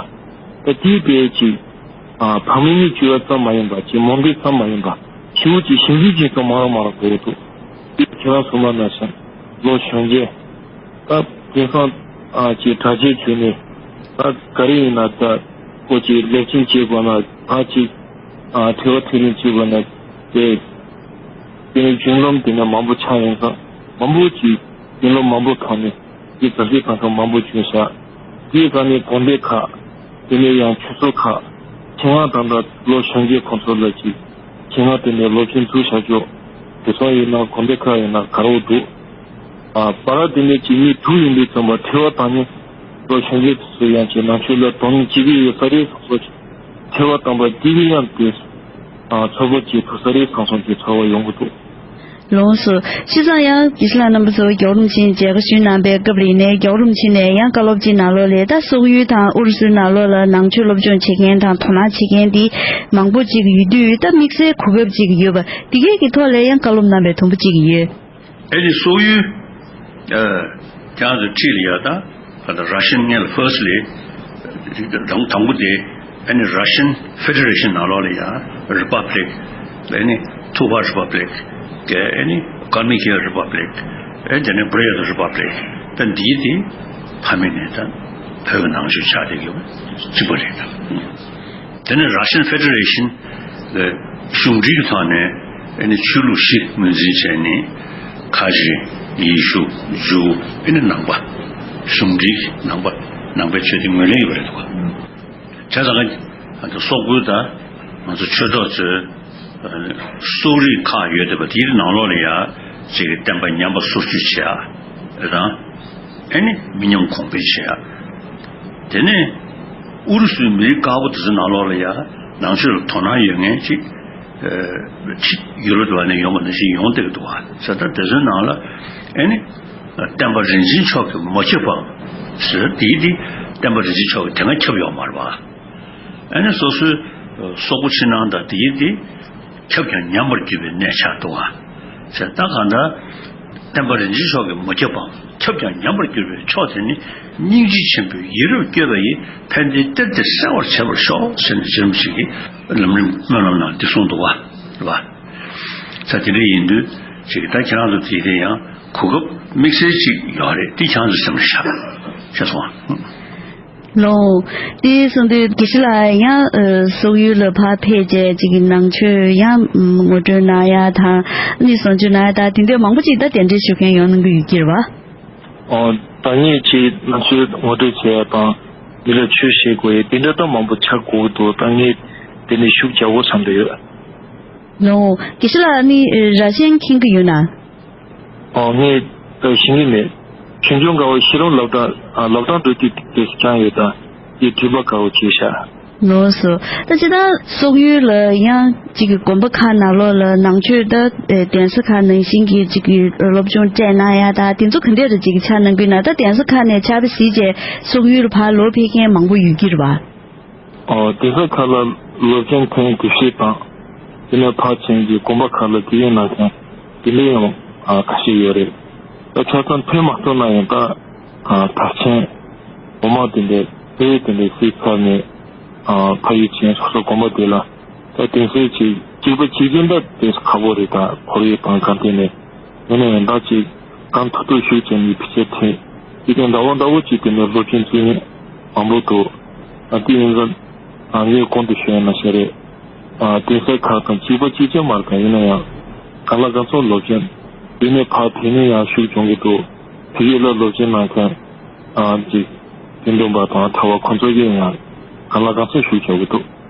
པ། ད་དེའི་དཔེ་ཅིག་ཨ་ཕ་མེས་གཉིས་བྱུང་བ་ཙམ་མ་ཡིན་པ། ཅིག་མོ་འདྲ་ཙམ་མ་ཡིན་པ། ཞེ་པོ་ཅིག་ཞིབ་འཇུག་བྱེད་སྟངས་མང་རུ་མང་རུ་འགྲོ་གི་འདུག་དེ་ཁྱེད་རང་གསུངས་པ་ནང་བཞིན་ལོ་གཞོན་སྐྱེས། ད་དེང་སང་ཨ་ཅིག་གྲྭ་ཆས་གྱོན་ནས་ད་ག་རེ་ཡིན་ན་ད་ཁོ་ཅིག་སློབ་ཚན་བྱེད་དགོས་ན་ད་ཅིག་ཨ་དྲི་བ་དྲིས་ལན་བྱེད་དགོས་ན་དེ་དེ་ནས་རྒྱུན་ལམ་དེ་ནས་མང་པོ་ཆགས་ཡོང་ཙང་མང་པོ་ཅིག་རྒྱུན་ལམ་མང་པོ་ཐོག་ནས་དེ་གྲྭ་ཆས་གང་ག་མང་པོ་གྱོན་ཤག་དེའི་སྒང་ནས་དགོན་སྡེ་ཁག་དེ་ནས་ཡང་ཆོས་ཚོགས་ཁག་ཆེད་མངགས་དང་ད་ལོ་གཞོན་སྐྱེས་ཁོང་ཚོ་ལ་ཅིག་ཆེད་མངགས་དེ་ནས་སློབ་ཚན་འཛུགས་བྱ་ཆོག་དེ་ཚོ་ཡིན་ན་དགོན་སྡེ་ཁག་ཡིན་ན་ག་རེ་འདུག་ཨ་བར་དེ་ནས་ཅིག་མི་དྲུག་ཡིན་པའི་ཙམ་པ་ཁྲི་པ་བཏང་ནས་ལོ་གཞོན་སྐྱེས་ཚོ་ཡང་ཅིག་ནང་ཆོས་ལ་དོ་སྣང་བྱེད་ཀྱི་ཡོད་ས་རེད་བསམ་སོང་། ཁྲི་པ་བཏང་པ་དེ་གི་ཡང་དེ་ཨ་ཚོགས་པ་ཅིག་ཐུག་ས་རེད་བསམ་སོང་གི་ཚོར་བ་ཡོང་གི་འདུག་ལགས་སོ། བྱས་ཙང་ཡང་དགེ་བཤེས་ལགས་རྣམ་པ་ཚོ་རྒྱལ་བ་རིན་པོ་ཆེ་མཇལ་ཁ་ཞུས་གནང་པའི་སྐབས་རིང་ནས་རྒྱལ་བ་རིན་པོ་ཆེ་ནས་ཡང་བཀའ་སློབ་ཅིག་ནང་ལོགས་ལ་ད་སོག་ཡུལ་དང་ཨུ་རུ་སུའི་ནང་ལོགས་ལ་ནང་ཆོས་སློབ་སྦྱོང་བྱེད་མཁན་དང་དོ་སྣང་བྱེད་མཁན་འདི་མང་པོ་ཅིག་ཡོད་དུས། ད་དམིགས་བསལ་གོ་སྐབས་ཅིག་ཡོད་པ་འདི་གའི་གི་ཐོག་ལ་ཡང་བཀའ་སློབ་གནང་པའི་དུམ་བུ་ཅིག་ཡོད། ཨེ་ནི་སོག་ཡུལ་ཨ་ཁྱེད་རང་ཚོ་ཁྲིད་ལ་ཡ་ད་ད་ལྟ་ར་ཤན་ངེད་ལ་ཕར་སི་ལི་དང་དང་པོ་དེ་ཨེ་ནི་ར་ཤན་ཕེ་ཌེ་རེ་ཤན་ནང་ལོགས་ལ་ཡ་རི་པབ་ལིག་ཨེ་ནི་ཐུ་ཧྥ་རི་པབ་ལིག་ཨེ་ནི་ཀར་མི་ཀེལ་རི་པབ་ལིག་ཨེ་དེ་ནས་བྷུ་རེ་ཡ་ཐི་རི་པབ་ལིག་ད་འདིའི་དེ་ཕ་མེས་ནས་ད་བོད་ཀྱི་ནང་ཆོས་ཆགས་བསྡད་ཡོད་པ་གཅིག་པ་རེད་ད། དེ་ནས་ར་ཤན་ཕེ་ཌེ་རེ་ཤན་གཞུང་འབྲེལ་གྱི་ཐོག་ནས་ཨེ་ནི་ཆོས་ལུགས་བཞི་ངོས་འཛིན་བྱས་ནས་ཁ་ཆེ་ཡེ་ཤུ་ཇུའུ་ཨེ་ནི་ནང་པ་གཞུང་འབྲེལ་གྱི་ནང་པ་ནང་པའི་ཆོས་དེ་ངོས་ལེན་ཡོད་པ་རེད་འདུག་བྱས་ཙང་ང་ཚོ་སོག་པོའི་ད་ང་ཚོ་ཆོས་གྲོགས་ཚོས་སོག་རིགས་ཁག་ཡོད་བསྡད་པ་དེའི་ནང་ལོགས་ལ་ཡ་ཅིག་གི་བསྟན་པ་ཉམས་པ་སོར་ཆུད་བྱེད་ཡ་དང་། ཨེ་ནི་མི་ཉམས་གོང་འཕེལ་བྱེད་ཡ། དེ་ནས་ཨུ་རུ་སུའི་མི་རིགས་དཀར་པོ་དེ་ཚོའི་ནང་ལོགས་ལ་ཡ་ནང་ཆོས་ལ་དོ་སྣང་ཡོད་མཁན་ཅིག་ཨེ་ཅིག་ཡུ་རོབ་དེ་བ་ནས་ཡོང་བ་ནང་བཞིན་ཡོང་བསྡད་ཀྱི་འདུག་བ། ཟེར་ད་དེ་ཚོའི་ནང་ལ་ཨེ་ནི་བསྟན་པ་རིན་ཆེན་མཆོག་གིས་མ་ཁྱབ་པའམ་ཟེར་དེའི་དེ་བསྟན་པ་རིན་ཆེན་མཆོག་གིས་དེ་སྔ་ཁྱབ་ཡོད་མ་རེད་བ། ཨ་ནི་སོ་སོའི་སོག་པོ་ཕྱི་ནང་དང་དེའི་དེ་ཁྱབ་ཀྱང་ཉམས་པར་གྱུར་པའི་གནས་ཆགས་འདུག་བ། ཟེར་ད་གང་ལྟར་བསྟན་པ་རིན་ཆེན་མཆོག་གིས་མ་ཁྱབ་པའམ་ཁྱབ་ཀྱང་ཉམས་པར་གྱུར་པའི་ཕྱོགས་དེ་ནི་སྙིང་རྗེ་ཆེན་པོས་ཡིད་རབ་བསྐྱོད་པ་ཡིས་ཕན་བདེའི་གཏེར་དེ་གསལ་བར་བྱེད་པར་ཤོག་ཟེར་ནས་རྗེ་རིན་པོ་ཆེ་གིས་ལམ་རིམ་སྨོན་ལམ་ནང་འདི་གསུངས་འདུག་བ། རེད་བ། ས་དེ་འདྲ་ཡིན་དུས་ཅིག་ད་ཁྱེད་རང་ཚོ་དེ་དེ་ཡང་གོ་སྐབས་དམིགས་བསལ་ཅིག་ཡོད་རེད། དེ་ཁྱེད་རང་ཚོ་སེམས་ལ་བཞག་ཤེས་སོང་ཨ། ལོ། དེ་སོང་དུས་དགེ་བཤེས་ལགས་ཡང་ཨ་སོག་ཡུལ་ལ་ཕར་ཕེབས་རྗེས་ཅིག་གི་ནང་ཆོས་ཡང་ངོ་སྤྲོད་གནང་ཡ་དང་ནི་ཟོན་ཆུ་གནང་ཡ་དང་དེ་འདྲའི་མང་པོ་ཅིག་ད་གདན་འདྲེན་ཞུ་མཁན་ཡོང་གནང་གི་ཡོད་ཀྱི་རེད་བ། ཨོ། ད་ངས་ཅིག་ནང་ཆོས་ངོ་སྤྲོད་བྱེད་ཡ་དང་མི་ལ་ཆོས་བཤད་དགོས་ཡ་དེ་འདྲ་ད་མང་པོ་ཆགས་དགོས་ཀྱི་འདུག་ད་ངས་དེ་ནས་ཤུགས་རྒྱག་དགོས་བསམ་གྱི་ཡོད། ལོ། དགེ་བཤེས་ལགས་ནི་ར་ཤན་མཁྱེན་གྱི་ཡོད་ན། ཨོ་ངས་ད་ཤེས་ཀྱི་མེད། ཆོས་འབྱུང་དགའ་བ་ཤེས་རབ་སློབ་གྲྭ་ཨ་སློབ་གྲྭ་འགྲོ་དུས་དེ་སྐྱང་ཡོད་ད་དེ་འགྲུལ་པ་དགའ་བོ་བྱས་ཤག་ལགས་སོ། ད་ཅི་ད་སོག་ཡུལ་ལ་ཡང་གཅིག་གི་དགོན་པ་ཁག་ནང་ལོགས་ལ་ནང་ཆོས་ད་ཨེ་གདན་ས་ཁག་ནང་བཞིན་གྱི་གཅིག་གི་སློབ་སྦྱོང་སྤྲད་གནང་ཡ་ད་དེ་ཚོ་ག་འདྲས་རེ་གཅིག་གི་ཆ་གནང་གི་ན། ད་གདན་ས་ཁག་ནས་ཕྱག་དཔེ་གཟིགས་རྗེས་སོག་ཡུལ་ལ་ཕར་ལོག་ཕེབས་མཁན་མང་པོ་ཡོད་ཀྱི་རེད་བ། ཨོ་གདན་ས་ཁག་ལ་སློབ་སྦྱོང་ཐོན་དགེ་བཤེས་དང་དེ་ནས་ཕར་ཕྱིན་གྱི་དགོན་པ་ཁག་ལ་དགེ་རྒན་གནང་མཁན་དེ་འདྲ་ཡང་ཨ་ཁ་ཤས་ཡོད་རེད། ད་ཆ་ཚང་ཐོན་མ་ཐུབ་ན་ཡང་ད་ཨ་དར་ཆེན་འོ་མ་དེ་འདྲའི་དཔེ་དེ་འདྲའི་གཟིགས་ཚར་ནས་ཨ་ཕ་ཡུལ་ཕྱིན་སོ་སོ་དགོན་པ་དེ་ལ་ད་གདན་སའི་ཅིག་ གཅིག་པ་གཅིག་རྐྱང་འདྲ་དེ་ཁག་པོ་རེད། ད་ཁོར་ཡུག་དང་གང་ཐད་ནས་ཡིན་ན་ཡང་ད་ཅིག་གང་ཐུབ་ཐུབ་ཤུགས་བྱས་ནས་ཕྱི་ཚེ་ཐེངས་དེ་གའི་འདྲ་བོ་འདྲ་བོ་ཅིག་དེ་ནས་སློབ་ཆེན་བཙུགས་ནས་མང་པོ་འདུག་ད་དེ་ཡིན་ཙང་ངས་གོང་དུ་ཞུས་ཡ་ནང་བཞིན་རེད། གདན་ས་ཁག་དང་གཅིག་པ་གཅིག་རྐྱང་མ་རེད། ད་ཡིན་ན་ཡང་གང་ལ་གང་འཚམ་སློབ་ཆེན་དེ་ནས་ཕར་དེ་ནས་ཡང་ཤུགས་སྦྱོང་གི་འདུག་དེ་གའི་ལ་སློབ་ཆེན་ནང་ཁ་ཅིག་དགེ་འདུན་པ་དང་གྲྭ་བ་ཁོང་ཚོ་གིས་ཡང་གང་ལ་གང་འཚམ་ཤུགས་རྒྱག་གི་འདུག་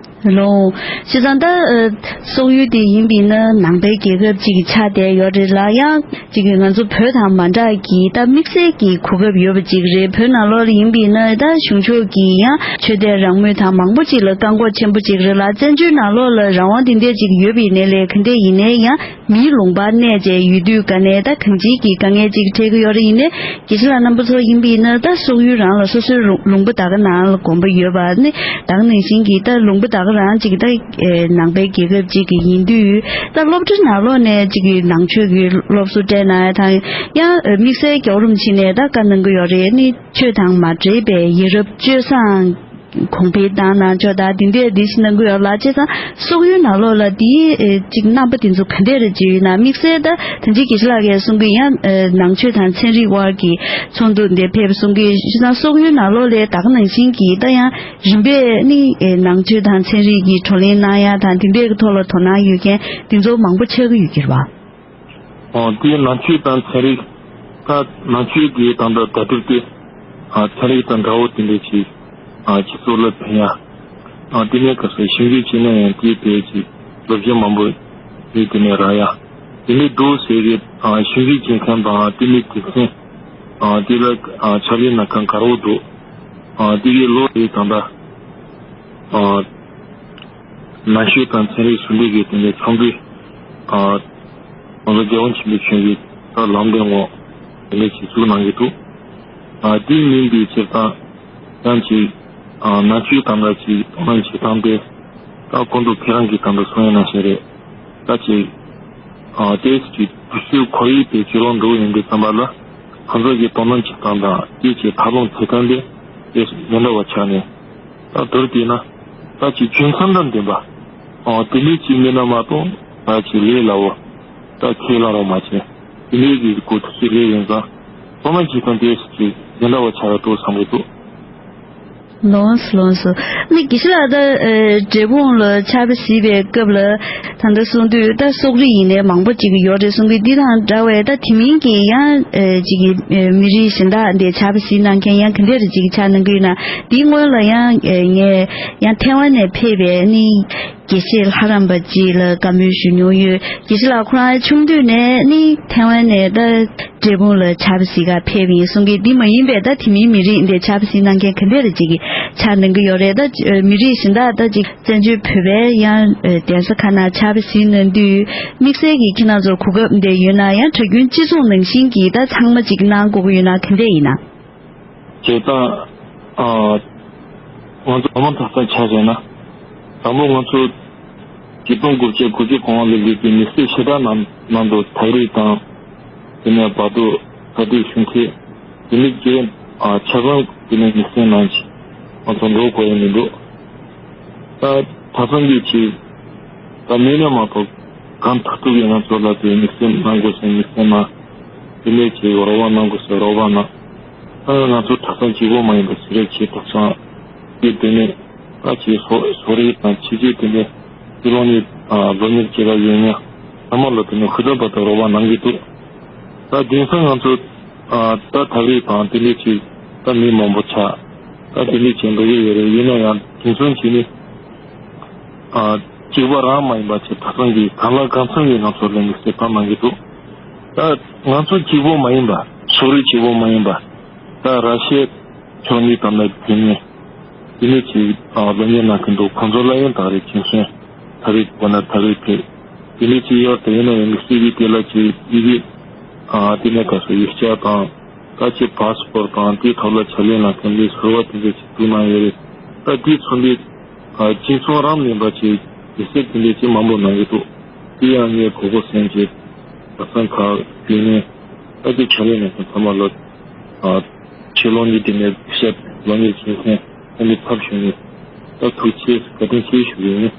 ལོ། བྱས་ཙང་ད་ཨ་སོག་ཡུལ་དེ་ཡིན་པས་ན་ནང་པའི་རྒྱལ་ཁབ་ཅིག་ཆགས་བསྡད་ཡོད་རེད་ལ། ཡང་ཅིག་ང་ཚོ་བོད་དང་མ་འདྲ་གི་ད་དམིགས་བསལ་གྱི་གོ་སྐབས་ཡོད་པ་ཅིག་རེད། བོད་ནང་ལོགས་ལ་ཡིན་པས་ན་ད་གཞུང་ཕྱོགས་ཀྱི་ཡང་ཆོས་དད་རང་མོས་དང་མང་པོ་ཅིག་ལ་བཀག་འགོག་ཆེན་པོ་ཅིག་རེད་ལ། བཙན་བྱོལ་ནང་ལོགས་ལ་རང་དབང་དེ་འདྲ་ཅིག་ཡོད་པའི་ནས་ལས་ག་འདྲ་ཡིན་ནའི་ཡང་མིའི་ལུང་པར་གནས་བྱས་ཡོད་དུས་ག་ནས་ད་གང་ཅིའི་གི་དཀའ་ངལ་ཅིག་འཕྲད་ཀྱི་ཡོད་རེད། ཡིན་ནའི་དགེ་བཤེས་ལགས་རྣམ་པ་ཚོ་ཡིན་པས་ན་ད་སོག་ཡུལ་རང་ལ་སོ་སོའི་ལུང་ལུང་པ་ད་ག་ནང་ལ་དགོན་པ་ཡོད་པ་ནི་ད་ག་ནང་བཞིན་གྱི་ད་ལུང་པ་ད་ག་རང་ཅིག་ད་ཨེ་ནང་པའི་རྒྱལ་ཁབ་ཅིག་གི་ཡིན་དུས་ད་སློབ་གྲྭ་ནང་ལོགས་ནས་ཅིག་གི་ནང་ཆོས་ཀྱི་སློབ་གསོ་སྤྲད་གནང་ཡ་དང་ཡང་ཨེ་དམིགས་བསལ་རྒྱལ་བ་རིན་པོ་ཆེ་ནས་ད་བཀའ་གནང་གི་ཡོད་རེད། ནི་ཆོས་དང་མ་འདྲེས་པའི་ཡ་རབས་སྤྱོད་བཟང་གོང་འཕེལ་བཏང་གནང་ཕྱོགས་དང་དེ་འདྲས་འདི་ཞིག་གནང་གི་ཡོད་ལ། བྱས་ཙང་སོག་ཡུལ་ནང་ལོགས་ལ་དེའི་ཨེ་ཅིག་རྣམ་པ་དེ་ཚོ་ག་འདྲས་རེད་ཅེས་ཡིན་ན། དམིགས་བསལ་ད་ད་ཅི་དགེ་བཤེས་ལགས་ཀྱིས་གསུང་གི་ཡང་ཨེ་ནང་ཆོས་དང་ཚན་རིག་དབར་གྱི་ཚོགས་འདུ་འདི་ཕེབས་གསུང་གི། བྱས་ཙང་སོག་ཡུལ་ནང་ལོགས་ལ་ད་ག་ནང་བཞིན་གྱི་ད་ཡང་རིམ་པས་ནི་ཨེ་ནང་ཆོས་དང་ཚན་རིག་གི་བགྲོ་གླེང་གནང་ཡ་དང་དེ་འདྲས་ཀྱི་ཐོག་ལ་དོ་སྣང་ཡོད་མཁན་དེ་ཚོ་མང་པོ་ཆགས་ཀྱི་ཡོད་ཀྱི་རེད་བ། ཨོ། དེའི་ནང་ཆོས་དང་ཚན་རིག་ད་ནང་ཆོས་དེ་དང་ད་ད་དུ་དེ་ཨ་ཚན་རིག་དང་འདྲ་བོ་དེ་འདྲ་ཅིག་ཨ་སྤྱི་ཚོགས་ལ་ཕན་ཡ། ཨ་དེ་ནས་ག་ཚོད་ཞིབ་འཇུག་བྱས་ན་ཡང་དེའི་དེ་ཅིག་སློབ་སྦྱོང་མང་པོ་ཡོད། དེ་ནས་རག་ཡ་དེ་ནས་འདུག་ཟེར་གི་ཨ་ཞིབ་འཇུག་བྱེད་མཁན་དང་དེ་ནས་དེ་མཁན་ཨ་དེ་ལ་ཨ་ཕྱག་ལས་གནང་མཁན་ག་རེ་འདུག་ཨ་དེ་གའི་ལོ་རེ་དང་ད་ཨ་ནང་ཆོས་དང་ཚན་རིག་ཟུང་འབྲེལ་གྱི་དེ་འདྲའི་ཚོགས་འདུ་ཨ་ང་ཚོ་རྒྱལ་དབང་ཆེན་པོའི་ཆོས་ཀྱི་ད་ལམ་སྟོན་འོག་དེ་འདྲ་ཞིག་བཙུགས་གནང་གི་འདུག་ཨ་དེ་མིན་པའི་སྤྱིར་བཏང་ཡང་ཅིག་ཨ་ནང་ཆོས་དང་འདྲ་ཅིག་དོ་སྣང་བྱེད་སྟངས་དེ་ད་ཁོང་ཚོ་ཁྱེད་རང་གིས་ད་ལྟ་གསུང་ཡ་ནང་བཞིན་རེད། ད་ཅིག་ཨ་ཏོག་ཙམ་ཅིག་དུས་ཚོད་ཁོར་ཡུག་དེ་བྱེད་རོགས་འགྲོ་ཡོང་དུས་ཙམ་པ་ལ་ཁོང་ཚོ་གི་དོ་སྣང་བྱེད་སྟངས་དང་དེ་ཅིག་ཐབས་ལམ་བྱེད་སྟངས་དེ་ཏོག་ཙམ་མི་འདྲ་བ་ཆགས་ནས། ད་མདོར་བསྡུས་ན་ད་ཅིག་འཇོན་ཐང་དང་ལྡན་པ། ཨོ་དེ་འདྲའི་ཅིག་མིན་ན་མ་གཏོགས་ད་ཅིག་ལས་སླ་བོ། ད་ཁས་བླངས་རོགས་མ་བྱས། དེ་འདྲའི་གི་གོ་ཐུབ་ཀྱི་རེད། ཡིན་ཙང་དོ་སྣང་བྱེད་སྟངས་དེ་ཅིག་མི་འདྲ་བ་ཆགས་ཡོད་འདུག་བསམ་གྱི་འདུག་ལོངས་སུ་ལོངས་སུ། ནི་དགེ་བཤེས་ལགས་ད་ཨེ་འབྲས་སྤུངས་ལ་ཕྱག་དཔེ་གཟིགས་པའི་སྐབས་ལ་ད་ལྟ་གསུང་དུས་ད་སོག་རིགས་ཡིན་ནའི་མང་པོ་ཅིག་ཡོད་རེད་གསུང་གི། འདི་དང་འདྲ་བའི་ད་དེ་མིན་གྱི་ཡང་ཨེ་ཅིག་གི་ཨེ་མི་རིགས་གཞན་དག་འདི་ཕྱག་དཔེ་གཟིགས་གནང་མཁན་ཡང་ག་འདྲ་རེ་ཅིག་ཕྱག་གནང་གི་ཡོད་ན། འདིའི་སྔོན་ལ་ཡང་ཨེ་ངས་ཡང་ཐའེ་ཝན་ནས་ཕེབས་པའི་ནི་དགེ་བཤེས་ལྷ་རམས་པ་ཅིག་ལ་བཀའ་མོལ་ཞུ་མྱོང་ཡོད། དགེ་བཤེས་ལགས་ཁོ་རང་ཆུང་དུས་ནས་ནི་ཐའེ་ཝན་ནས་ད་འབྲས་སྤུངས་ལ་ཕྱག་དཔེ་གཟིགས་ག་ཕེབས་ཡིན་གསུང་གི། འདི་མ་ཡིན་པའི་ད་དེ་མིན་མི་རིགས་འདི་ཕྱག་དཔེ་གཟིགས་གནང་མཁན་ག་འདྲ་རེ་ཅིག་གི་ཕྱག་གནང་གི་ཡོད་རེད། ད་མི་རིགས་གཞན་དག་ད་ཅིག་བཙན་བྱོལ་བོད་པའི་ཡང་གདན་ས་ཁག་ནང་ཕྱག་དཔེ་གཟིགས་གནང་དུས་དམིགས་བསལ་གྱི་ཁྱེད་རང་ཚོར་གོ་སྐབས་འདི་ཡོད་ན་ཡང་གྲྭ་རྒྱུན་སྤྱི་ཚོགས་ནང་བཞིན་གྱི་ད་ཚང་མ་ཅིག་གནང་དགོས་ཀྱི་ཡོད་ན་ག་འདྲ་ཡིན་ན། བྱས་ཙང་ཨ་ང་ཚོ་བོད་མི་གྲྭ་ཚང་ཆ་བཞག་ན་དང་པོ་ང་ཚོ་ཆིག་སྟོང་དགུ་བརྒྱ་དགུ་བཅུ་གོ་ལྔ་ལོའི་ལུགས་ཀྱི་མི་སེར་ཞེ་དྲག་ནང་ནང་དུ་ཐག་རིག་དང་དེ་ནས་བར་དུ་ས་དེ་གཞུང་ཁྱེར་དེ་ནས་རྗེས་ཨ་ཆ་ཚང་དེ་ནས་མི་སེར་ནང་ཆེ་ང་ཚོ་འགྲོ་དགོས་ཡ་མི་འདུག་ད་གྲྭ་ཚང་གི་ཆེད་ད་མི་སྣ་མ་གཏོགས་གང་ཐུབ་ཐུབ་ཀྱིས་ང་ཚོ་ལ་དེ་མི་སེར་ནང་དགོས་ཟེར་མི་སེར་ནང་དེ་ནས་ཆེ་རོགས་པ་གནང་དགོས་ཟེར་རོགས་པ་གནང་། ད་ང་ཚོ་གྲྭ་ཚང་གཅིག་པོ་མ་ཡིན་པ་ཞིག་རེད། ཆེ་གྲྭ་ཚང་གི་དེ་ནས་ད་ཆེ་བཟོ་བཟོ་རིག་དང་ཕྱི་རྒྱལ་དེ་ནས་སྤྱི་ལོ་ནི་ལོ་ཉེར་བརྒྱད་པ་ཡོད་མཁན་ཚང་མ་ལ་དེ་ནས་ཧུར་ཐག་པ་དང་རོགས་པ་གནང་གི་འདུག་ད་དེང་སང་ང་ཚོ་ད་ཐག་རིག་དང་དེ་འདྲའི་ཅིག་ད་མི་མང་པོ་ཆགས། ད་དེ་འདྲའི་ཅིག་འགྲོ་གི་ཡོད་རེད། ཡིན་ན་ཡང་དེང་སང་ཅིག་ནི་གཅིག་པ་རང་མ་ཡིན་པ་ཅིག་གྲྭ་ཚང་གི་གང་ལ་གང་འཚམ་གྱི་ང་ཚོ་ལ་མི་སེར་ཕར་གནང་གི་འདུག་ད་ང་ཚོ་གཅིག་པོ་མ་ཡིན་པ། སོག་རིགས་གཅིག་པོ་མ་ཡིན་པ། ད་ར་ཤི་ཡ་ཕྱོགས་གཉིས་དང་ནི་དེ་ནས་དེ་ནས་ཅིག་ལོ་ཉེར་ནང་གི་འདུག་ཁོང་ཚོ་ལ་ཡང་ད་རེས་དེང་སང་ཐག་རིག་དགོས་ན་ཐག་རིག་ཕེབས། དེ་ནས་ཅིག་ཡོད་དེ་ཡིན་ན་ཡང་མི་སེར་གྱི་དེ་ལ་ཅིག་ཡི་གེ་དེ་ནས་ག་ཚོད་ཡིག་ཆ་དང་ད་ཅིག་པཱ་སི་པོར་དང་དེའི་ཐོག་ལ་ཕྱག་ལས་གནང་མཁན་ལས་ཟུར་བ་དེ་འདྲ་ཅིག་བཙུགས་གནང་ཡོད་རེད། ད་དེའི་ཚོ་འདི་སྤྱི་ཚོགས་རང་མིན་པ་ཅིག་མི་སེར་དེ་འདྲ་ཅིག་མང་པོ་གནང་གི་འདུག་དེ་ཡང་ངས་གོ་གོ་སེམས་ཀྱི་གྲྭ་ཚང་ཁག་དེ་ནས་ད་དེ་ཕྱག་ལས་གནང་མཁན་ཚང་མ་ལ་ཕྱི་ལོ་ནི་དེ་ནས་བཤད་ལོ་ནི་བྱེད་མཁན་ཨ་ནི་ཕབ་ཞུ་ནས་ད་ཐུགས་རྗེ་བཀའ་དྲིན་ཆེ་ཞུ་གི་ཡིན།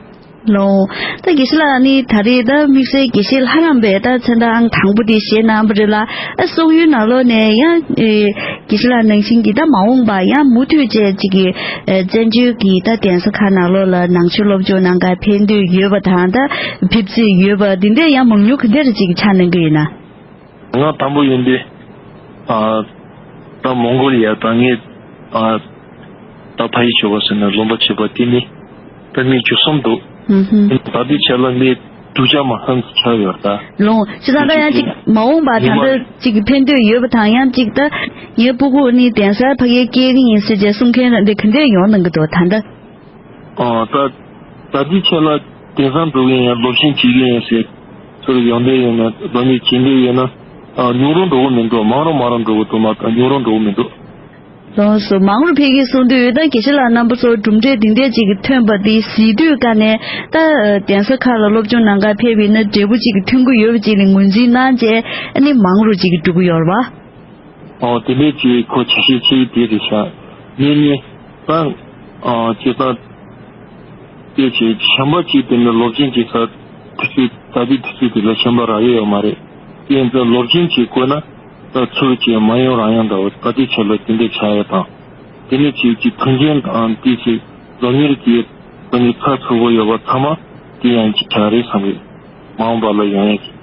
ལོ། ད་དགེ་བཤེས་ལགས་ནི་ད་རེས་ད་དམིགས་བསལ་དགེ་བཤེས་ལྷ་རམས་པའི་ད་མཚན་རྟགས་ཨང་དང་པོ་དེ་བཞེས་གནང་བ་རེད་ལ། ཨ་སོག་ཡུལ་ནང་ལོགས་ནས་ཡང་ཨེ་དགེ་བཤེས་ལགས་ནང་བཞིན་གྱི་ད་མ་འོངས་པ་ཡང་མུ་མཐུད་བཅས་ཅིག་གི་ཨེ་བཙན་བྱོལ་གྱི་ད་གདན་ས་ཁག་ནང་ལོགས་ལ་ནང་ཆོས་སློབ་སྦྱོང་གནང་གར་ཕེབས་འདོད་ཡོད་པ་དང་། ད་ཕེབས་རྩིས་ཡོད་པ་འདི་འདྲས་ཡང་མང་ཉུང་ག་འདྲས་ཅིག་ཆགས་གནང་གི་ཡོད་ན། ང་དང་པོ་ཡིན་དུས། ཨ། ད་མོང་གོ་ལི་ཡ་དང་ངས། ཨ། ད་ཕ་ཡི་ཆོས་པ་ཟེར་ནས་རློམ་པ་བྱེད་པ་དེ་ནི། ད་མི་འགྱུར་སོང་འདུག་ཨུ་ཧུམ། ད་དུས་ཆ་ལ་མི་སྡུག་ཅག་མ་ཧམ་ཆགས་ཡོད་ད། ལོང་། ཅི་ཙང་ད་ཡང་ཅིག་མ་འོངས་པ་ད་ལྟ་ཅིག་ཕན་ཐོགས་ཡོད་པ་དང་། ཡང་ཅིག་ད་ངའི་སྤུ་གུ་ནི་གདན་སར་ཕ་གིར་སྐྱེལ་གི་ཡིན་ཟེར་བྱས་གསུང་མཁན་རང་འདི་ག་འདྲས་ཡོང་གནང་གི་འདུག་ད་ལྟ། ཨ། ད་ད་ལྟའི་ཆ་ལ་དེང་སང་འགྲོ་གི་ཡིན་ཡང་སློབ་ཆེན་བྱེད་ཀྱི་ཡིན་ཟེར། ཚུར་ཡོང་འདོད་ཡོད་ན་སློབ་གཉེར་བྱེད་འདོད་ཡོད་ན། ཨ། ཉུང་རུ་འགྲོ་གི་མི་འདུག་མང་རུ་མང་རུ་འགྲོ་གི་འདུག་མ་གཏོགས་ཉུང་རུ་འགྲོ་གི་མི་འདུག་ལགས་སོ། མང་རུ་འཕེལ་གྱི་གསུང་དུས་ད་དགེ་བཤེས་ལགས་རྣམ་པ་ཚོ་གྲུབ་འབྲས་འདི་འདྲས་ཅིག་ཐོན་པ་འདི་གཟིགས་དུས་ཀ་ནས་ད་གདན་ས་ཁག་ལ་སློབ་སྦྱོང་གནང་གར་ཕེབས་པ་ཡིན་ན་འབྲས་བུ་ཅིག་ཐོན་གྱི་ཡོད་པ་ཅིག་ལ་ངོས་འཛིན་གནང་བྱས། ཨ་ནི་མང་རུ་ཅིག་འགྲོ་གི་ཡོད་རེད་པ། ཨོ། དེ་འདྲས་ཅིག་ཁོ་ཆེ་ཤོས་ཆེ་དེ་རེད་ཤག་ངེད་གཉིས་ད། ཨ། ཅི་ད། དེ་ཅིག་གཞན་པ་ཅིག་དེ་ནི་སློབ་ཆེན་ཅིག་ས་དུས་ཚོད་ད་ལྟའི་དུས་ཚོད་དེ་ལ་གཞན་པ་རག་ཡས་ཡོད་མ་རེད། དེ་ཡིན་ཙང་སློབ་ཆེན་ཅིག་བཀོད་ན་ད་ཚུར་ཅིག་མ་ཡོང་རང་ཡོང་འདྲ་བོ་ད་ལྟའི་ཆ་ལ་དེ་འདྲས་ཆགས་ཡས་དང་། དེ་ནས་ཅིག་ཅིག་མཐུན་རྐྱེན་དང་དེ་ཅིག་སློབ་གཉེར་གྱི་ད་ནི་ཚགས་ཚུད་པོ་ཡོད་པ་ཚང་མ་དེ་ཡང་ཅིག་ཆགས་རེད་བསམ་གི། མ་འོངས་པ་ལ་ཡོང་ཡས་ཀྱི།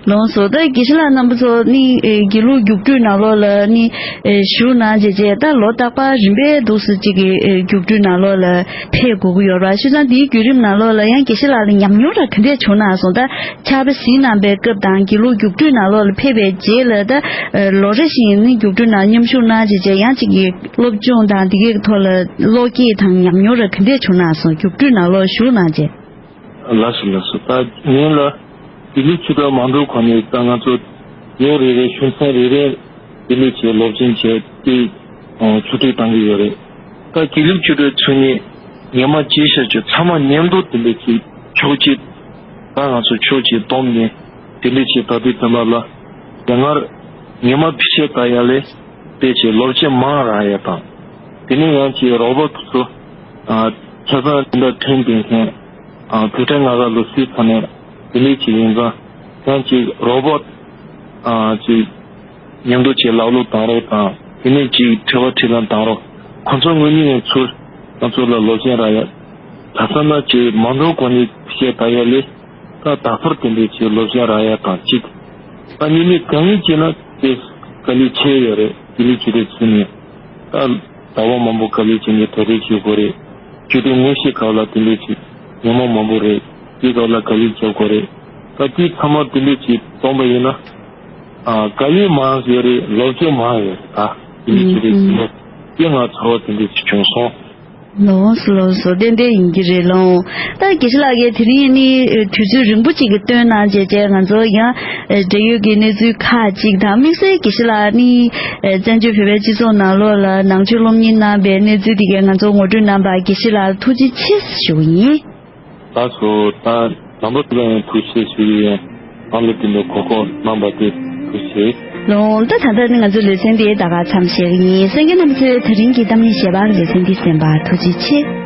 ལགས་སོ། ད་དགེ་བཤེས་ལགས་རྣམ་པ་ཚོ་ནི་ཨེ་དགེ་ལུགས་རྒྱུགས་སྤྲོད་ནང་ལོགས་ལ་ནི་ཨེ་ཞུགས་གནང་བྱས་བྱས། ད་ལོ་རྟག་པར་རིམ་པས་འདུག་སེ་ཅིག་གི་ཨེ་རྒྱུགས་སྤྲོད་ནང་ལོགས་ལ་ཕེབས་དགོས་ཀྱི་ཡོད་རེད་པ། བྱས་ཙང་འདིའི་བརྒྱུད་རིམ་ནང་ལོགས་ལ་ཡང་དགེ་བཤེས་ལགས་ལ་ཉམས་མྱོང་ར་ག་འདྲས་བྱུང་གནང་སོང་། ད་ཕྱག་དཔེ་གཟིགས་གནང་པའི་སྐབས་དང་དགེ་ལུགས་རྒྱུགས་སྤྲོད་ནང་ལོགས་ལ་ཕེབས་པའི་རྗེས་ལ་ད་ཨེ་ལོ་རེ་བཞིན་ནི་རྒྱུགས་སྤྲོད་ནང་མཉམ་ཞུགས་གནང་བྱས་བྱས། ཡང་ཅིག་གི་སློབ་སྦྱོང་དང་འདི་གའི་ཐོག་ལ་བློ་སྐྱེད་དང་ཉམས་མྱོང་ར་ག་འདྲས་བྱུང་གནང་སོང་། རྒྱུགས་སྤྲོད་ནང་ལོགས་ཞུགས་གནང་བྱས། ལགས་སོ་ལགས་སོ། ད་ངས་ལ་དགེ་ལུགས་ཆོས་གྲྭ་མང་པོའི་ཁོངས་ནས་ད་ང་ཚོ་ལོ་རེ་རེ་ཆུང་ཚན་རེ་རེ་དེ་འདྲས་བྱས་སློབ་ཆེན་བྱས་ཏེ་ཆོས་ཁྲིད་བཏང་གི་ཡོད་རེད། ད་དགེ་ལུགས་ཆོས་གྲྭ་ཚུགས་ནས་ངོ་མ་སྐྱེས་ཤར་གྱི་ཚང་མ་མཉམ་དུ་དེ་འདྲས་ཀྱི་ཕྱོགས་གཅིག་ད་ང་ཚོ་ཕྱོགས་གཅིག་བསྡོམས་ནས་དེ་འདྲས་བྱས་ད་ལྟའི་བསྟན་པ་ལ་རྒྱ་གར་ངོ་མ་ཕྱི་བཤད་ད་ཡ་ལས་དཔེ་ཆའི་སློབ་ཆེན་མང་རག་ཡ་དང་། དེ་ནས་ཡང་ཅིག་རོགས་པ་ཚོ་ཨ་ཆ་ཚང་དེ་འདྲ་ཐོན་བསྡད་མཁན་ཨ་བོད་ཕྲན་ལྔ་ཀ་ལོ་སུའི་ཚོ་ནས་དེ་འདྲས་ཅིག་ཡིན་ཙང་། ཡང་ཅིག་རོགས་པ་ཨ་ཅིག་མཉམ་དུ་ཅིག་ལབ་ལོ་བཏང་རོགས་དང་། དེ་ནས་ཅིག་དྲི་བ་དྲིས་ལན་བཏང་རོགས། ཁོང་ཚོ་ངོས་ནས་ཡང་ཚུར་ང་ཚོ་ལ་སློབ་ཆེན་རག་ཡ། ད་ལྟ་ན་ཅིག་མང་ཚོགས་སྒོ་ནས་བཤད་ད་ཡ་ལས། ད་ད་ཕར་དེ་འདྲའི་ཆེད་སློབ་སྦྱོང་རག་ཡ་དང་གཅིག་ད་ཉིན་མོའི་དཀའ་ངལ་བྱས་ན་དེ་དཀའ་ལས་ཆེ་ཡོད་རེད། དེ་ལས་ཆེ་རེད་ཟེར་ནས། ད་ཟླ་བ་མང་པོ་དཀའ་ལས་བྱས་ནས་གྲ་སྒྲིག་བྱེད་དགོས་རེད། ཆོས་དུས་ངོ་ཤེས་ཁག་ལ་དེ་འདྲའི་ཆེད་ཉིན་མོ་མང་པོ་རེད། དེའི་སྐབས་ལ་དཀའ་ལས་རྒྱག་དགོས་རེད། ད་དེ་ཚང་མ་དེ་འདྲའི་ཆེད་བསྡོམས་པ་ཡིན་ན། ཨ་དཀའ་ལས་མང་ཡོད་རེད། སློབ་སྦྱོང་མང་ཡོད་རེད། ད་དེ་འདྲའི་ཆེད་རེད་ཟེར་ནས་དེ་ང་ཚོར་བ་དེ་འདྲའི་ཆེད་བྱུང་སོང་། ལགས་སོ་ལགས་སོ། ཏན་ཏན་ཡིན་གྱི་རེད་ལགས། ད་དགེ་བཤེས་ལགས་ཀྱིས་དེ་རིང་ནི་དུས་ཚོད་རིང་པོ་ཅིག་གི་བཏོན་གནང་བྱས་བྱས། ང་ཚོ་ཡང་འབྲེལ་ཡོད་ཀྱི་གནས་ཚུལ་ཁག་ཅིག་དང་། དམིགས་བསལ་དགེ་བཤེས་ལགས་ནི་བཙན་བྱོལ་བོད་པའི་སྤྱི་ཚོགས་ནང་ལོགས་ལ་ནང་ཆོས་སློབ་གཉེར་གནང་བའི་གནས་ཚུལ་དེ་གས་ང་ཚོ་ངོ་སྤྲོད་གནང་བར་དགེ་བཤེས་ལགས་ལ་ཐུགས་རྗེ་ཆེ་ཞུ་གི་ཡིན། ལགས་སོ། ད་ལམ་བུ་དེ་ལ་ཡང་ཐུགས་རྗེ་ཆེ་ཞུ་ཡི་ཡིན། ང་ལ་དེ་འདྲ་གོ་སྐབས་གནང་བ་དེ་ཐུགས་རྗེ་ཆེ། ལགས། ད་ད་ལྟ་ནི་ང་ཚོའི་ལེ་ཚན་འདི་ད་ག་མཚམས་བཞག་གི་ཡིན། གསན་མཁན་རྣམ་པ་ཚོས་དེ་རིང་གི་གཏམ་གླེང་ཞལ་པར་ལེ་ཚན་འདི་གསན་པར་ཐུགས་རྗེ་ཆེ།